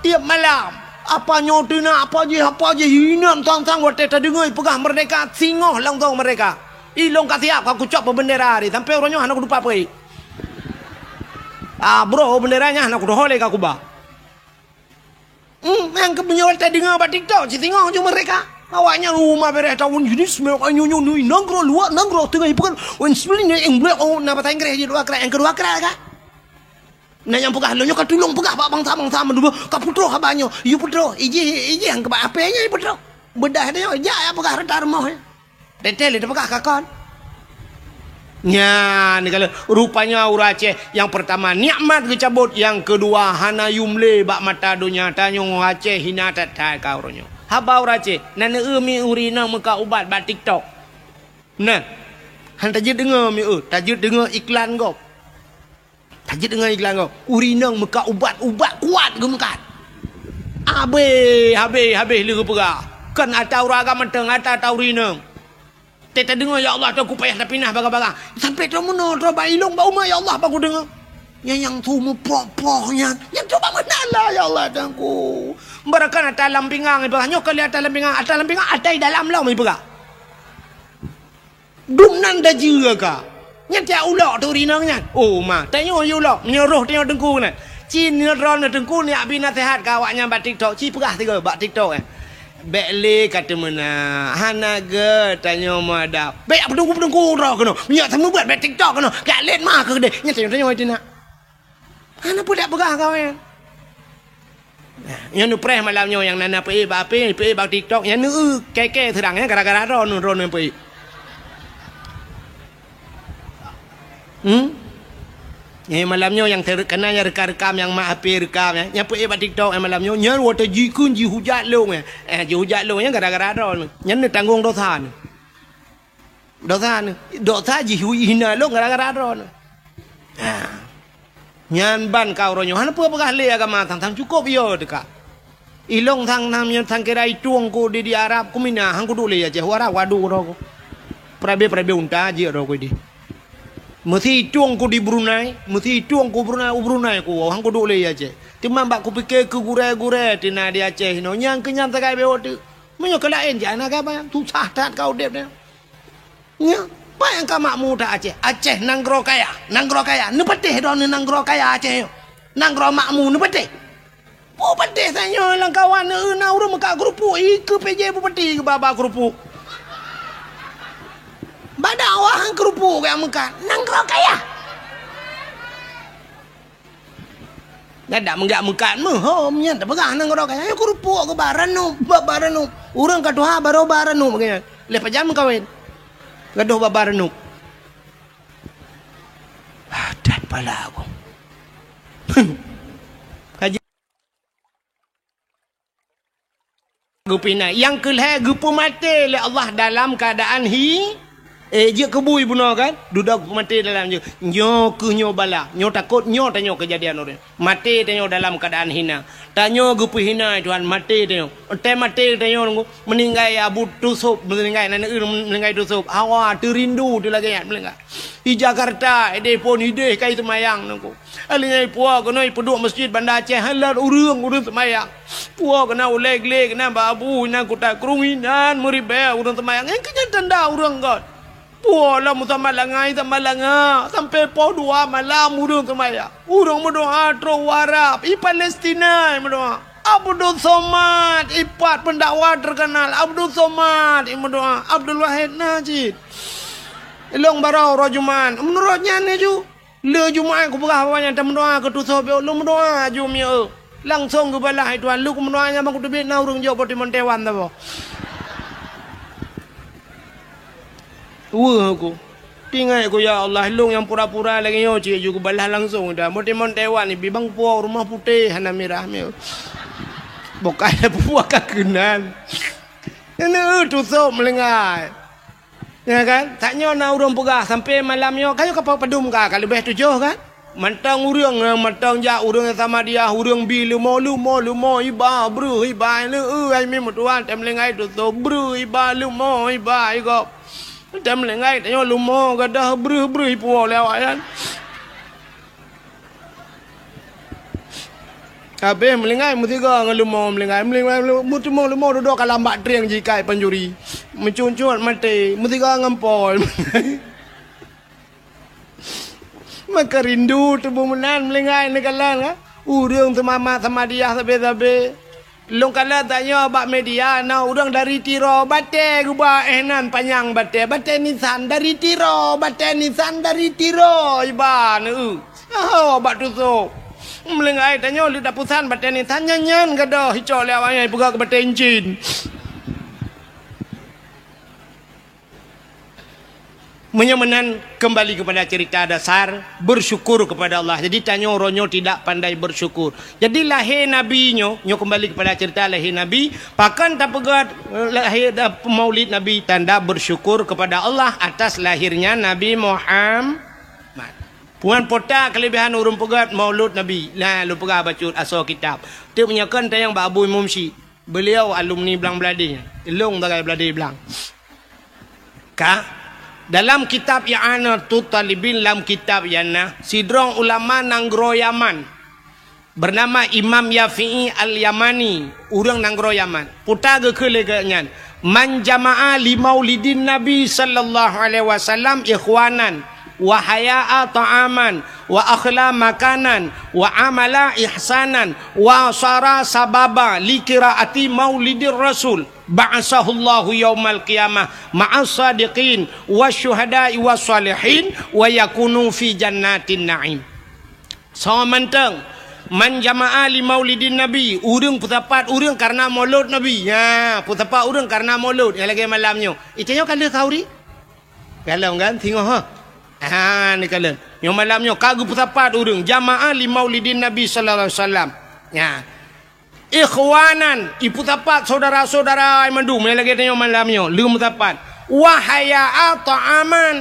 tiep malam, apa nyoe teunak, apa jih, apa jih, inan sang-sang watée tadeungoe peugah merdeka, singoh langsong merdeka. Ilong ka siap, ka kucok bak bendera tadi, sampai uroe nyoe hana kutupat peue. Ah, bro, bendera nyan hana kutuho lé ka kuba. Hmm, nyang keu meunyoe watée deungoe bak TikTok, cit singoh ju merdeka. Awaknyan uma bereh tahun jenis, nanggroe luwa, nanggroe teungoh ipeugah, wan sebenarnya yang blek, oh, na bahasa Inggris jih dua krat, yang kedua krat ka. Na nyang peugah lôn nyoe ka tulông peugah bak bansa-bansa meudua, ka peutroh haba nyoe. Yue peutroh, ijih, ijih nyang keubah apé nyoe yue peutroh. Beudah nyoe, jak ya peugah rata rumoh nyoe. Teuntèe lé teupeugah ka kon. Nyan, kalau rupanya ureueng Aceh, nyang peurtama nikmat geucabot, nyang keudua hana yum lé bak mata donya. Tanyoe Aceh hina that-that ka uroe nyoe. Haba ureueng Aceh, na neu-eu mi ureueng inong meukat ubat bak TikTok. Nah, han tajeuet deungoe mi eu, tajeuet deungoe iklan gob. Tajeuet deungoe iklan gob. Ureueng inong meukat ubat, ubat kuat geumeukat. Habéh, habéh, habéh lé geupeugah. Kon ata ureueng agam mantong, ata, ata ureueng inong. Teuka deungoe, "Ya Allah, tu kupayah tapinah baga-baga." Sampai tu meunoe, tu bak ilong, bak uma, "Ya Allah, baku deungoe." Nyang, nyang tu meupoh-poh nyan. Nyang tu bak meunan lah, "Ya Allah, Tuhanku." Barakan ata lam pinggang, ipeugah. Nyoe kali ata lam pinggang, ata lam pinggang, ata i dalam lom, ipeugah. Dum nan dajeue ka. Nyan tiak ulok tu rinong nyan. Oh, ma, tanyoe yue ulok. Meunyoe roh tanyoe teungku nyan. Ci nyoe droeneuh teungku nyak bi naseuhat keu awaknyan bak TikTok. Ci peugah sigoe bak TikTok, eh. Bèk lé ka teumeunak. Hana gèt tanyoe meuadab. Bèk peudungku-peudungku droe keunoe. Meunyoe seumeubeuet bèk TikTok keunoe. Ka lét ma keu keudéh. Nyan tanyoe, tanyoe teunak. Hana peue dak peugah kawén. Nah, nyoe neupreh malam nyoe nyang na peuék bak H P, peuék bak TikTok, nyan neu kèe-kèe seudang nyan gara-gara droeneuh, droeneuh peuék. Hmm? Nyoe malam nyoe nyang ter-, kena nyang rekam-rekam, nyang mak H P rekam, nyan, nyang peuék bak TikTok, nyan malam nyoe, nyan watèe jikheun jihujat lôn, eh. Eh, jihujat lôn, nyan gara-gara droeneuh. Nyan neutanggong dosa neuh. Dosa neuh, dosa jih hina lôn gara-gara droeneuh. Ha. Nyan ban ka uroe nyoe, hana peue peugah lé agama sang-sang cukôp yo teuka. Ilong sang nam nyan sang kira itueng ku di, di Arab ku mina, han kuduek lé Aceh, u Arab wadu droe ku. Peurabe-peurabe unta jeuet droe ku di. Meusi itueng ku di Brunei, meusi itueng ku Brunei, u Brunei ku, han kuduek lé Aceh. Teuma bak kupike keu gurèe-gurèe teuh na di Aceh inoe, nyang keu nyan sagai bewok teuk. Meunyoe keu laén jak na gaba, susah that ka udép nyan. Nyoe, peue nyang ka makmu that Aceh? Aceh nanggroe kaya, nanggroe kaya. Neupatéh droeneuh nanggroe kaya Aceh nyoe. Nanggroe makmu neupatéh. Peue patéh tanyoe lam kawan, na ureueng meukat keurupuk, ikeue P J bupati geuba-ba keurupuk. Bak dakwah keurupuk gaya meukat. Nanggroe kaya. Nyan dak meugak meukat meuhom nyan teupeugah nanggroe kaya. Nyoe keurupuk geuba ranup, ba, ba ranup. Ureueng ka tuha barô ba ranup geuh nyan. Lheuh pajan meukawen. Gadoh ba, ba ranup. Ah, that pala aku. Kaji. Geupinah. Nyang keu lhèe geupeumaté lé Allah dalam keuadaan hi, eh, jeuet keu bui bunoe kan? Dudoe geupeumaté dalam jeuet. Nyoe keuh nyoe bala. Nyoe takot nyoe tanyoe keujadian uroe nyoe. Maté tanyoe dalam keuadaan hina. Tanyoe geupeuhina Tuhan, maté tanyoe. Watèe maté tanyoe nunggu, meuninggai Abu Tusôb, meuninggai aneuk ureueng meuninggai Tusôb. Hawa teurindu teu lagèe nyan meuninggai. Di Jakarta, idéh phôn idéh kai seumayang nunggu. Alèh nyan ipuwoe keunoe ipeuduek meuseujid Banda Aceh, han lôn ureueng, ureueng seumayang. Puwoe keunoe ulèe glé keunoe bak abu inan kuta krueng inan meuribèe ureueng seumayang. Nyang keu nyan tanda ureueng göt. Puwoe lom meusamat langai, samat langa, sampoe poh dua malam ureueng seumayang. Ureueng meudoa trok u Arab, i Palestina meudoa. Abdul Somad, ipat peundakwa teukeunal. Abdul Somad, imeudoa. Abdul Wahid Najid. Ilong barô uroe Jumat. Meunurot nyan laju. Lé Jumat kupeugah awaknyan tameudoa keu Tusôb, lôn meudoa aju mieu. Langsong geubalah Tuhan, lôn meudoa nyan bak kuteubiet na ureueng jok bak timon Taiwan saboh. Weueh aku. Teuingat aku, "Ya Allah, lôn nyang pura-pura lagèe nyoe cit ju geubalah langsong dah. Bak timon Taiwan ibi bang puwoe rumoh putéh hana mirah mieu." Bukai puwoe ka keunan. Nyan Tusôb meulinggai. Ya kan? Tanyoe na ureueng peugah sampoe malam nyoe, ka nyoe ka padum ka, ka leubeh tujoh kan? Mantong ureueng, eh, mantong jak ureueng Samadiyah, ureueng bi leumo, leumo, leumo, iba, breuh, iba, leu, ai mi meutuan, tem linggai tutoe, breuh, iba, leumo, iba, igop. Tem linggai tanyoe leumo, gadoh, breuh, breuh, ipuwoe lé awaknyan. Habéh meulinggai meusigoe ngon leumo meulinggai, meulinggai, meulinggai, meuteumong leumo dudoe ka lam bak trieng jikai pancuri. Meucut-cut maté, meusigoe ngon pol. Maka rindu teubeuh meunan meulinggai neukalon ka. Ureueng seumamat Samadiyah sabé-sabé. Lôn kalon tanyoe bak media na ureueng dari Tiro, batèe geuba éh nan panyang batèe, batèe Nissan dari Tiro, batèe Nissan dari Tiro, iba neu. Ho, bak Tusôb. Meuleueng ai tanyoe leuet tapusan batée insan nyan, nyan gadôh icok lé awaknyan peugah keu batée incin. Meunyoe meunan, kembali kepada cerita dasar, bersyukur kepada Allah. Jadi, tanyoe uroe nyoe tidak pandai bersyukur. Jadi, lahé Nabi nyoe, nyoe kembali kepada cerita lahé Nabi, pakon tapeugét, eh, lahé, eh, maulid Nabi, tanda bersyukur kepada Allah atas lahirnya Nabi Muhammad. Puan pota kelebihan ureuëng peugét maulud Nabi. Nah, lôn peugah bacut asoe kitab. Teuk meunyoe kon tayang bak Abu Imum Syik. Beliau alumni Blang Bladé. Lôn sagai Bladé Blang. Ka, dalam kitab I'anatut Talibin, lam kitab I'anah, sidroe ulama nanggroe Yaman, bernama Imam Yafi'i Al-Yamani, ureuëng nanggroe Yaman. Peue ta geukheun lé geuh nyan, "Man jama'a li maulidin Nabi sallallahu alaihi wasallam ikhwanan, wa haya'a ta'aman, wa akhla makanan, wa amala ihsanan, wa sara sababa li qiraati maulidir Rasul, ba'asahullahu yaumal qiyamah ma'as sadiqin, wasyuhada'i wassalihin, wa yakunu fi jannatin na'im." Soe mantong, "Man jama'a li maulidin Nabi," ureuëng peusapat ureuëng karena maulud Nabi. Ya, peusapat ureuëng karena maulud. Nyang lagée malam nyoe. Itanyoe ka lheueh khauri? Galom kan? Singoh, ha? Ha, ni kalon. Nyoe malam nyoe ka geupeusapat ureuëng, "Jama'a li maulidin Nabi sallallahu alaihi wasallam." Ya. Ikhwanan, ipeusapat saudara-saudara mandum, nyang lagée tanyoe malam nyoe, leuem sapat. Wa haya'a ta'aman,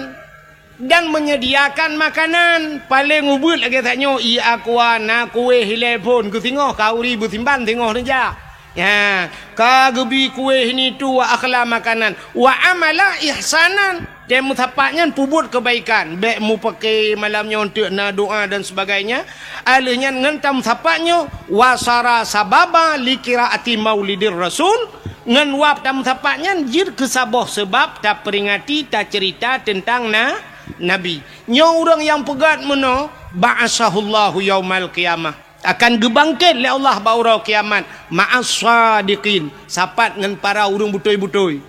dan menyediakan makanan, paleng ubeuet lagée tanyoe, ie aqua, na kueh, ilée phon, keu singoh, khauri beusimban singoh neujak. Ya, ka geubi kueh ini tu, wa akhla makanan, wa amala ihsanan. Tém meusapat nyan peubuet keubaikan, bék mupake malam nyoe teuk na doa dan sebagainya. Alheuh nyan ngon tameusapat nyoe, wasara sababa li qiraati maulidir rasul, ngon wab tameusapat nyan jeuet keu saboh seubab taperingati, taceurita teuntang na, Nabi. Nyoe ureuëng nyang peugét meunoe, ba'asahullahu yaumal qiyamah, akan geubangket lé Allah bak uroe kiamat, ma'as sadiqin, sapat ngon para ureuëng beutôi-beutôi.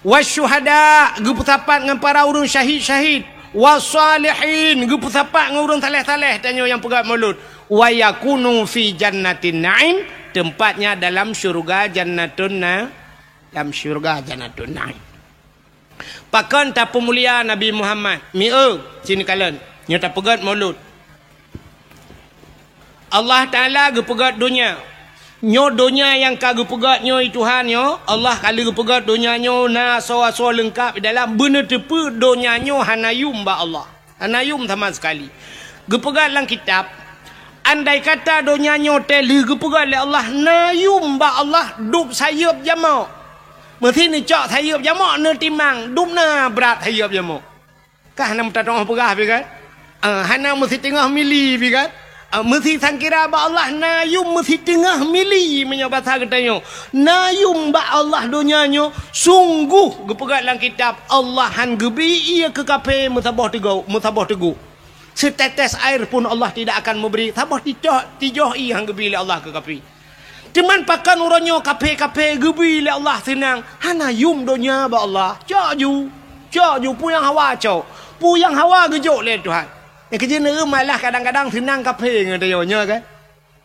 Wasyuhada, geupeusapat ngon para ureuëng syahid-syahid. Wassalihin, geupeusapat ngon ureuëng saleh-saleh, tanyoe nyang peugah maulud. Wa yakunu fi jannatin na'im, tempatnya dalam syurga Jannatun Na-, dalam syurga Jannatun Na'im. Pakon tapeumulia Nabi Muhammad? Mieu, sini kalon. Nyoe tapeugét maulud. Allah Taala geupeugét donya. Nyoe donya nyang ka geupeugét nyoe, i Tuhan nyoe, Allah ka lheueh geupeugét donya nyoe na asoe-asoe leungkab di dalam, beuneuteupeue donya nyoe hana yum bak Allah. Hana yum sama sekali. Geupeugét lam kitab, andai kata donya nyoe teuh lheueh geupeugét lé Allah na yum bak Allah dub sayeuep jamok, meusi neucok sayeuep jamok neutimang dub na brat sayeuep jamok. Kah na meutatong peugah pi kan? Ah, hana meusiteungoh mili pi kan? Ah, meusi sangkira bak Allah na yum meusiteungoh mili, meunyoe basa geutanyoe. Na yum bak Allah donya nyoe, sungguh geupeugah lam kitab, Allah han geubri ie keu kaphé meusaboh teugok, meusaboh teugok. Setetes air pun Allah tidak akan memberi, saboh tijoh, tijoh ie han geubri lé Allah keu kaphé. Teuma pakon uroe nyoe kaphé-kaphé geubri lé Allah seunang, hana yum donya bak Allah. Cok ju, cok ju, peue nyang hawa cok, peue nyang hawa geujok lé Tuhan. Nyang keujeuet neueu malah kadang-kadang seunang kaphé ngon tanyoe nyoe kan?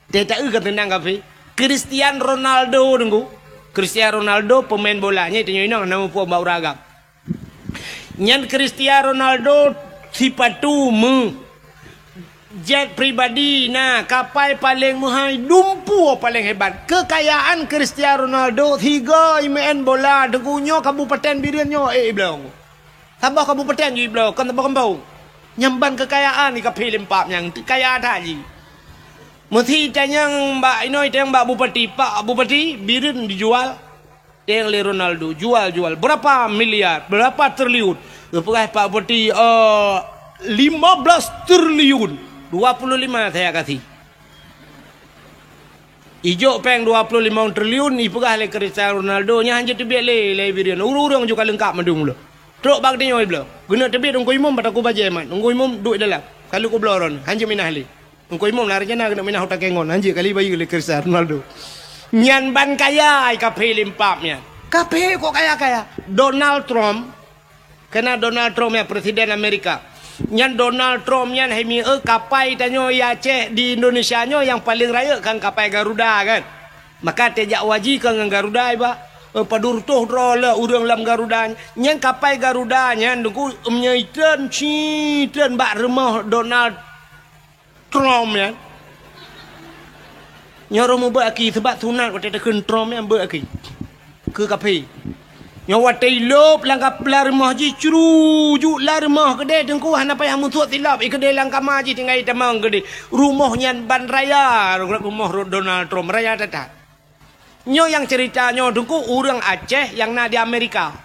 Teuh taeu kan seunang kaphé. Cristiano Ronaldo deungoe. Cristiano Ronaldo pemain bola, nyan tanyoe inong na muphom bak ureueng agam. Nyan Cristiano Ronaldo sipatu meu, jet pribadi na, kapai paleng meuhai, dumpu paleng hebat. Keukayaan Cristiano Ronaldo sigoe imeu'en bola deungoe nyoe kabupaten Bireuen nyoe, eh, iblong. Saboh kabupaten ju iblong, kon saboh kampung. Nyan ban keukayaan di kaphé limpab nyang kaya that jih. Meusi tanyong bak inoe, tanyong bak bupati, "Pak Bupati, Bireuen dijual?" Teng lé Ronaldo, "Jual, jual." "Berapa miliar? Berapa triliun?" Geupeugah Pak Bupati, "Eh, lima belas triliun." "Dua puluh lima saya kasih." Ijok péng dua puluh lima triliun, ipeugah lé Cristiano Ronaldo, nyan hanjeuet teubiet lé, lé Bireuen. Ureueng-ureueng ju ka leungkab mandum lom. Trok bak geutanyoe ibloe. Geuneuk teubiet Teungku Imum bak takue bajée mat. Teungku Imum duek dalam. Ka lheueh kubloe droeneuh, hanjeuet minah lé. Teungku Imum na rencana keuneuk minah u Takeng ngon, hanjeuet kali bayeue lé Cristiano Ronaldo. Nyan ban kaya i kaphé limpab nyan. Kaphé kok kaya-kaya? Donald Trump, kena Donald Trump nyan, Presiden Amerika. Nyan Donald Trump nyan hai mi, eh, kapai tanyoe i Aceh di Indonesia nyoe nyang paleng rayeuk kan kapai Garuda kan. Maka teuh jak haji kan ngon Garuda iba. Eh, padub reutôh droe le ureuëng lam Garuda. Nyan kapai Garuda nyan Teungku, meunyoe itreun, ci treun bak rumoh Donald Trump nyan. Nyoe roh mubeuet aki, sabab sunat watée takheun Trump nyan beuet aki. Keu kaphé. Nyoe watée ilop lam kap-, lam rumoh jih, crujuk lam rumoh keudeh Teungku, hana payah musuet silop, i keudeh lam kama jih tinggai tamong keudeh. Rumoh nyan ban raya, rumoh Donald Trump, raya that-that. Nyoe nyang cerita nyoe Teungku, ureuëng Aceh nyang na di Amerika.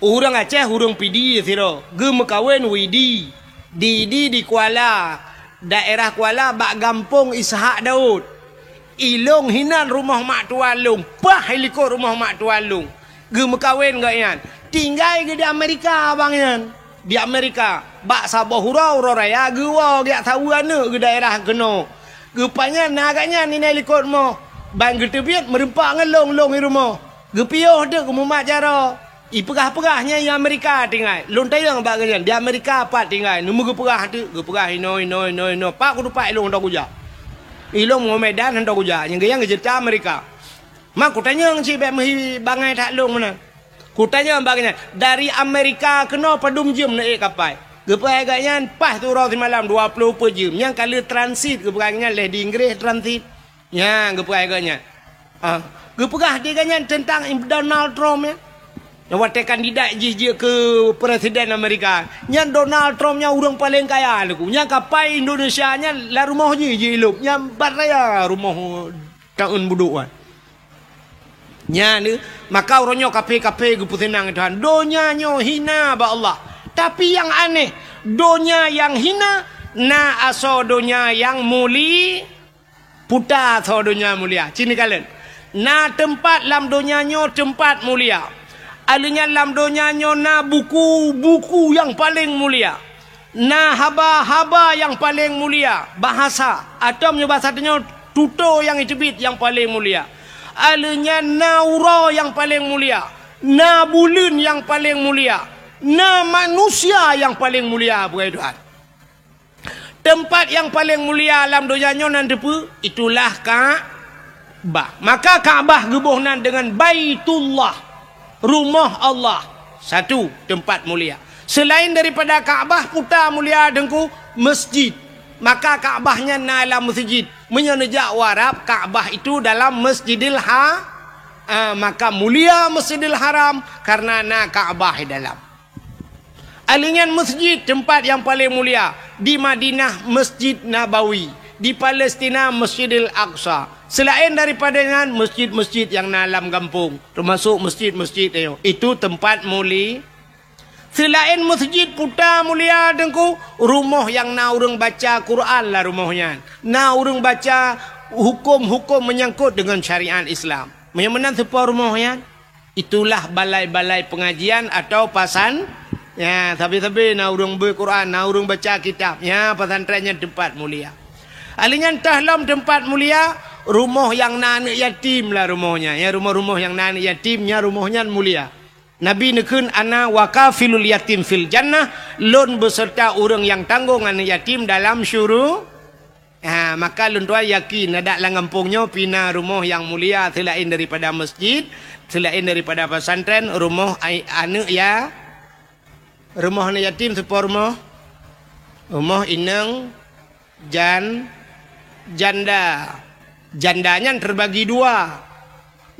Ureuëng Aceh, ureuëng Pidie sidroe, geumeukawen Widi. Di, di, di Kuala, daerah Kuala bak gampông Ishak Daud. Ilong hinan rumoh mak tuan lôn, paih likot rumoh mak tuan lôn. Geumeukawen gobnyan. Tinggai geuh di Amerika abang nyan. Di Amerika, bak saboh uroe, uroe raya geuwoe geujak saweue aneuëk geuh daerah keunoe. Geupanyang na gobnyan inai likot rumoh. Ban geuteubiet meureumpok ngon lôn, lôn i rumoh. Geupiôh teuk geumumat jaroe. Ipeugah-peugah nyan i Amerika tinggai. Lôn tanyong bak gobnyan, di Amerika pat tinggai. Neumeu geupeugah teuk, geupeugah inoe, inoe, inoe, inoe. Pat kutupat ilong hantom kujak. Ilong ngon Medan hantom kujak. Nyang geuyange geuceurita Amerika. Ma kutanyong cit bék meuhi bangai that lôn meunan. Kutanyong bak gobnyan, dari Amerika keunoe padum jeuem neuék kapai? Geupeugah gobnyan paih siuroe simalam dua ploh peuet jeuem. Nyan ka lheueh transit, geupeugah gobnyan lheueh di Inggréh transit. Nyan geupeugah gobnyan. Ah, geupeugah di gobnyan teuntang Donald Trump nyan. Nyang watée kandidat jih jeuet keu presiden Amerika. Nyan Donald Trump nyan ureuëng paleng kaya Teungku. Nyan kapai Indonesia nyan lam rumoh jih jih ilop. Nyan ban raya rumoh taun budok nyan. Nyan, maka uroe nyoe kaphé-kaphé geupeuseunang Tuhan. Donya nyoe hina bak Allah. Tapi nyang aneh, donya nyang hina na asoe donya nyang muli-, puta asoe donya mulia. Ci neukalon. Na teumpat lam donya nyoe teumpat mulia. Alheuh nyan lam donya nyoe na buku-buku nyang paleng mulia. Na haba-haba nyang paleng mulia, bahasa, atau meunyoe bahasa tanyoe tutoe nyang iteubiet nyang paleng mulia. Alheuh nyan na uroe nyang paleng mulia, na buleuen nyang paleng mulia, na manusia nyang paleng mulia, peugah Tuhan. Teumpat nyang paleng mulia lam donya nyoe nan teupeue? Itulah Ka-, Ka'bah. Maka Ka'bah geuboh nan deungon Baitullah, rumoh Allah. Satu teumpat mulia. Seulaén daripada Ka'bah, puta mulia Teungku, masjid. Maka Ka'bah nyan na lam masjid. Meunyoe neujak u Arab, Ka'bah itu dalam Masjidil Ha-, ah, maka mulia Masjidil Haram karena na Ka'bah di dalam. Alheuh nyan masjid teumpat nyang paleng mulia, di Madinah Masjid Nabawi, di Palestina Masjidil Aqsa. Seulaén daripada nyan masjid-masjid nyang na lam gampông, teumasok masjid-masjid nyoe. Itu teumpat muli-, seulaén masjid puta mulia Teungku, rumoh nyang na ureuëng baca Quran lam rumoh nyan. Na ureuëng baca huköm-huköm meunyangkot deungon syariat Islam. Meunyoe meunan soe po rumoh nyan? Itulah balai-balai pengajian atau pasan-, ya, sabe-sabe na ureuëng beuet Quran, na ureuëng baca kitab. Ya, pesantren nyan teumpat mulia. Alheuh nyan teuh lom teumpat mulia, rumoh nyang na aneuëk yatim lam rumoh nyan. Ya, rumoh-rumoh nyang na aneuëk yatim, nyan rumoh nyan mulia. Nabi neukheun, "Ana wa kafilul yatim fil jannah," lôn beuseurta ureuëng nyang tanggong aneuëk yatim dalam syuru-, Ha, maka lôn tuan yakin, adak lam gampông nyoe pih na rumoh nyang mulia seulaén daripada masjid, seulaén daripada pesantren, rumoh ai-, aneuëk ya-, rumoh aneuëk yatim soe po rumoh? Rumoh inong jan-, janda. Janda nyan teubagi dua.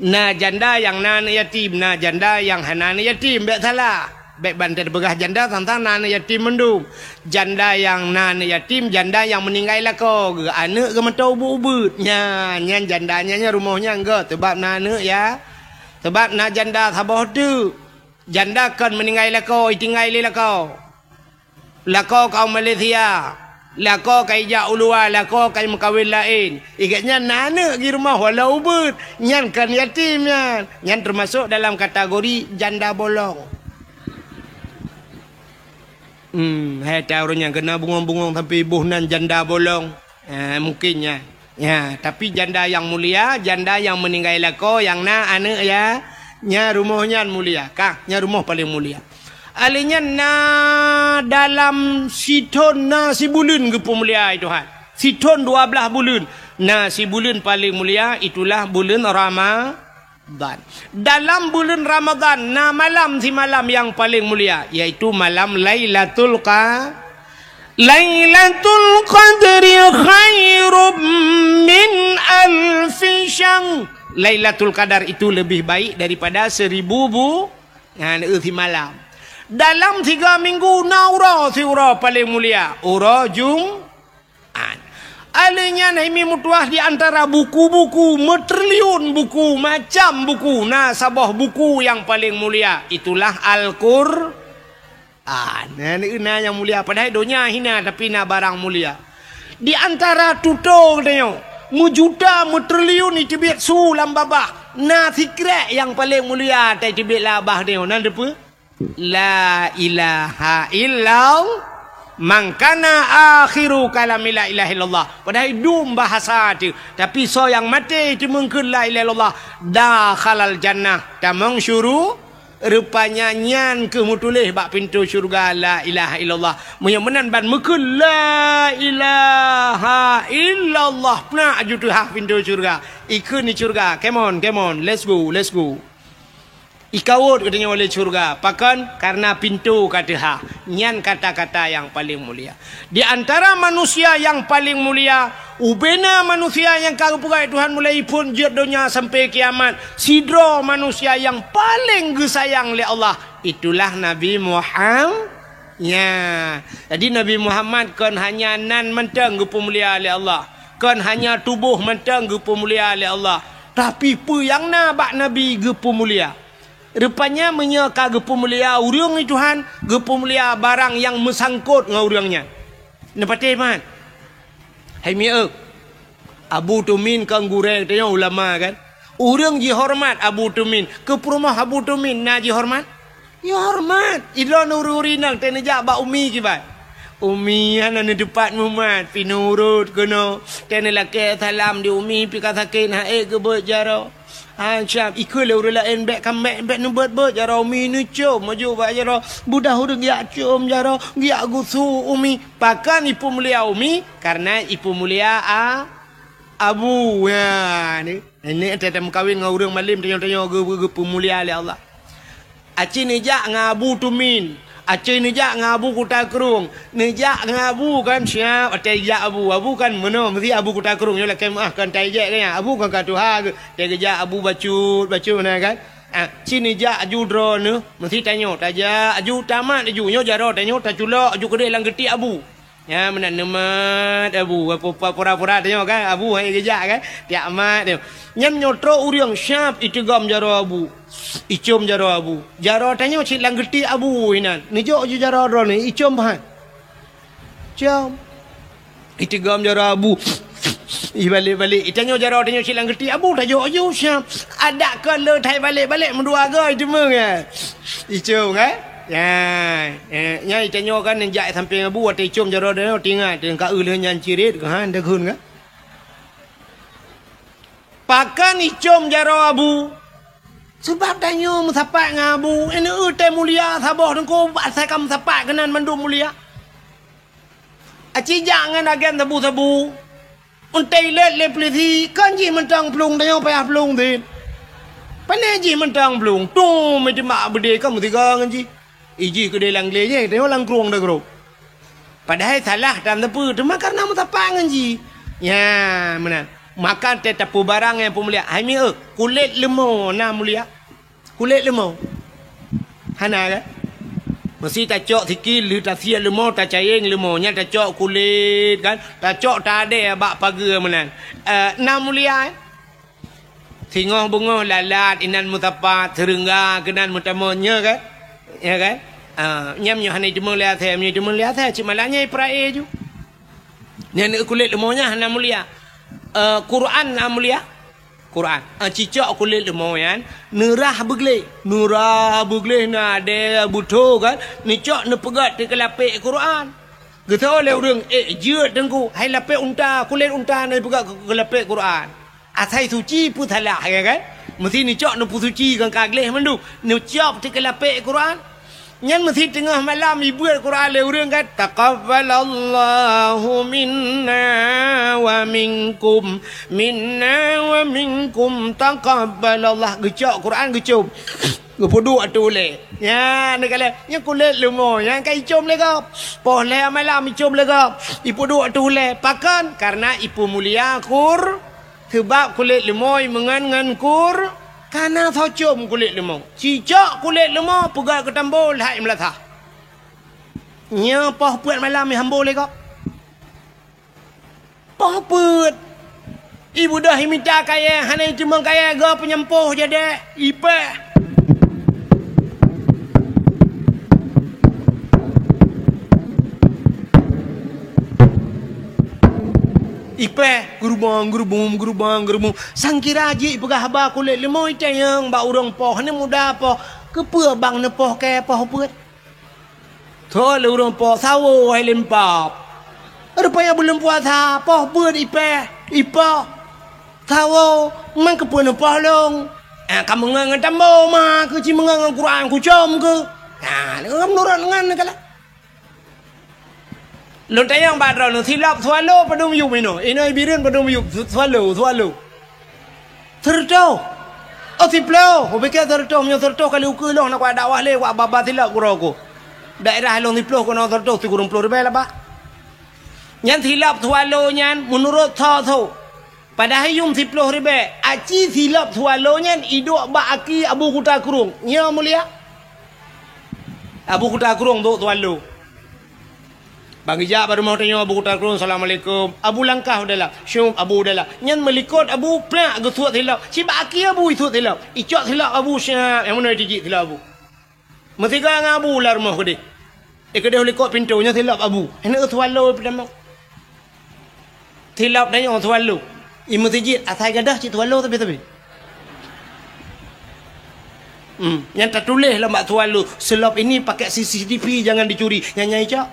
Na janda nyang na aneuëk yatim, na janda nyang hana aneuëk yatim, bék salah. Bék ban teupeugah janda sang-sang na aneuëk yatim mandum. Janda nyang na aneuëk yatim, janda nyang meuninggai lakoe geuh, aneuëk geuh meutoe ubeuet-ubeuet. Nyan, nyan janda nyan, nyan rumoh nyan geuh, sabab na aneuëk ya. Sabab na janda saboh teuk. Janda kon meuninggai lakoe, itinggai lé lakoe. Lakoe ka u Malaysia, lakoe ka ijak u luwa, lakoe ka imeukawen laén. Igét nyan na aneuëk di rumoh walau ubeuet, nyan kon yatim nyan. Nyan teumasok dalam kategori janda bolong. Hmm, hai ta ureuëng nyang keuneuk bungong-bungong sampoe boh nan janda bolong. Eh, mungkin nyan. Ya, tapi janda nyang mulia, janda nyang meuninggai lakoe, nyang na aneuëk ya, nyan rumoh nyan mulia. Kah, nyan rumoh paleng mulia. Alèh nyan na dalam sithon na sibuleuen geupeumulia Tuhan. Sithon dua blaih buleuen. Na sibuleuen paleng mulia, itulah buleuen Ramadhan. Dalam buleuen Ramadhan na malam simalam nyang paleng mulia, yaitu malam Lailatul Qa-, Lailatul Qadri khairum min alfi syahr. Lailatul Qadar itu lebih baik daripada seribu bu-, Nyan, eh, simalam. Dalam tiga minggu na uroe siuroe paleng mulia, uroe Jumat. Alèh nyan hai mi meutuah di antara buku-buku, meutriliun buku, macam buku, na saboh buku nyang paleng mulia, itulah Al-Qur'an. Nyan, eh, na nyang mulia, padahai donya hina tapi na barang mulia. Di antara tutoe geutanyoe, meujuta, meutriliun iteubiet su lam babah, na sikrék nyang paleng mulia teubiet lam babah tanyoe. Na dipeue? La ilaha illallah. Man kana akhiru kalami la ilaha illallah. Padahai dum bahasa teuh, tapi soe nyang maté teumeung kheun la ilaha illallah, dakhalal jannah, tamong syuru-, Rupanya nyan keuh meutuléh bak pintoe syeuruga la ilaha illallah. Meunyoe meunan ban meukheun la ilaha illallah, peunak aju teuhah pintoe syeuruga. Ikheun di syeuruga, "Come on, come on, let's go, let's go." Ikawot geutanyoe lé syeuruga. Pakon? Karena pintoe ka teuhah. Nyan kata-kata nyang paleng mulia. Di antara manusia nyang paleng mulia, ubena manusia nyang ka geupeugah Tuhan mulai phon jeuet donya sampai kiamat, sidroe manusia nyang paleng geusayang lé Allah, itulah Nabi Muham-, nya. Jadi, Nabi Muhammad kon hanya nan mantong geupeumulia lé Allah, kon hanya tuboh mantong geupeumulia lé Allah, tapi peue nyang na bak Nabi geupeumulia. Rupanya meunyoe ka geupeumulia ureuëng di Tuhan, geupeumulia barang nyang meusangkot ngon ureuëng nyan. Neupatéh mat. Hai mieu, Abu Tumin kan gurée tanyoe ulama kan? Ureuëng jihoreumat Abu Tumin. Keu peurumoh Abu Tumin na jihoreumat? Jihoreumat. Idroe ureuëng-ureuëng inong teuneujak bak umi kiban. Umi hana neuteupat mumat, pi nurot keunoe. Teuneulakée salam di umi pi ka sakét, hana ék geubeuet jaroe. Ancam ikeu lé ureuëng laén bék ka bék, bék neubeuet-beuet jaroe umi neucom maju bak jaroe. Budah ureuëng giak com jaroe, giak gusu umi. Pakon ipeumulia umi? Karena ipeumulia a-, abu. Ya, ni. Nenek teuh meukawen ngon ureuëng malem tanyoe-tanyoe geu-, geu-, geupeumulia lé Allah. Aci neujak ngon Abu Tumin. Aci neujak ngon Abu Kuta Krueng. Neujak ngon Abu kan siap, watée jak Abu. Abu kan meunoe, meusi Abu Kuta Krueng nyoe lakée meuah kan tajak kan. Abu kan ka tuha geu. Watée geujak Abu bacut, bacut na kan. Ah, ci neujak aju droeneuh, meusi tanyoe tajak, aju tamat aju nyoe jaroe tanyoe taculok aju keudeh lam geuti Abu. Nyan meunan neumat Abu, pura-pura tanyoe kan, Abu hai geujak kan, tiak mat tanyoe. Nyan nyoe trok ureuëng siap iteugom jaroe Abu. Icom jaroe Abu. Jaroe tanyoe cit lam geuti Abu inan. Neujok ju jaroe droeneuh, icom pahan. Com. Iteugom jaroe Abu. Ibalek-balek. Itanyoe jaroe tanyoe cit lam geuti Abu, tajok ju siap. Adak kon le thai balek-balek meudua goe iteumeueng ya. Icom kan? Ya, eh, nyan itanyoe kan neujak sampéng Abu watée icom jaroe droeneuh tingat, teuka eu lheueh nyan cirit keuhan deughun kan. Pakon icom jaroe Abu? Sabab tanyoe meusapat ngon Abu, ineuk tée mulia saboh teungku asai ka meusapat keunan mandum mulia. Aci jak ngon agen sabu-sabu. Untée ilét lé pulisi, kon jih mantong plueng, tanyoe payah plueng sit. Pané jih mantong plueng, tum, meujimak beudé kon meusigoe ngon jih. Ijih keudeh lam glé jih, tanyoe lam krueng dagroe. Padahai salah tan teupeu, teuma kareuna meusapat ngon jih. Nya, meunan. Maka tée tapeubarang nyang peumulia, hai mieu, kulét leumo na mulia. Kulét leumo. Hana kan? Meusi tacok sikil, lheueh tasiek leumo, tacayeng leumo, nyan tacok kulét kan, tacok tadé bak pageue meunan. Eh, na mulia, eh? Singoh beungoh lalat inan meusapat, seureungga keunan meutamong, nya kan? Ya kan? Ah, nyan meunyoe hana jiteumong lé asèe, meunyoe jiteumong lé asèe, cit malam nyan ipeurae ju. Nyan kulét leumo nyan hana mulia. Eh, Quran na mulia? Quran. Ah, cicok kulét leumo nyan, neurah beugleh. Neurah beugleh na adèe beutôi kan? Neucok neupeugöt teukeulapék Quran. Geutho lé ureueng, "Eh, jeuet Teungku, hai lapék unta, kulét unta na ipeugöt keu, keu lapék Quran." Asai suci peue salah, ya kan? Meusi neucok neupeusuci ngon ka gleh mandum. Neucok teukeulapék Quran. Nyan meusi teungoh malam ibeuet Quran lé ureuëng kan, "Taqabbalallahu minna wa minkum, minna wa minkum, taqabbalallah." Geucok Quran geucom. Geupeuduek ateueh ulée. Nyan, neukalon, nyan kulét leumo, nyan ka icom lé gob. Poh lhée malam icom lé gob. Ipeuduek ateueh ulée. Pakon? Karena ipeumulia Qur-, Seubab kulét leumo imeungon ngon Qur-, ka na soe com kulét leumo. Cicok kulét leumo peugah keu tambo lhai meulasah. Nyoe poh peuet malam ihambo lé gob. Poh peuet. Ibeudôh imita kayée, hana iteumong kayée, gob peunyampôh jadék, ipéh. Ipéh, geurubong, geurubum, geurubong, geurubum. Sangkira jih peugah haba kulét leumo itanyong bak ureuëng poh, hana muda poh. Keupeue bang neupoh kée poh peuet? Thon lé ureuëng poh, sawo hai lempap. Rupanya buleuen puasa, poh peuet ipéh, ipoh. Sawo, man keupeue neupoh lôn? Ah, ka meungon ngon tambo ma, keu ci meungon ngon Quran kucom keu. Ah, meunurot ngon neukalon. Lôn tanyong bak droeneuh, silop swallow padum yup inoe? Inoe Bireuen padum yup? Swallow, swallow. Seureutoh. Oh, siploh. Kupike seureutoh, meunyoe seureutoh kali ukeue lôn hana kuat dakwah lé, wak babah silop keudroe ku. Daerah lôn siploh keunoe seureutoh sikureueng ploh ribée lah bak. Nyan silop swallow nyan meunurot tho-tho. Padahai yuem siploh ribée, aci silop swallow nyan iduek bak aki Abu Kuta Krueng. Nyo mulia. Abu Kuta Krueng duek swallow. Bang geujak bak rumoh tanyoe Abu Kuta Krueng, "Assalamualaikum." Abu langkah u dalam. Syup, Abu u dalam. Nyan meulikot Abu, plak geusuet silop. Cit bak aki Abu isuet silop. Icok silop Abu, syap. Nyang meunoe tijik silop Abu. Meusigoe ngon Abu lam rumoh keudeh. Eh, keudeh likot pintoe nyoe silop Abu. Hana swallow peutamong. Silop tanyoe swallow. I meuseujid asai gadôh cit swallow tapi-tapi. Hmm, nyang tatuléh lam bak swallow, "Silop ini pakai C C T V, jangan dicuri." Nyan nyang icok.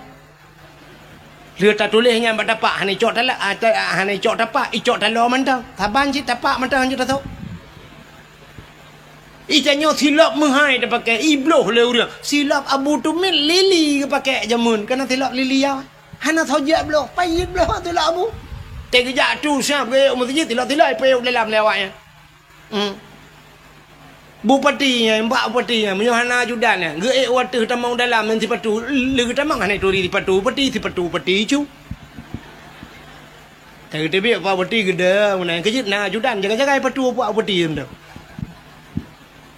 Lheueh tatuléh nyan bak tapak, hana icok tala-, ah, ta-, ah, hana icok tapak, icok taloe mantong. Saban cit tapak mantong hanjeuet tasôk. Ih, tanyoe silop meuhai tapakée, ibloh lé ureuëng. Silop Abu Tumil lili geupakée jameun, kana silop lili ya. Hana soe jak bloh, payet bloh silop Abu. Teugeujak tu siap geuék u meuseujid, silop-silop ipayet dalam lé awaknyan. Hmm. Bupati nyan, bak bupati nyan, meunyoe hana ajudan nyan, geuék u ateueh tamong dalam ngon sipatu, lé geutamong hana ituri sipatu bupati, sipatu bupati cu. Tapi teubiet Pak Bupati geude meunan, keujeuet na ajudan jaga-jaga ipatu Pak Bupati meunan.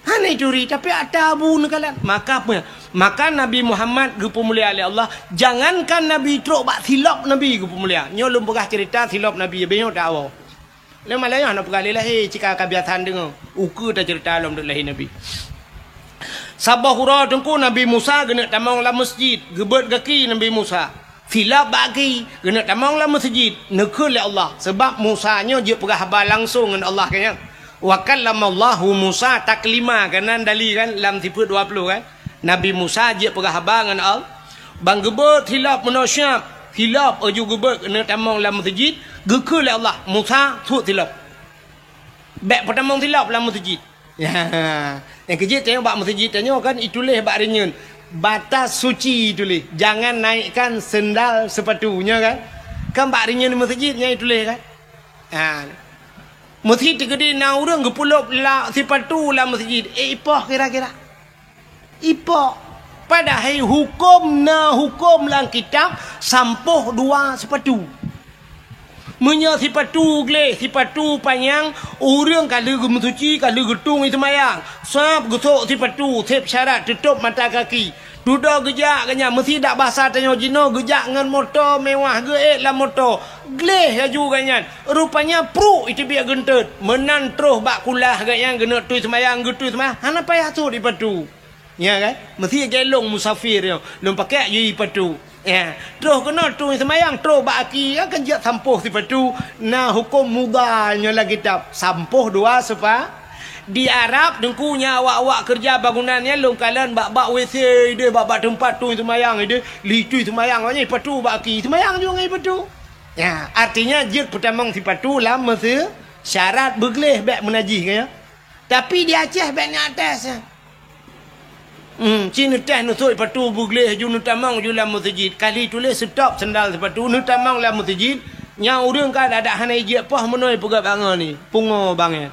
Hana ituri, tapi ata Abu neukalon. Maka apa? Maka Nabi Muhammad geupeumulia lé Allah, jangankan Nabi trok bak silop Nabi geupeumulia. Nyoe lôn peugah cerita silop Nabi, beuh nyoe tawoe. Lé malam nyoe hana peugah lé lahé, cika kabiasaan deungoe. Ukeue tacerita lom deuek lahé Nabi. Saboh uroe teungku Nabi Musa geuneuk tamong lam meuseujid, geubeuet gaki Nabi Musa. Silop bak aki, geuneuk tamong lam meuseujid, neukheun lé Allah. Sabab Musa nyoe jeuet peugah haba langsong ngon Allah, kan nyan. "Wa kallamallahu Musa taklima," kan nyan dali kan, lam sifeuet dua ploh kan. Nabi Musa jeuet peugah haba ngon Allah. Ban geubeuet silop meunoe siap, silop laju geubeuet geuneuk tamong lam meuseujid, geukheun lé Allah, "Musa, suet silop. Bék peutamong silop lam meuseujid." Ya, nyang keujeuet tanyoe bak meuseujid tanyoe kan ituléh bak rinyun, "Batas suci" ituléh, "Jangan naikkan sendal sepatu," nyoe kan? Kan bak rinyun meuseujid nyan ituléh kan? Ha. Meuseujid teukeudi na ureuëng geupeulop la-, sipatu lam meuseujid, eh, ipoh kira-kira. Ipoh. Padahai huköm na huköm lam kitab sampoh dua sipatu. Meunyoe sipatu gleh, sipatu panyang, ureuëng ka lheueh geumeusuci, ka lheueh geutung i seumayang, sab geusok sipatu, seb syarat teutôb mata kaki. Dudoe geujak geuh nyan, meusidak basa tanyoe jinoe geujak ngon moto mewah, geuék lam moto, gleh laju geuh nyan. Rupanya pruek iteubiet geunteut, meunan troh bak kulah geuh nyan geuneuk tui seumayang, geutui seumayang, hana payah sot sipatu. Nya kan? Meusi lôn musafir nyoe, lôn pakai jih sipatu. Ya, troh keunoe tui seumayang, troh bak aki, ya kan, jak sampoh sipatu, na huköm mudha nyoe lam kitab, sampoh dua sepa-, di Arab teungku nyan awak-awak keureuja bangunan nyan lôn kalon bak-bak W C ideh, bak-bak teumpat tui seumayang ideh, li tui seumayang nyan sipatu bak aki, seumayang juga ngon sipatu. Ya, artinya jeuet peutamong sipatu lam meuseujid, syarat beugleh bék meunajih, kan ya. Tapi di Aceh bék na atas, ya. Hmm, ci neutéh neusok sipatu beugleh ju neutamong ju lam meuseujid. Kali tuléh seutop seundal sipatu neutamong lam meuseujid. Nyang ureuëng ka adak hana ijak poh meunoe peugah bangon ni. Pungo bangai.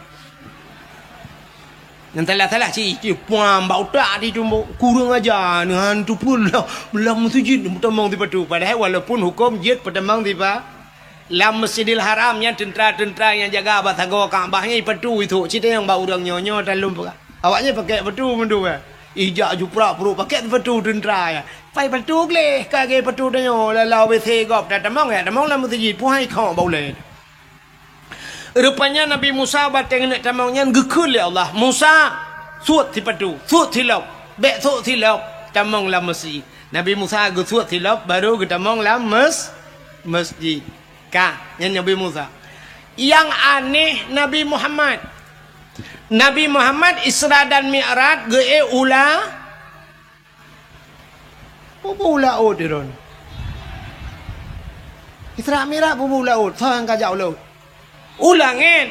Nyang salah-salah ci, ci puang bak utak di tumbok. Kurang aja neuhan tu pun lah. Lam meuseujid neutamong sipatu. Padahai walaupun huköm jeuet peutamong sipa-, Lam Masjidil Haram nyan teuntra-teuntra nyang jaga bak sagoe Ka'bah nyan ipatu itu. Cit nyang bak ureuëng nyoe-nyoe talom peugah. Awaknyan pakai patu mandum, eh. Ijak juprak pruek pakai patu teuntra ya. Pai patu gleh ka ge patu tanyoe lalau W C gob tatamong ya, tamong lam meuseujid puhai khok bak ulée. Rupanya Nabi Musa bateng neuk tamong nyan geukheun lé Allah, "Musa, suet sipatu, suet silop, bék suet silop, tamong lam meuseujid." Nabi Musa geusuet silop baru geutamong lam mes-, meuseujid. Ka, nyan Nabi Musa. Nyang aneh Nabi Muhammad. Nabi Muhammad Isra dan Mi'raj geuék u la-, peue u laôt droen. Isra Mi'raj peue u laôt, soe nyang ka jak u laôt. U langét.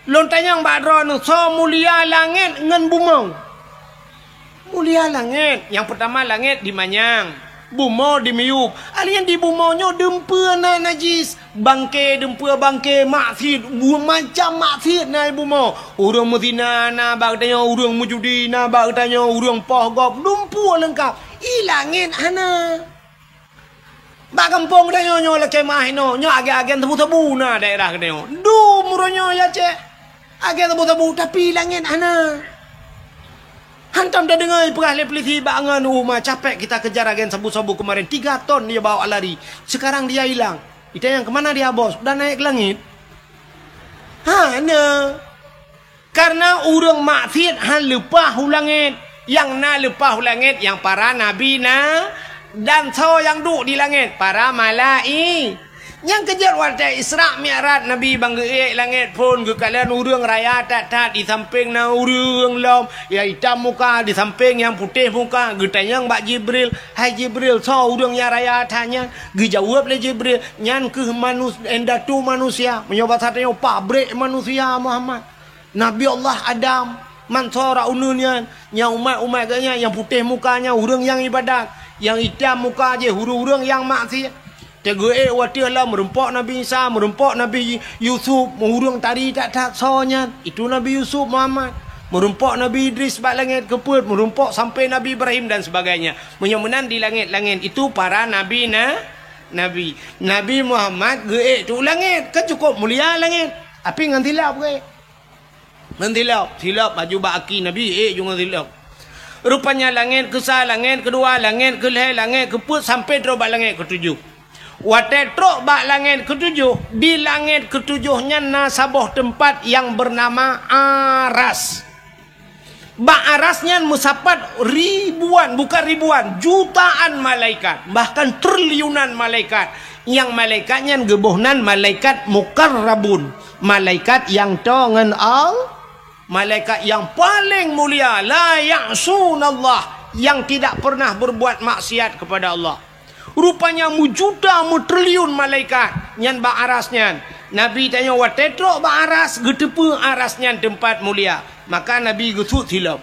Lôn tanyong bak droeneuh, soe mulia langét ngon bumoe? Mulia langét. Nyang peutama langét dimanyang, bumoe dimiyueb. Alien di bumoe nyoe dumpeue na najis, bangke dumpeue bangke maksiet, bu-, macam maksiet na di bumoe. Ureuëng meuzina na bak geutanyoe, ureuëng meujudi na bak geutanyoe, ureuëng poh gob, dumpeue leungkap. I langét hana. Bak gampông geutanyoe nyoe lakée meuah inoe, nyoe agen-agen sabu-sabu na daerah geutanyoe. Dum uroe nyoe ya cek. Agen sabu-sabu, tapi langét hana. Hantom tadeungoe peugah lé polisi bak ngon uma, "Capek kita kejar agen sabu-sabu kemarin, tiga ton dia bawa lari. Sekarang dia hilang." Itanyong, "Kemana dia, Bos?" "Udah naik ke langit." Hana. Kareuna ureuëng maksiet han leupah u langét. Nyang na leupah u langét nyang para nabi na, dan soe nyang duek di langét? Para malai-, nyang keujeuet watée Isra Mi'raj Nabi ban geuék langét phon geukalon ureuëng raya that-that, di sampéng na ureuëng lom nyang itam muka, di sampéng nyang putéh muka. Geutanyong bak Jibril, "Hai Jibril, soe ureuëng nyang raya that nyan?" Geujaweueb lé Jibril, "Nyan kheueh manus-, indatu manusia." Meunyoe basa tanyoe, pabrék manusia, Muhammad. Nabi Allah Adam, man sora uneun nyan, nyang umat-umat geuh nyan, nyang putéh muka nyan ureuëng nyang ibadat, nyang itam muka jih ureuëng-ureuëng nyang maksiet. Teugeuék watée lom meurumpok Nabi Isa, meurumpok Nabi Yusuf, ureuëng tari that-that soe nyan, itu Nabi Yusuf Muhammad. Meurumpok Nabi Idris bak langét keupeuet, meurumpok sampai Nabi Ibrahim dan sebagainya. Meunyoe meunan di langét-langét itu para nabi na, nabi. Nabi Muhammad geuék tu langét, kan cukup mulia langét. Tapi ngon silop geuék. Ngon silop, silop baju bak aki Nabi, ék ju ngon silop. Rupanya langét keusa, langét keudua, langét keulhée, langét keupeuet sampai trok bak langét keutujoh. Watée trok bak langét keutujoh, di langét keutujoh nyan na saboh teumpat nyang beunama Aras. Bak Aras nyan meusapat ribuan, bukan ribuan, jutaan malaikat, bahkan triliunan malaikat. Nyang malaikat nyan geuboh nan malaikat muqarrabun. Malaikat nyang toe ngon Al-, malaikat nyang paleng mulia, la ya'sunallah, nyang tidak pernah berbuat maksiat kepada Allah. Rupanya meujuta meutriliun malaikat nyan bak Aras nyan. Nabi tanyoe watée trok bak Aras geuteupeue Aras nyan teumpat mulia. Maka Nabi geusuet silop.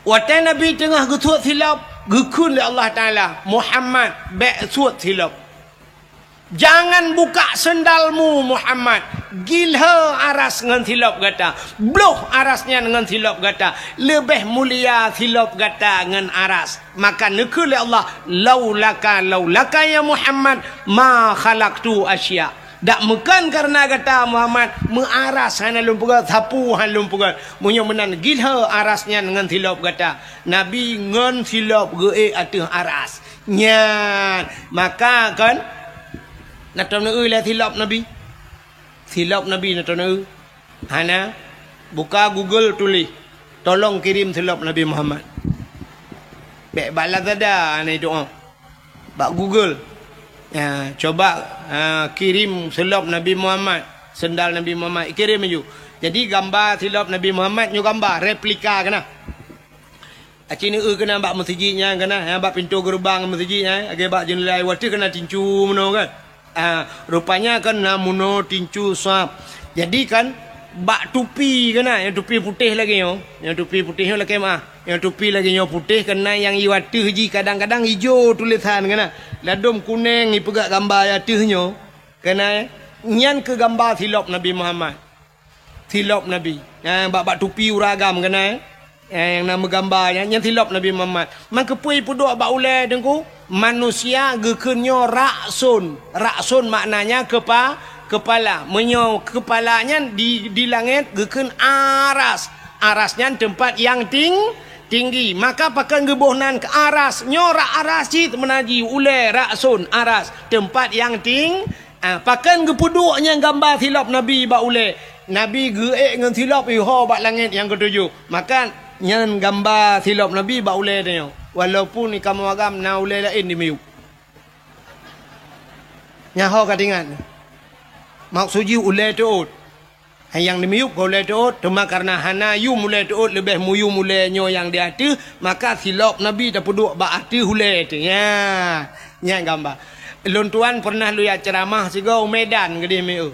Watée Nabi teungoh geusuet silop, geukheun lé Allah Taala, "Muhammad, bék suet silop." Jangan buka sendalmu, Muhammad. Gilhée Aras ngon silop gata. Bloh Aras nyan ngon silop gata. Leubeh mulia silop gata ngon Aras. Maka neukheun lé Allah, "Laulaka, laulaka ya Muhammad, ma khalaqtu asya." Dak meukan kareuna gata Muhammad, meuaras hana lôn peugét, sapu hana lôn peugét. Meunyoe meunan gilhée Aras nyan ngon silop gata. Nabi ngon silop geuék ateueh Aras. Nyan, maka kon, na tom neueu lé silop Nabi. Silop Nabi na tom neueu. Hana, buka Google tuléh, "Tolong kirim silop Nabi Muhammad." Bék bak Lazada hana itu, oh. Bak Google. Ya, coba, ha, kirim silop Nabi Muhammad, sendal Nabi Muhammad, kirim laju. Jadi gamba silop Nabi Muhammad nyoe gamba replika keunan. Aci neueu keunan bak meuseujid nyan keunan, ha, bak pintoe geureubang meuseujid nyan, lagée bak jeundela watée keunan tincu meunoe kan. Ah, rupanya kan na meunoe tincu sab. Jadi kan bak tupi keunan, nyang tupi putéh lagée nyoe, nyang tupi putéh nyoe lakée meuah. Nyoe tupi lagèe nyoe putéh, keunan nyang i ateueh jih kadang-kadang ijo tulésan keunan. Ladôm kunèng ipeugah gamba i ateueh nyoe. Keunan nyan keu gamba silop Nabi Muhammad. Silop Nabi. Nyan bak, bak tupi ureueng agam keunan. Nyan nyang na meugamba nyan, nyan silop Nabi Muhammad. Man keupeue ipeuduek bak ulèe Teungku? Manusia geukheun nyoe ra'sun. Ra'sun maknanya kepa-, kepala. Meunyoe kepala nyan di, di langèt geukheun aras. Aras nyan teumpat nyang ting-, tinggi. Maka pakon geuboh nan keu aras? Nyoe rak aras cit meunan jih ulèe ra'sun, aras, teumpat nyang ting-, ah, pakon geupeuduek nyan gamba silop Nabi bak ulèe? Nabi geuék ngon silop iho bak langèt nyang keutujoh. Maka nyan gamba silop Nabi bak ulèe tanyoe. Walaupun di kamoe agam na ulèe laén di miyueb. Nyan ho ka teuingat. Maksud jih ulèe teuôt. Nyang di miyueb ka ulèe teuôt, teuma kareuna hana yum ulèe teuôt, leubeh muyum ulèe nyoe nyang di ateueh, maka silop Nabi tapeuduek bak ateueh ulèe teuh. Nyan, nyan gamba. Lôn tuan peureunah lôn jak ceuramah sigoe u Medan keudéh meu'eu.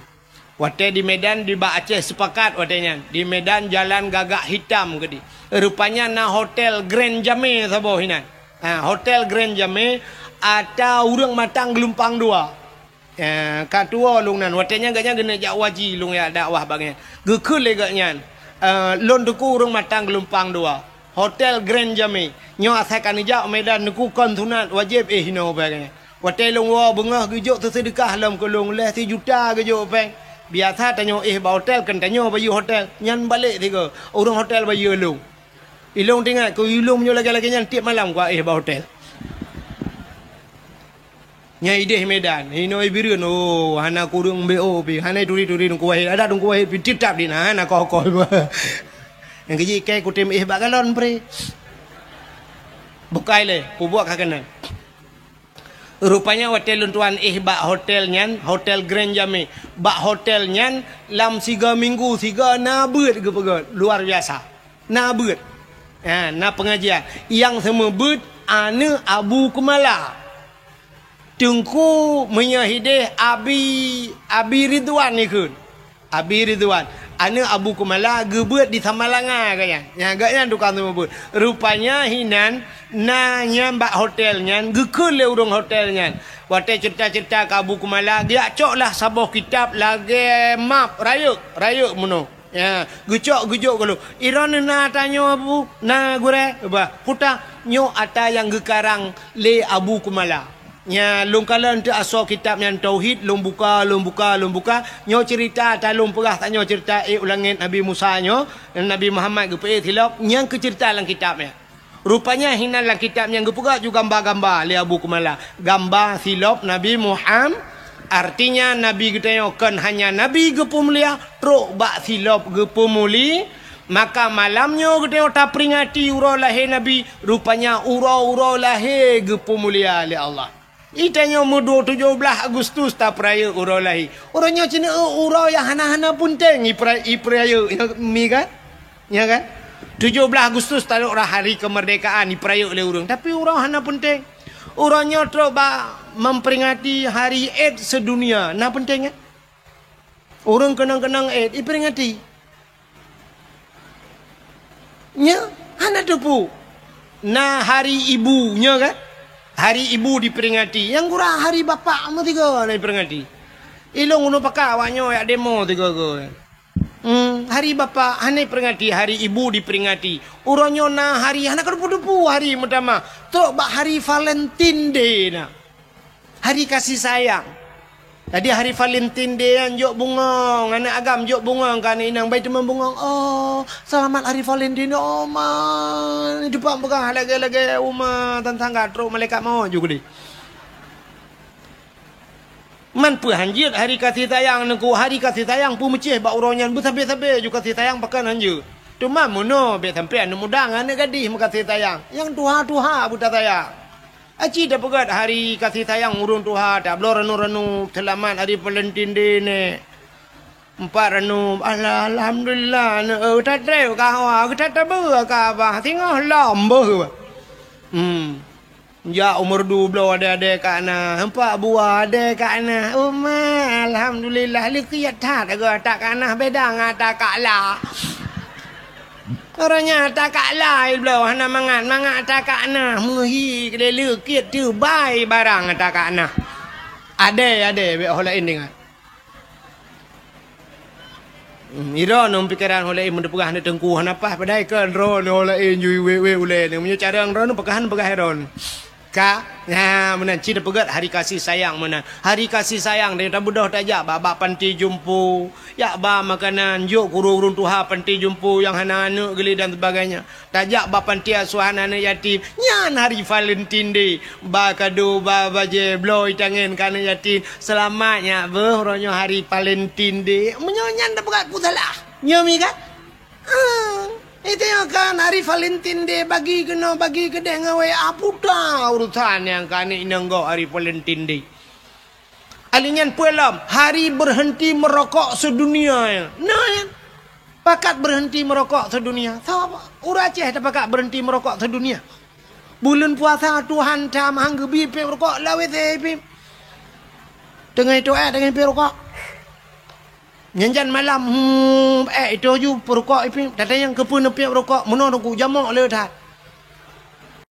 Watèe di Medan, di bak Aceh Sepakat watèe nyan, di Medan jalan Gagak Hitam keudéh. Rupanya na hotel Grand Jamé saboh inan. Ha, hotel Grand Jamé ata ureueng matang geulumpang dua. Eh, ka tuwoe lôn nan, watèe nyan gobnyan geuneuk jak haji, lôn jak dakwah bak gobnyan. Geukheun lé gobnyan, eh, lôn teungku ureueng matang geulumpang dua. Hotel Grand Jamé. Nyoe asai ka neujak u Medan teungku kon sunat, wajéb éh inoe bak gobnyan. Watèe lôn woe beungoh geujok teuseudeukah lom keu lôn lhèe sijuta geujok péng. Biasa tanyoe éh bak hotel, kon tanyoe bayeue hotel. Nyan balek sigoe, ureueng hotel bayeue lôn. Ilôn teuingat keu ilôn meunyoe lagèe-lagèe nyan tiep malam kuéh bak hotel. Nyang idéh Medan, inoe Bireuen, oh, hana kureueng B O pih, hana turi-turi Teungku Wahid, adak Teungku Wahid pih teutab di na, hana koh-koh. Nyang keujih ikai kutem éh bak galon pre. Bukai lé, peubuet ka keunan. Rupanya watèe lôn tuan éh bak hotel nyan, Hotel Grand Jamé. Bak hotel nyan, lam siga minggu siga na beuet geupeugöt, luar biasa. Na beuet. Ha, na pengajian. Nyang seumeubeuet aneuk Abu Keumala. Teungku meunyoe hidéh Abi, Abi Ridwan ikheun. Abi Ridwan, aneuk Abu Keumala geubeuet di Samalanga gobnyan. Nyan gobnyan tukang seumeubeuet. Rupanya hinan na nyan bak hotel nyan, geukheun lé ureueng hotel nyan. Watèe ceurita-ceurita keu Abu Keumala, geujak cok lah saboh kitab lagèe map, rayeuk, rayeuk meunoe. Ya, geucok geujok gohlom. Droeneuh na ata nyoe, Abu? Na, Gurèe? Bah, peue ata? Nyoe ata nyang geukarang lé Abu Keumala. Nya, lôn kalon teuk asoe kitab nyan tauhid, lôn buka, lôn buka, lôn buka. Nyoe ceurita ata lôn peugah tanyoe ceurita ék u langèt Nabi Musa nyoe, Nabi Muhammad geupeuék silop, nyan keuh ceurita lam kitab nyan. Rupanya hinan lam kitab nyan geupeugah ju gamba-gamba lé Abu Keumala. Gamba silop Nabi Muham-, artinya Nabi geutanyoe kon hanya Nabi geupeumulia, trok bak silop geupeumuli-, maka malam nyoe geutanyoe taperingati uroe lahé Nabi, rupanya uroe-uroe lahé geupeumulia lé Allah. Itanyoe meuduek tujoh blaih Agustus tapeurayeuk uroe lahé. Uroe nyoe cit uroe nyang hana-hana peunteng ipera-, ipeurayeuk, nyo mi kan? Nyo kan? Tujoh blaih Agustus talok rah hari kemerdekaan ipeurayeuk lé ureueng, tapi uroe hana peunteng. Uroe nyoe trok bak memperingati hari AIDS sedunia, na peunteng kan? Ureueng keunong-keunong AIDS iperingati. Nya, hana teupeu. Na hari ibu, nya kan? Hari ibu diperingati. Nyang gura hari bapak meusigoe na iperingati. Ilôn uneuk pakat awak nyoe jak demo sigoe-goe. Hmm, hari bapak hana iperingati, hari ibu diperingati. Uroe nyoe na hari hana ka teupeu-teupeu hari meutamah. Trok bak hari Valentine Day na. Hari kasih sayang. Jadi hari Valentine Day nyan jok bungong, aneuk agam jok bungong keu aneuk inong, bai teuma bungong. Oh, selamat hari Valentine, oh ma. Teupeu peugah lagèe-lagèe uma tan tangga trok malaikat maut ju keudéh. Man peue hanjeuet hari kasih sayang nyoe, hari kasih sayang peumeucéh bak uroe nyan beusabe-sabe ju kasih sayang pakon hanjeuet. Teuma meunoe bèk sampoe aneuk muda ngon aneuk gadih meukasih sayang. Nyang tuha-tuha beuta sayang. Aci tapeugöt hari kasih sayang ureueng tuha, tabloe ranup-ranup, seulamat hari Valentine Day nèk. Empat ranup, alah, alhamdulillah, neu, eh, tatrép ka hawa, geutat tabeue ka abah, singoh lom beuh. Hmm. Jak umur dua belas adé-adé ka na, empat buah adé ka na. Uma, alhamdulillah, leukiat that, agak tak ka na, beda ngon ata kala. Ureueng nyan takak lai bloe hana mangat, mangat takak na, meuhi keudeh leukit teubai barang takak na. Adé, adé, bék ho laén ingat. Hmm, droeneuh pikeran ho laén meuneupeugah neuteungku hana paih, padahai kan droeneuh ho laén jui wék-wék ulée nyoe. Meunyoe cara droeneuh peukahan peugah droeneuh. Ka, nah, meunan cit peugét hari kasih sayang meunan. Hari kasih sayang, dan tabeudôh tajak bak, bak panti jompo, jak ba makanan, jok keu ureueng tuha panti jompo nyang hana aneuk geuli dan sebagainya. Tajak ba panti asuhan aneuk yatim, nyan hari Valentine Day. Ba kado, ba bajée, bloe itangen keu aneuk yatim. Seulamat nyak beuh, uroe nyoe hari Valentine Day. Meunyoe nyan tapeugah ku salah. Nyoe mi kan? Ah, itu nyan kan hari Valentine Day, bagi keunoe, bagi keudeh ngon W A, puta urusan nyang keu aneuk inong gob hari Valentine Day. Ali nyan peue lom, hari berhenti merokok sedunia nyan. Nah, nyan. Pakat berhenti merokok sedunia. Sapa? Ureueng Aceh tapakat berhenti merokok sedunia. Buleuen puasa Tuhan tam han geubi piep rukok lawét pih. Teungoh itu, eh, teungoh piep rukok. Nyan jan malam, hmm, eh, itu ju peurukok ipih, tatanyong keupeue neupiep rukok, meunoe teungku jamok le that.